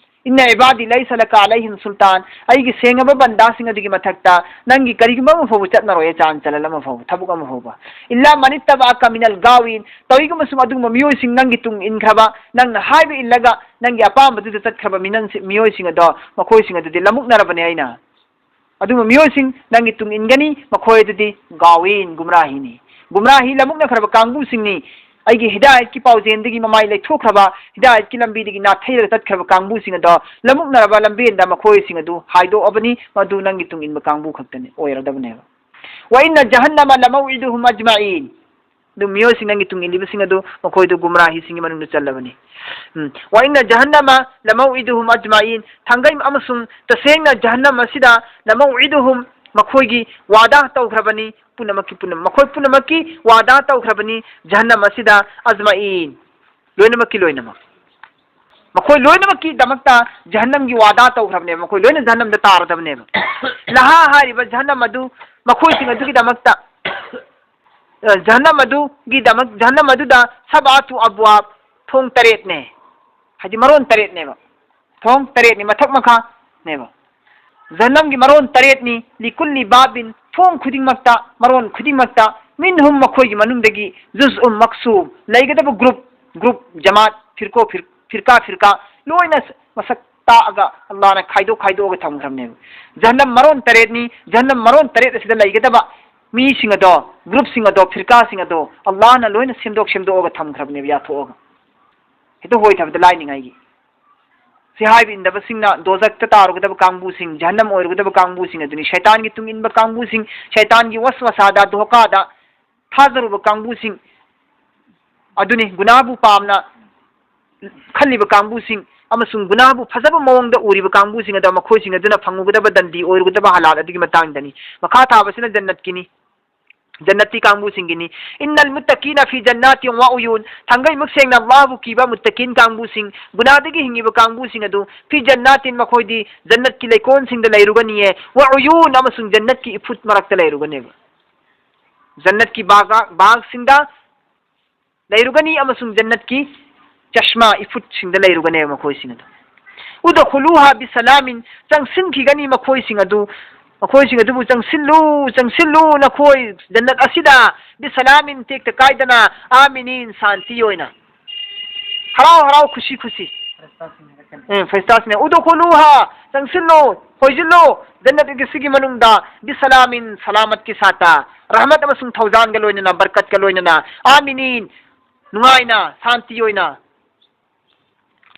"ꯏꯟꯅ ꯏꯕꯥꯗꯤ ꯂꯩꯁ ꯂꯀ ꯑꯂꯩꯍꯤꯝ ꯁꯨꯜꯇꯥꯟ", ꯑꯩꯒꯤ ꯁꯦꯡꯉꯕ ꯕꯟꯗꯥꯁꯤꯡ ꯑꯗꯨꯒꯤ ꯃꯊꯛꯇ ꯅꯪꯒꯤ ꯀꯔꯤꯒꯨꯝꯕ ꯑꯃ ꯐꯥꯎꯕ ꯆꯠꯅꯔꯣꯏ, ꯆꯥꯟ ꯆꯂꯟ ꯑꯃ ꯐꯥꯎꯕ, ꯊꯕꯛ ꯑꯃ ꯐꯥꯎꯕ꯫ "ꯏꯜꯂꯥ ꯃꯅꯤꯠꯇꯕꯥꯀ ꯃꯤꯅꯜ ꯒꯥꯋꯤꯟ", ꯇꯧꯏꯒꯨꯝꯕꯁꯨꯡ ꯑꯗꯨꯒꯨꯝꯕ ꯃꯤꯑꯣꯏꯁꯤꯡ, ꯅꯪꯒꯤ ꯇꯨꯡ ꯏꯟꯈ꯭ꯔꯕ, ꯅꯪꯅ ꯍꯥꯏꯕ ꯏꯜꯂꯒ ꯅꯪꯒꯤ ꯑꯄꯥꯝꯕꯗꯨꯗ ꯆꯠꯈ꯭ꯔꯕ ꯃꯤꯅꯟꯁꯤ-, ꯃꯤꯑꯣꯏꯁꯤꯡ ꯑꯗꯣ, ꯃꯈꯣꯏꯁꯤꯡ ꯑꯗꯨꯗꯤ ꯂꯃꯨꯛꯅꯔꯕꯅꯤ ꯑꯩꯅ꯫ ꯑꯗꯨꯒꯨꯝꯕ ꯃꯤꯑꯣꯏꯁꯤꯡ ꯅꯪꯒꯤ ꯇꯨꯡ ꯏꯟꯒꯅꯤ, ꯃꯈꯣꯏ ꯑꯗꯨꯗꯤ ꯒꯥꯋꯤꯟ, ꯒꯨꯝꯔꯥꯍꯤꯅꯤ꯫ ꯒꯨꯝꯔꯥꯍꯤ, ꯂꯃꯨꯛꯅꯈ꯭ꯔꯕ ꯀꯥꯡꯕꯨꯁꯤꯡꯅꯤ꯫ ꯑꯩꯒꯤ ꯍꯤꯗꯥꯌꯠꯀꯤ ꯄꯥꯎꯖꯦꯜꯗꯒꯤ ꯃꯃꯥꯏ ꯂꯩꯊꯣꯛꯈ꯭ꯔꯕ, ꯍꯤꯗꯥꯌꯠꯀꯤ ꯂꯝꯕꯤꯗꯒꯤ ꯅꯥꯊꯩꯔꯒ ꯆꯠꯈ꯭ꯔꯕ ꯀꯥꯡꯕꯨꯁꯤꯡ ꯑꯗꯣ, ꯂꯃꯨꯛꯅꯔꯕ ꯂꯝꯕꯦꯟꯗ ꯃꯈꯣꯏꯁꯤꯡ ꯑꯗꯨ ꯍꯥꯏꯗꯣꯛꯑꯕꯅꯤ, ꯃꯗꯨ ꯅꯪꯒꯤ ꯇꯨꯡ ꯏꯟꯕ ꯀꯥꯡꯕꯨ ꯈꯛꯇꯅꯤ, ꯑꯣꯏꯔꯗꯕꯅꯦꯕ꯫ "ꯋꯥ ꯏꯟꯅ ꯖꯍꯟꯅꯃ ꯂꯃꯧꯏꯗꯨꯍꯨꯝ ꯑꯖꯃꯥꯏꯟ", ꯑꯗꯨ ꯃꯤꯑꯣꯏꯁꯤꯡ, ꯅꯪꯒꯤ ꯇꯨꯡ ꯏꯜꯂꯤꯕꯁꯤꯡ ꯑꯗꯨ, ꯃꯈꯣꯏꯗꯨ ꯒꯨꯝꯔꯥꯍꯤꯁꯤꯡꯒꯤ ꯃꯅꯨꯡꯗ ꯆꯜꯂꯕꯅꯤ꯫ ꯎꯝ꯫ "ꯋꯥ ꯏꯟꯅ ꯖꯍꯟꯅꯃ ꯂꯃꯧꯏꯗꯨꯍꯨꯝ ꯑꯖꯃꯥꯏꯟ", ꯊꯥꯡꯒꯩ ꯑꯃꯁꯨꯡ ꯇꯁꯦꯡꯅ ꯖꯍꯟꯅꯝ ꯑꯁꯤꯗ ꯂꯃꯧꯏꯗꯨꯍꯨꯝ, ꯃꯈꯣꯏꯒꯤ ꯋꯥꯗꯥ ꯇꯧꯈ꯭ꯔꯕꯅꯤ, ꯄꯨꯝꯅꯃꯛꯀꯤ ꯄꯨꯝꯅꯃꯛ, ꯃꯈꯣꯏ ꯄꯨꯝꯅꯃꯛꯀꯤ ꯋꯥꯗꯥ ꯇꯧꯈ꯭ꯔꯕꯅꯤ ꯖꯍꯟꯅꯝ ꯑꯁꯤꯗ, ꯑꯖꯃꯥꯏꯟ, ꯂꯣꯏꯅꯃꯛꯀꯤ ꯂꯣꯏꯅꯃꯛ, ꯃꯈꯣꯏ ꯂꯣꯏꯅꯃꯛꯀꯤꯗꯃꯛꯇ ꯖꯍꯟꯅꯝꯒꯤ ꯋꯥꯗꯥ ꯇꯧꯈ꯭ꯔꯕꯅꯦꯕ, ꯃꯈꯣꯏ ꯂꯣꯏꯅ ꯖꯍꯟꯅꯝꯗ ꯇꯥꯔꯗꯕꯅꯦꯕ꯫ "ꯂꯍꯥ" ꯍꯥꯏꯔꯤꯕ ꯖꯍꯟꯅꯝ ꯑꯗꯨ, ꯃꯈꯣꯏꯁꯤꯡ ꯑꯗꯨꯒꯤꯗꯃꯛꯇ, ꯑ, ꯖꯍꯟꯅꯝ ꯑꯗꯨꯒꯤꯗꯃꯛ, ꯖꯍꯟꯅꯝ ꯑꯗꯨꯗ "ꯁꯕꯥꯇꯨ ꯑꯕꯋꯥꯕ", ꯊꯣꯡ ꯇꯔꯦꯠꯅꯦ, ꯍꯥꯏꯗꯤ ꯃꯔꯣꯟ ꯇꯔꯦꯠꯅꯦꯕ, ꯊꯣꯡ ꯇꯔꯦꯠꯅꯤ, ꯃꯊꯛ ꯃꯈꯥꯅꯦꯕ꯫ ꯖꯍꯟꯅꯝꯒꯤ ꯃꯔꯣꯟ ꯇꯔꯦꯠꯅꯤ, "ꯂꯤꯀꯨꯜꯂꯤ ꯕꯥꯕꯤꯟ", ꯊꯣꯡ ꯈꯨꯗꯤꯡꯃꯛꯇ, ꯃꯔꯣꯟ ꯈꯨꯗꯤꯡꯃꯛꯇ, "ꯃꯤꯟꯍꯨꯝ", ꯃꯈꯣꯏꯒꯤ ꯃꯅꯨꯡꯗꯒꯤ, "ꯖꯨꯖꯎꯝ ꯃꯛꯁꯨꯝ", ꯂꯩꯒꯗꯕ ꯒ꯭ꯔꯨꯞ, ꯒ꯭ꯔꯨꯞ, ꯖꯃꯥꯠ, ꯐꯤꯔꯀꯣ, ꯐꯤꯔ-, ꯐꯤꯔꯀꯥ, ꯐꯤꯔꯀꯥ, ꯂꯣꯏꯅ ꯃꯁꯛ ꯇꯥꯛꯑꯒ ꯑꯜꯂꯥꯍꯅ ꯈꯥꯏꯗꯣꯛ ꯈꯥꯏꯗꯣꯛꯑꯒ ꯊꯝꯈ꯭ꯔꯕꯅꯦꯕ꯫ ꯖꯍꯟꯅꯝ ꯃꯔꯣꯟ ꯇꯔꯦꯠꯅꯤ, ꯖꯍꯟꯅꯝ ꯃꯔꯣꯟ ꯇꯔꯦꯠ ꯑꯁꯤꯗ ꯂꯩꯒꯗꯕ ꯃꯤꯁꯤꯡ ꯑꯗꯣ, ꯒ꯭ꯔꯨꯞꯁꯤꯡ ꯑꯗꯣ, ꯐꯤꯔꯀꯥꯁꯤꯡ ꯑꯗꯣ ꯑꯜꯂꯥꯍꯅ ꯂꯣꯏꯅ ꯁꯦꯝꯗꯣꯛ ꯁꯦꯝꯗꯣꯛꯑꯒ ꯊꯝꯈ꯭ꯔꯕꯅꯦꯕ, ꯌꯥꯊꯣꯛꯑꯒ꯫ ꯍꯦꯛꯇ ꯍꯣꯏꯊꯕꯗ ꯂꯥꯏꯅꯤꯡꯉꯥꯏꯒꯤ꯫ ꯁꯤ ꯍꯥꯏꯕ ꯏꯟꯗꯕꯁꯤꯡꯅ ꯗꯣꯖꯛꯇ ꯇꯥꯔꯨꯒꯗꯕ ꯀꯥꯡꯕꯨꯁꯤꯡ, ꯖꯍꯟꯅꯝ ꯑꯣꯏꯔꯨꯒꯗꯕ ꯀꯥꯡꯕꯨꯁꯤꯡ ꯑꯗꯨꯅꯤ꯫ ꯁꯩꯇꯥꯟꯒꯤ ꯇꯨꯡ ꯏꯟꯕ ꯀꯥꯡꯕꯨꯁꯤꯡ, ꯁꯩꯇꯥꯟꯒꯤ ꯋꯁꯋꯁꯥꯗ, ꯙꯣꯀꯥꯗ ꯊꯥꯖꯔꯨꯕ ꯀꯥꯡꯕꯨꯁꯤꯡ ꯑꯗꯨꯅꯤ꯫ ꯒꯨꯅꯥꯍꯕꯨ ꯄꯥꯝꯅ ꯈꯜꯂꯤꯕ ꯀꯥꯡꯕꯨꯁꯤꯡ ꯑꯃꯁꯨꯡ ꯒꯨꯅꯥꯍꯕꯨ ꯐꯖꯕ ꯃꯑꯣꯡꯗ ꯎꯔꯤꯕ ꯀꯥꯡꯕꯨꯁꯤꯡ ꯑꯗꯣ, ꯃꯈꯣꯏꯁꯤꯡ ꯑꯗꯨꯅ ꯐꯪꯉꯨꯒꯗꯕ ꯗꯟꯗꯤ, ꯑꯣꯏꯔꯨꯒꯗꯕ ꯍꯂꯥꯜ ꯑꯗꯨꯒꯤ ꯃꯇꯥꯡꯗꯅꯤ꯫ ꯃꯈꯥ ꯊꯥꯕꯁꯤꯅ ꯖꯟꯅꯠꯀꯤꯅꯤ꯫ ꯖꯟꯅꯠꯇꯤ ꯀꯥꯡꯕꯨꯁꯤꯡꯒꯤꯅꯤ꯫ "ꯏꯟꯅꯜ ꯃꯨꯠꯇꯀꯤꯅ ꯐꯤ ꯖꯟꯅꯥꯇꯤꯟ ꯋꯥ ꯎꯌꯨꯟ", ꯊꯥꯡꯒꯩꯃꯛ ꯁꯦꯡꯅ ꯑꯜꯂꯥꯍꯕꯨ ꯀꯤꯕ ꯃꯨꯠꯇꯀꯤꯟ ꯀꯥꯡꯕꯨꯁꯤꯡ, ꯒꯨꯅꯥꯗꯒꯤ ꯍꯤꯡꯉꯤꯕ ꯀꯥꯡꯕꯨꯁꯤꯡ ꯑꯗꯨ, "ꯐꯤ ꯖꯟꯅꯥꯇꯤꯟ", ꯃꯈꯣꯏꯗꯤ ꯖꯟꯅꯠꯀꯤ ꯂꯩꯀꯣꯜꯁꯤꯡꯗ ꯂꯩꯔꯨꯒꯅꯤꯌꯦ, "ꯋꯥ ꯎꯌꯨꯟ", ꯑꯃꯁꯨꯡ ꯖꯟꯅꯠꯀꯤ ꯏꯐꯨꯠ ꯃꯔꯛꯇ ꯂꯩꯔꯨꯒꯅꯦꯕ꯫ ꯖꯟꯅꯠꯀꯤ ꯕꯥꯒ-, ꯕꯥꯒꯁꯤꯡꯗ ꯂꯩꯔꯨꯒꯅꯤ ꯑꯃꯁꯨꯡ ꯖꯟꯅꯠꯀꯤ ꯆꯁꯃꯥ ꯏꯐꯨꯠꯁꯤꯡꯗ ꯂꯩꯔꯨꯒꯅꯦꯕ ꯃꯈꯣꯏꯁꯤꯡ ꯑꯗꯨ꯫ "ꯎꯗꯈꯨꯂꯨꯍꯥ ꯕꯤꯁꯂꯥꯃꯤꯟ", ꯆꯪꯁꯤꯟꯈꯤꯒꯅꯤ ꯃꯈꯣꯏꯁꯤꯡ ꯑꯗꯨ, ꯃꯈꯣꯏꯁꯤꯡ ꯑꯗꯨꯕꯨ, "ꯆꯪꯁꯤꯜꯂꯨ, ꯆꯪꯁꯤꯜꯂꯨ, ꯅꯈꯣꯏ ꯖꯟꯅꯠ ꯑꯁꯤꯗ, ꯕꯤꯁꯂꯥꯃꯤꯟ, ꯇꯦꯛꯇ ꯀꯥꯏꯗꯅ, ꯑꯥꯃꯤꯅꯤꯟ, ꯁꯥꯟꯇꯤ ꯑꯣꯏꯅ, ꯍꯔꯥꯎ ꯍꯔꯥꯎ, ꯈꯨꯁꯤ ꯈꯨꯁꯤ"꯫ ꯎꯝ, ꯐꯔꯤꯁꯇꯥꯁꯤꯡꯅ, "ꯎꯗꯈꯨꯂꯨꯍꯥ", ꯆꯪꯁꯤꯜꯂꯨ, ꯍꯣꯏꯖꯤꯜꯂꯨ, ꯖꯟꯅꯠ ꯑꯁꯤꯒꯤ ꯃꯅꯨꯡꯗ, "ꯕꯤꯁꯂꯥꯃꯤꯟ", ꯁꯂꯥꯃꯠꯀꯤ ꯁꯥꯇ, ꯔꯍꯃꯠ ꯑꯃꯁꯨꯡ ꯊꯧꯖꯥꯟꯒ ꯂꯣꯏꯅꯅ, ꯕꯔꯀꯠꯀ ꯂꯣꯏꯅꯅ, "ꯑꯥꯃꯤꯅꯤꯟ", ꯅꯨꯡꯉꯥꯏꯅ, ꯁꯥꯟꯇꯤ ꯑꯣꯏꯅ꯫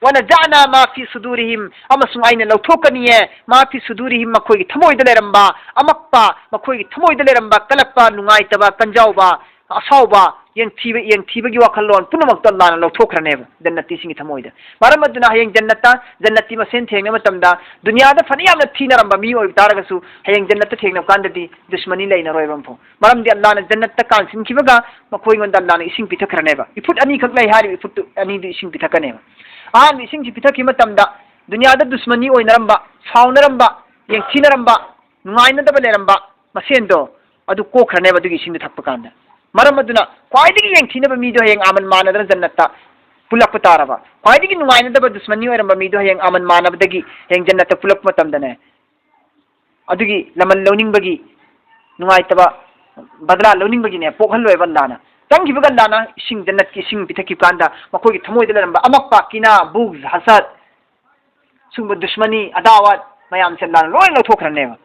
"ꯋꯅꯖꯥꯅꯥ ꯃꯥ ꯐꯤ ꯁꯨꯗꯨꯔꯤꯍꯤꯝ", ꯑꯃꯁꯨꯡ ꯑꯩꯅ ꯂꯧꯊꯣꯛꯀꯅꯤꯌꯦ, "ꯃꯥ ꯐꯤ ꯁꯨꯗꯨꯔꯤꯍꯤꯝ", ꯃꯈꯣꯏꯒꯤ ꯊꯃꯣꯏꯗ ꯂꯩꯔꯝꯕ ꯑꯃꯛꯄ, ꯃꯈꯣꯏꯒꯤ ꯊꯃꯣꯏꯗ ꯂꯩꯔꯝꯕ ꯀꯂꯛꯄ, ꯅꯨꯡꯉꯥꯏꯇꯕ, ꯀꯟꯖꯥꯎꯕ, ꯑꯁꯥꯎꯕ, ꯌꯦꯡꯊꯤꯕ, ꯌꯦꯡꯊꯤꯕꯒꯤ ꯋꯥꯈꯜꯂꯣꯟ ꯄꯨꯝꯅꯃꯛꯇꯣ ꯑꯜꯂꯥꯍꯅ ꯂꯧꯊꯣꯛꯈ꯭ꯔꯅꯦꯕ ꯖꯟꯅꯠꯇꯤꯁꯤꯡꯒꯤ ꯊꯃꯣꯏꯗ꯫ ꯃꯔꯝ ꯑꯗꯨꯅ ꯍꯌꯦꯡ ꯖꯟꯅꯠꯇ, ꯖꯟꯅꯠꯇꯤ ꯃꯁꯦꯟ ꯊꯦꯡꯅꯕ ꯃꯇꯝꯗ, ꯗꯨꯅꯤꯌꯥꯗ ꯐꯅ ꯌꯥꯝꯅ ꯊꯤꯅꯔꯝꯕ ꯃꯤ ꯑꯣꯏꯕ ꯇꯥꯔꯒꯁꯨ, ꯍꯌꯦꯡ ꯖꯟꯅꯠꯇ ꯊꯦꯡꯅꯕ ꯀꯥꯟꯗꯗꯤ ꯗꯨꯁꯃꯅꯤ ꯂꯩꯅꯔꯣꯏꯕ ꯑꯃꯐꯥꯎ꯫ ꯃꯔꯝꯗꯤ ꯑꯜꯂꯥꯍꯅ ꯖꯟꯅꯠꯇ ꯀꯥꯟꯁꯤꯟꯈꯤꯕꯒ ꯃꯈꯣꯏꯉꯣꯟꯗ ꯑꯜꯂꯥꯍꯅ ꯏꯁꯤꯡ ꯄꯤꯊꯛꯈ꯭ꯔꯅꯦꯕ꯫ ꯏꯐꯨꯠ ꯑꯅꯤꯈꯛ ꯂꯩ ꯍꯥꯏꯔꯤꯕ ꯏꯐꯨꯠꯇꯨ ꯑꯅꯤꯗꯨ ꯏꯁꯤꯡ ꯄꯤꯊꯛꯀꯅꯦꯕ꯫ ꯑꯍꯥꯟꯕ ꯏꯁꯤꯡꯁꯤ ꯄꯤꯊꯛꯈꯤꯕ ꯃꯇꯝꯗ ꯗꯨꯅꯤꯌꯥꯗ ꯗꯨꯁꯃꯅꯤ ꯑꯣꯏꯅꯔꯝꯕ, ꯁꯥꯎꯅꯔꯝꯕ, ꯌꯦꯡꯊꯤꯅꯔꯝꯕ, ꯅꯨꯡꯉꯥꯏꯅꯗꯕ ꯂꯩꯔꯝꯕ ꯃꯁꯦꯟꯗꯣ ꯑꯗꯨ ꯀꯣꯛꯈ꯭ꯔꯅꯦꯕ ꯑꯗꯨꯒꯤ ꯏꯁꯤꯡꯗꯨ ꯊꯛꯄ ꯀꯥꯟꯗ꯫ ꯃꯔꯝ ꯑꯗꯨꯅ ꯈ꯭ꯋꯥꯏꯗꯒꯤ ꯌꯦꯡꯊꯤꯅꯕ ꯃꯤꯗꯣ ꯍꯌꯦꯡ ꯑꯃꯟ ꯃꯥꯟꯅꯗꯅ ꯖꯟꯅꯠꯇ ꯄꯨꯜꯂꯛꯄ ꯇꯥꯔꯕ꯫ ꯈ꯭ꯋꯥꯏꯗꯒꯤ ꯅꯨꯡꯉꯥꯏꯅꯗꯕ ꯗꯨꯁꯃꯅꯤ ꯑꯣꯏꯔꯝꯕ ꯃꯤꯗꯣ ꯍꯌꯦꯡ ꯑꯃꯟ ꯃꯥꯟꯅꯕꯗꯒꯤ ꯍꯌꯦꯡ ꯖꯟꯅꯠꯇ ꯄꯨꯜꯂꯛꯄ ꯃꯇꯝꯗꯅꯦ, ꯑꯗꯨꯒꯤ ꯂꯃꯟ ꯂꯧꯅꯤꯡꯕꯒꯤ, ꯅꯨꯡꯉꯥꯏꯇꯕ ꯕꯗꯂꯥ ꯂꯧꯅꯤꯡꯕꯒꯤꯅꯦ ꯄꯣꯛꯍꯜꯂꯣꯏꯕ ꯑꯜꯂꯥꯍꯅ꯫ ꯆꯪꯈꯤꯕꯒ ꯑꯜꯂꯥꯍꯅ ꯏꯁꯤꯡ, ꯖꯟꯅꯠꯀꯤ ꯏꯁꯤꯡ ꯄꯤꯊꯛꯈꯤꯕ ꯀꯥꯟꯗ ꯃꯈꯣꯏꯒꯤ ꯊꯃꯣꯏꯗ ꯂꯩꯔꯝꯕ ꯑꯃꯛꯄ, ꯀꯤꯅꯥ, ꯕꯨꯒ꯭ꯖ, ꯍꯁꯗ, ꯁꯨꯝꯕ ꯗꯨꯁꯃꯅꯤ, ꯑꯗꯥꯋꯥꯠ ꯃꯌꯥꯝꯁꯦ ꯑꯜꯂꯥꯍꯅ ꯂꯣꯏ ꯂꯧꯊꯣꯛꯈ꯭ꯔꯅꯦꯕ꯫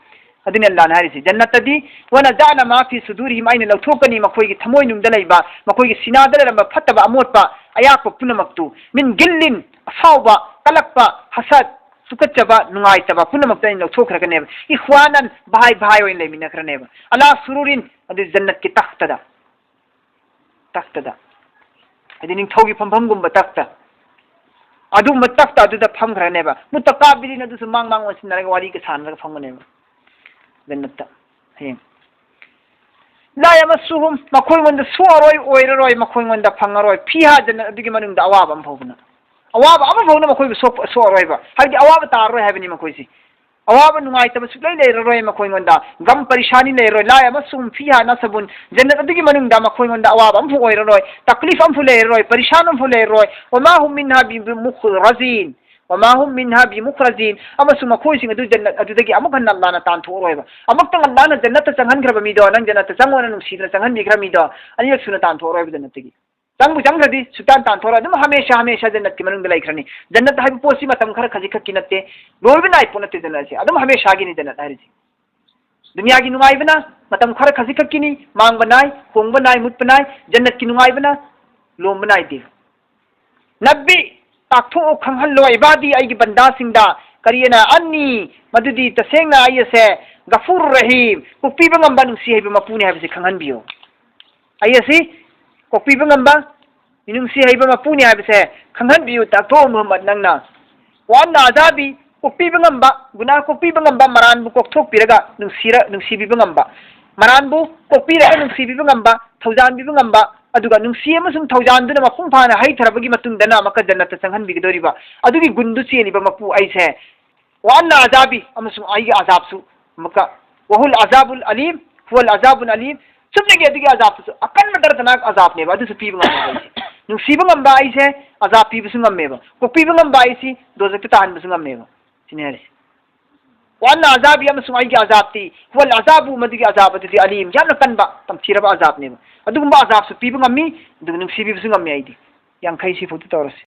ꯑꯗꯨꯅꯤ ꯑꯜꯂꯥꯍꯅ ꯍꯥꯏꯔꯤꯁꯤ ꯖꯟꯅꯠꯇꯗꯤ, "ꯋꯅꯖꯥꯅꯥ ꯃꯥ ꯐꯤ ꯁꯨꯗꯨꯔꯤꯍꯤꯝ", ꯑꯩꯅ ꯂꯧꯊꯣꯛꯀꯅꯤ ꯃꯈꯣꯏꯒꯤ ꯊꯃꯣꯏꯅꯨꯡꯗ ꯂꯩꯕ, ꯃꯈꯣꯏꯒꯤ ꯁꯤꯅꯥꯗ ꯂꯩꯔꯝꯕ ꯐꯠꯇꯕ ꯑꯃꯣꯠꯄ ꯑꯌꯥꯛꯄ ꯄꯨꯝꯅꯃꯛꯇꯨ, "ꯃꯤꯟ ꯒꯤꯜꯂꯤꯟ", ꯑꯁꯥꯎꯕ, ꯀꯂꯛꯄ, ꯍꯁꯗ, ꯇꯨꯀꯠꯆꯕ, ꯅꯨꯡꯉꯥꯏꯇꯕ ꯄꯨꯝꯅꯃꯛꯇ ꯑꯩꯅ ꯂꯧꯊꯣꯛꯈ꯭ꯔꯒꯅꯦꯕ꯫ "ꯏꯈ꯭ꯋꯥꯅꯟ", ꯚꯥꯏ ꯚꯥꯏ ꯑꯣꯏꯅ ꯂꯩꯃꯤꯟꯅꯈ꯭ꯔꯅꯦꯕ꯫ "ꯑꯂꯥ ꯁꯨꯔꯨꯔꯤꯟ", ꯑꯗꯨ ꯖꯟꯅꯠꯀꯤ ꯇꯈꯇꯗ, ꯇꯈꯇꯗ, ꯍꯥꯏꯗꯤ ꯅꯤꯡꯊꯧꯒꯤ ꯐꯝꯐꯝꯒꯨꯝꯕ ꯇꯈꯇ, ꯑꯗꯨꯒꯨꯝꯕ ꯇꯈꯇ ꯑꯗꯨꯗ ꯐꯝꯈ꯭ꯔꯅꯦꯕ꯫ ꯃꯨꯇꯀꯥꯕꯤꯔꯤꯟ, ꯑꯗꯨꯁꯨ ꯃꯥꯡ ꯃꯥꯡ ꯑꯣꯟꯁꯤꯟꯅꯔꯒ ꯋꯥꯔꯤꯒ ꯁꯥꯟꯅꯔꯒ ꯐꯝꯒꯅꯦꯕ ꯖꯟꯅꯠꯇ꯫ ꯍꯌꯦꯡ لا يمسهم, ꯃꯈꯣꯏꯉꯣꯟꯗ ꯁꯣꯛꯑꯔꯣꯏ, ꯑꯣꯏꯔꯔꯣꯏ, ꯃꯈꯣꯏꯉꯣꯟꯗ ꯐꯪꯉꯔꯣꯏ, فيها, ꯖꯟꯅꯠ ꯑꯗꯨꯒꯤ ꯃꯅꯨꯡꯗ ꯑꯋꯥꯕ ꯑꯃ ꯐꯥꯎꯕꯅ, ꯑꯋꯥꯕ ꯑꯃ ꯐꯥꯎꯅ ꯃꯈꯣꯏꯕꯨ ꯁꯣꯛ-, ꯁꯣꯛꯑꯔꯣꯏꯕ, ꯍꯥꯏꯕꯗꯤ ꯑꯋꯥꯕ ꯇꯥꯔꯔꯣꯏ ꯍꯥꯏꯕꯅꯤ ꯃꯈꯣꯏꯁꯤ꯫ ꯑꯋꯥꯕ ꯅꯨꯡꯉꯥꯏꯇꯕ ꯁꯨꯛꯂꯩ ꯂꯩꯔꯔꯣꯏ ꯃꯈꯣꯏꯉꯣꯟꯗ, ꯒꯝ ꯄꯔꯤꯁꯥꯅꯤ ꯂꯩꯔꯔꯣꯏ, لا يمسهم فيها نصب, ꯖꯟꯅꯠ ꯑꯗꯨꯒꯤ ꯃꯅꯨꯡꯗ ꯃꯈꯣꯏꯉꯣꯟꯗ ꯑꯋꯥꯕ ꯑꯃꯐꯥꯎ ꯑꯣꯏꯔꯔꯣꯏ, ꯇꯛꯂꯤꯐ ꯑꯃꯐꯥꯎ ꯂꯩꯔꯔꯣꯏ, ꯄꯔꯤꯁꯥꯟ ꯑꯃꯐꯥꯎ ꯂꯩꯔꯔꯣꯏ, وما هم منها بمخرجين, وما هم منها بمخرجين, ꯑꯃꯁꯨꯡ ꯃꯈꯣꯏꯁꯤꯡ ꯑꯗꯨ ꯖꯟꯅꯠ ꯑꯗꯨꯗꯒꯤ ꯑꯃꯨꯛ ꯍꯟꯅ ꯑꯜꯂꯥꯍꯅ ꯇꯥꯟꯊꯣꯛꯑꯔꯣꯏꯕ꯫ ꯑꯃꯨꯛꯇꯪ ꯑꯜꯂꯥꯍꯅ ꯖꯟꯅꯠꯇ ꯆꯪꯍꯟꯈ꯭ꯔꯕ ꯃꯤꯗꯣ, ꯅꯪ ꯖꯟꯅꯠꯇ ꯆꯪꯉꯣꯅ ꯅꯨꯡꯁꯤꯗꯅ ꯆꯪꯍꯟꯕꯤꯈ꯭ꯔ ꯃꯤꯗꯣ, ꯑꯅꯤꯔꯛ ꯁꯨꯅ ꯇꯥꯟꯊꯣꯛꯑꯔꯣꯏꯕ ꯖꯟꯅꯠꯇꯒꯤ꯫ ꯆꯪꯕꯨ ꯆꯪꯈ꯭ꯔꯗꯤ ꯁꯨꯛꯇꯥꯟ ꯇꯥꯟꯊꯣꯔꯛꯑꯣꯏ, ꯑꯗꯨꯝ ꯍꯃꯦꯁꯥ ꯍꯃꯦꯁꯥ ꯖꯟꯅꯠꯀꯤ ꯃꯅꯨꯡꯗ ꯂꯩꯈ꯭ꯔꯅꯤ꯫ ꯖꯟꯅꯠ ꯍꯥꯏꯕ ꯄꯣꯠꯁꯤ ꯃꯇꯝ ꯈꯔ ꯈꯖꯤꯛꯈꯛꯀꯤ ꯅꯠꯇꯦ, ꯂꯣꯏꯕ ꯅꯥꯏ ꯄꯣꯠ ꯅꯠꯇꯦ ꯖꯟꯅꯠꯁꯦ, ꯑꯗꯨꯝ ꯍꯃꯦꯁꯥꯒꯤꯅꯤ ꯖꯟꯅꯠ ꯍꯥꯏꯔꯤꯁꯦ꯫ ꯗꯨꯅꯤꯌꯥꯒꯤ ꯅꯨꯡꯉꯥꯏꯕꯅ ꯃꯇꯝ ꯈꯔ ꯈꯖꯤꯛꯈꯛꯀꯤꯅꯤ, ꯃꯥꯡꯕ ꯅꯥꯏ, ꯍꯣꯡꯕ ꯅꯥꯏ, ꯃꯨꯠꯄ ꯅꯥꯏ, ꯖꯟꯅꯠꯀꯤ ꯅꯨꯡꯉꯥꯏꯕꯅ ꯂꯣꯝꯕ ꯅꯥꯏꯗꯦ꯫ ꯅꯕꯤ, ꯇꯥꯛꯊꯣꯛꯑꯣ, ꯈꯪꯍꯜꯂꯣ, ꯏꯕꯥꯗꯤ, ꯑꯩꯒꯤ ꯕꯟꯗꯥꯁꯤꯡꯗ, ꯀꯔꯤꯅ ꯑꯅꯤ, ꯃꯗꯨꯗꯤ ꯇꯁꯦꯡꯅ ꯑꯩ ꯑꯁꯦ ꯒꯐꯨꯔ ꯔꯍꯤꯝ, ꯀꯣꯛꯄꯤꯕ ꯉꯝꯕ, ꯅꯨꯡꯁꯤ ꯍꯩꯕ ꯃꯄꯨꯅꯤ ꯍꯥꯏꯕꯁꯤ ꯈꯪꯍꯟꯕꯤꯌꯨ꯫ ꯑꯩ ꯑꯁꯤ ꯀꯣꯛꯄꯤꯕ ꯉꯝꯕ, ꯃꯤꯅꯨꯡꯁꯤ ꯍꯩꯕ ꯃꯄꯨꯅꯤ ꯍꯥꯏꯕꯁꯦ ꯈꯪꯍꯟꯕꯤꯌꯨ, ꯇꯥꯛꯊꯣꯛꯑꯣ ꯃꯨꯍꯝꯃꯗ ꯅꯪꯅ꯫ ꯋꯥꯟꯅ ꯑꯖꯥꯕꯤ, ꯀꯣꯛꯄꯤꯕ ꯉꯝꯕ, ꯒꯨꯅꯥ ꯀꯣꯛꯄꯤꯕ ꯉꯝꯕ, ꯃꯔꯥꯟꯕꯨ ꯀꯣꯛꯊꯣꯛꯄꯤꯔꯒ ꯅꯨꯡꯁꯤꯔ-, ꯅꯨꯡꯁꯤꯕꯤꯕ ꯉꯝꯕ, ꯃꯔꯥꯟꯕꯨ ꯀꯣꯛꯄꯤꯔꯒ ꯅꯨꯡꯁꯤꯕꯤꯕ ꯉꯝꯕ, ꯊꯧꯖꯥꯟꯕꯤꯕ ꯉꯝꯕ, ꯑꯗꯨꯒ ꯅꯨꯡꯁꯤ ꯑꯃꯁꯨꯡ ꯊꯧꯖꯥꯟꯗꯨꯅ ꯃꯄꯨꯡ ꯐꯥꯅ ꯍꯩꯊꯔꯕꯒꯤ ꯃꯇꯨꯡꯗꯅ ꯑꯃꯨꯛꯀ ꯖꯟꯅꯠꯇ ꯆꯪꯍꯟꯕꯤꯒꯗꯧꯔꯤꯕ ꯑꯗꯨꯒꯤ ꯒꯨꯟꯗꯨ ꯆꯦꯜꯂꯤꯕ ꯃꯄꯨ ꯑꯩꯁꯦ꯫ ꯋꯥꯟꯅ ꯑꯖꯥꯕꯤ, ꯑꯃꯁꯨꯡ ꯑꯩꯒꯤ ꯑꯖꯥꯕꯁꯨ ꯑꯃꯨꯛꯀ, ꯋꯥꯍꯨꯜ ꯑꯖꯥꯕꯨꯜ ꯑꯂꯤꯝ, ꯍꯨꯋꯜ ꯑꯖꯥꯕꯨꯜ ꯑꯂꯤꯝ, ꯆꯨꯝꯅꯒꯤ ꯑꯗꯨꯒꯤ ꯑꯖꯥꯕꯇꯨꯁꯨ ꯑꯀꯟꯕ ꯗꯔꯗꯅꯥꯛ ꯑꯖꯥꯕꯅꯦꯕ, ꯑꯗꯨꯁꯨ ꯄꯤꯕ ꯉꯝꯃꯦꯕ ꯑꯩꯁꯦ꯫ ꯅꯨꯡꯁꯤꯕ ꯉꯝꯕ ꯑꯩꯁꯦ ꯑꯖꯥꯕ ꯄꯤꯕꯁꯨ ꯉꯝꯃꯦꯕ, ꯀꯣꯛꯄꯤꯕ ꯉꯝꯕ ꯑꯩꯁꯤ ꯗꯣꯖꯛꯇ ꯇꯥꯍꯟꯕꯁꯨ ꯉꯝꯃꯦꯕ, ꯁꯤꯅꯦ ꯍꯥꯏꯔꯤꯁꯦ꯫ ꯋꯥꯟꯅ ꯑꯖꯥꯕꯤ, ꯑꯃꯁꯨꯡ ꯑꯩꯒꯤ ꯑꯖꯥꯕꯇꯤ, ꯍꯨꯋꯜ ꯑꯖꯥꯕꯨ, ꯃꯗꯨꯒꯤ ꯑꯖꯥꯕ ꯑꯗꯨꯗꯤ ꯑꯂꯤꯝ, ꯌꯥꯝꯅ ꯀꯟꯕ, ꯇꯝꯊꯤꯔꯕ ꯑꯖꯥꯕꯅꯦꯕ꯫ ꯑꯗꯨꯒꯨꯝꯕ ꯑꯖꯥꯕꯁꯨ ꯄꯤꯕ ꯉꯝꯃꯤ, ꯑꯗꯨꯒ ꯅꯨꯡꯁꯤꯕꯤꯕꯁꯨ ꯉꯝꯃꯤ ꯑꯩꯗꯤ꯫ ꯌꯥꯡꯈꯩ ꯁꯤꯐꯥꯎꯗ ꯇꯧꯔꯁꯤ꯫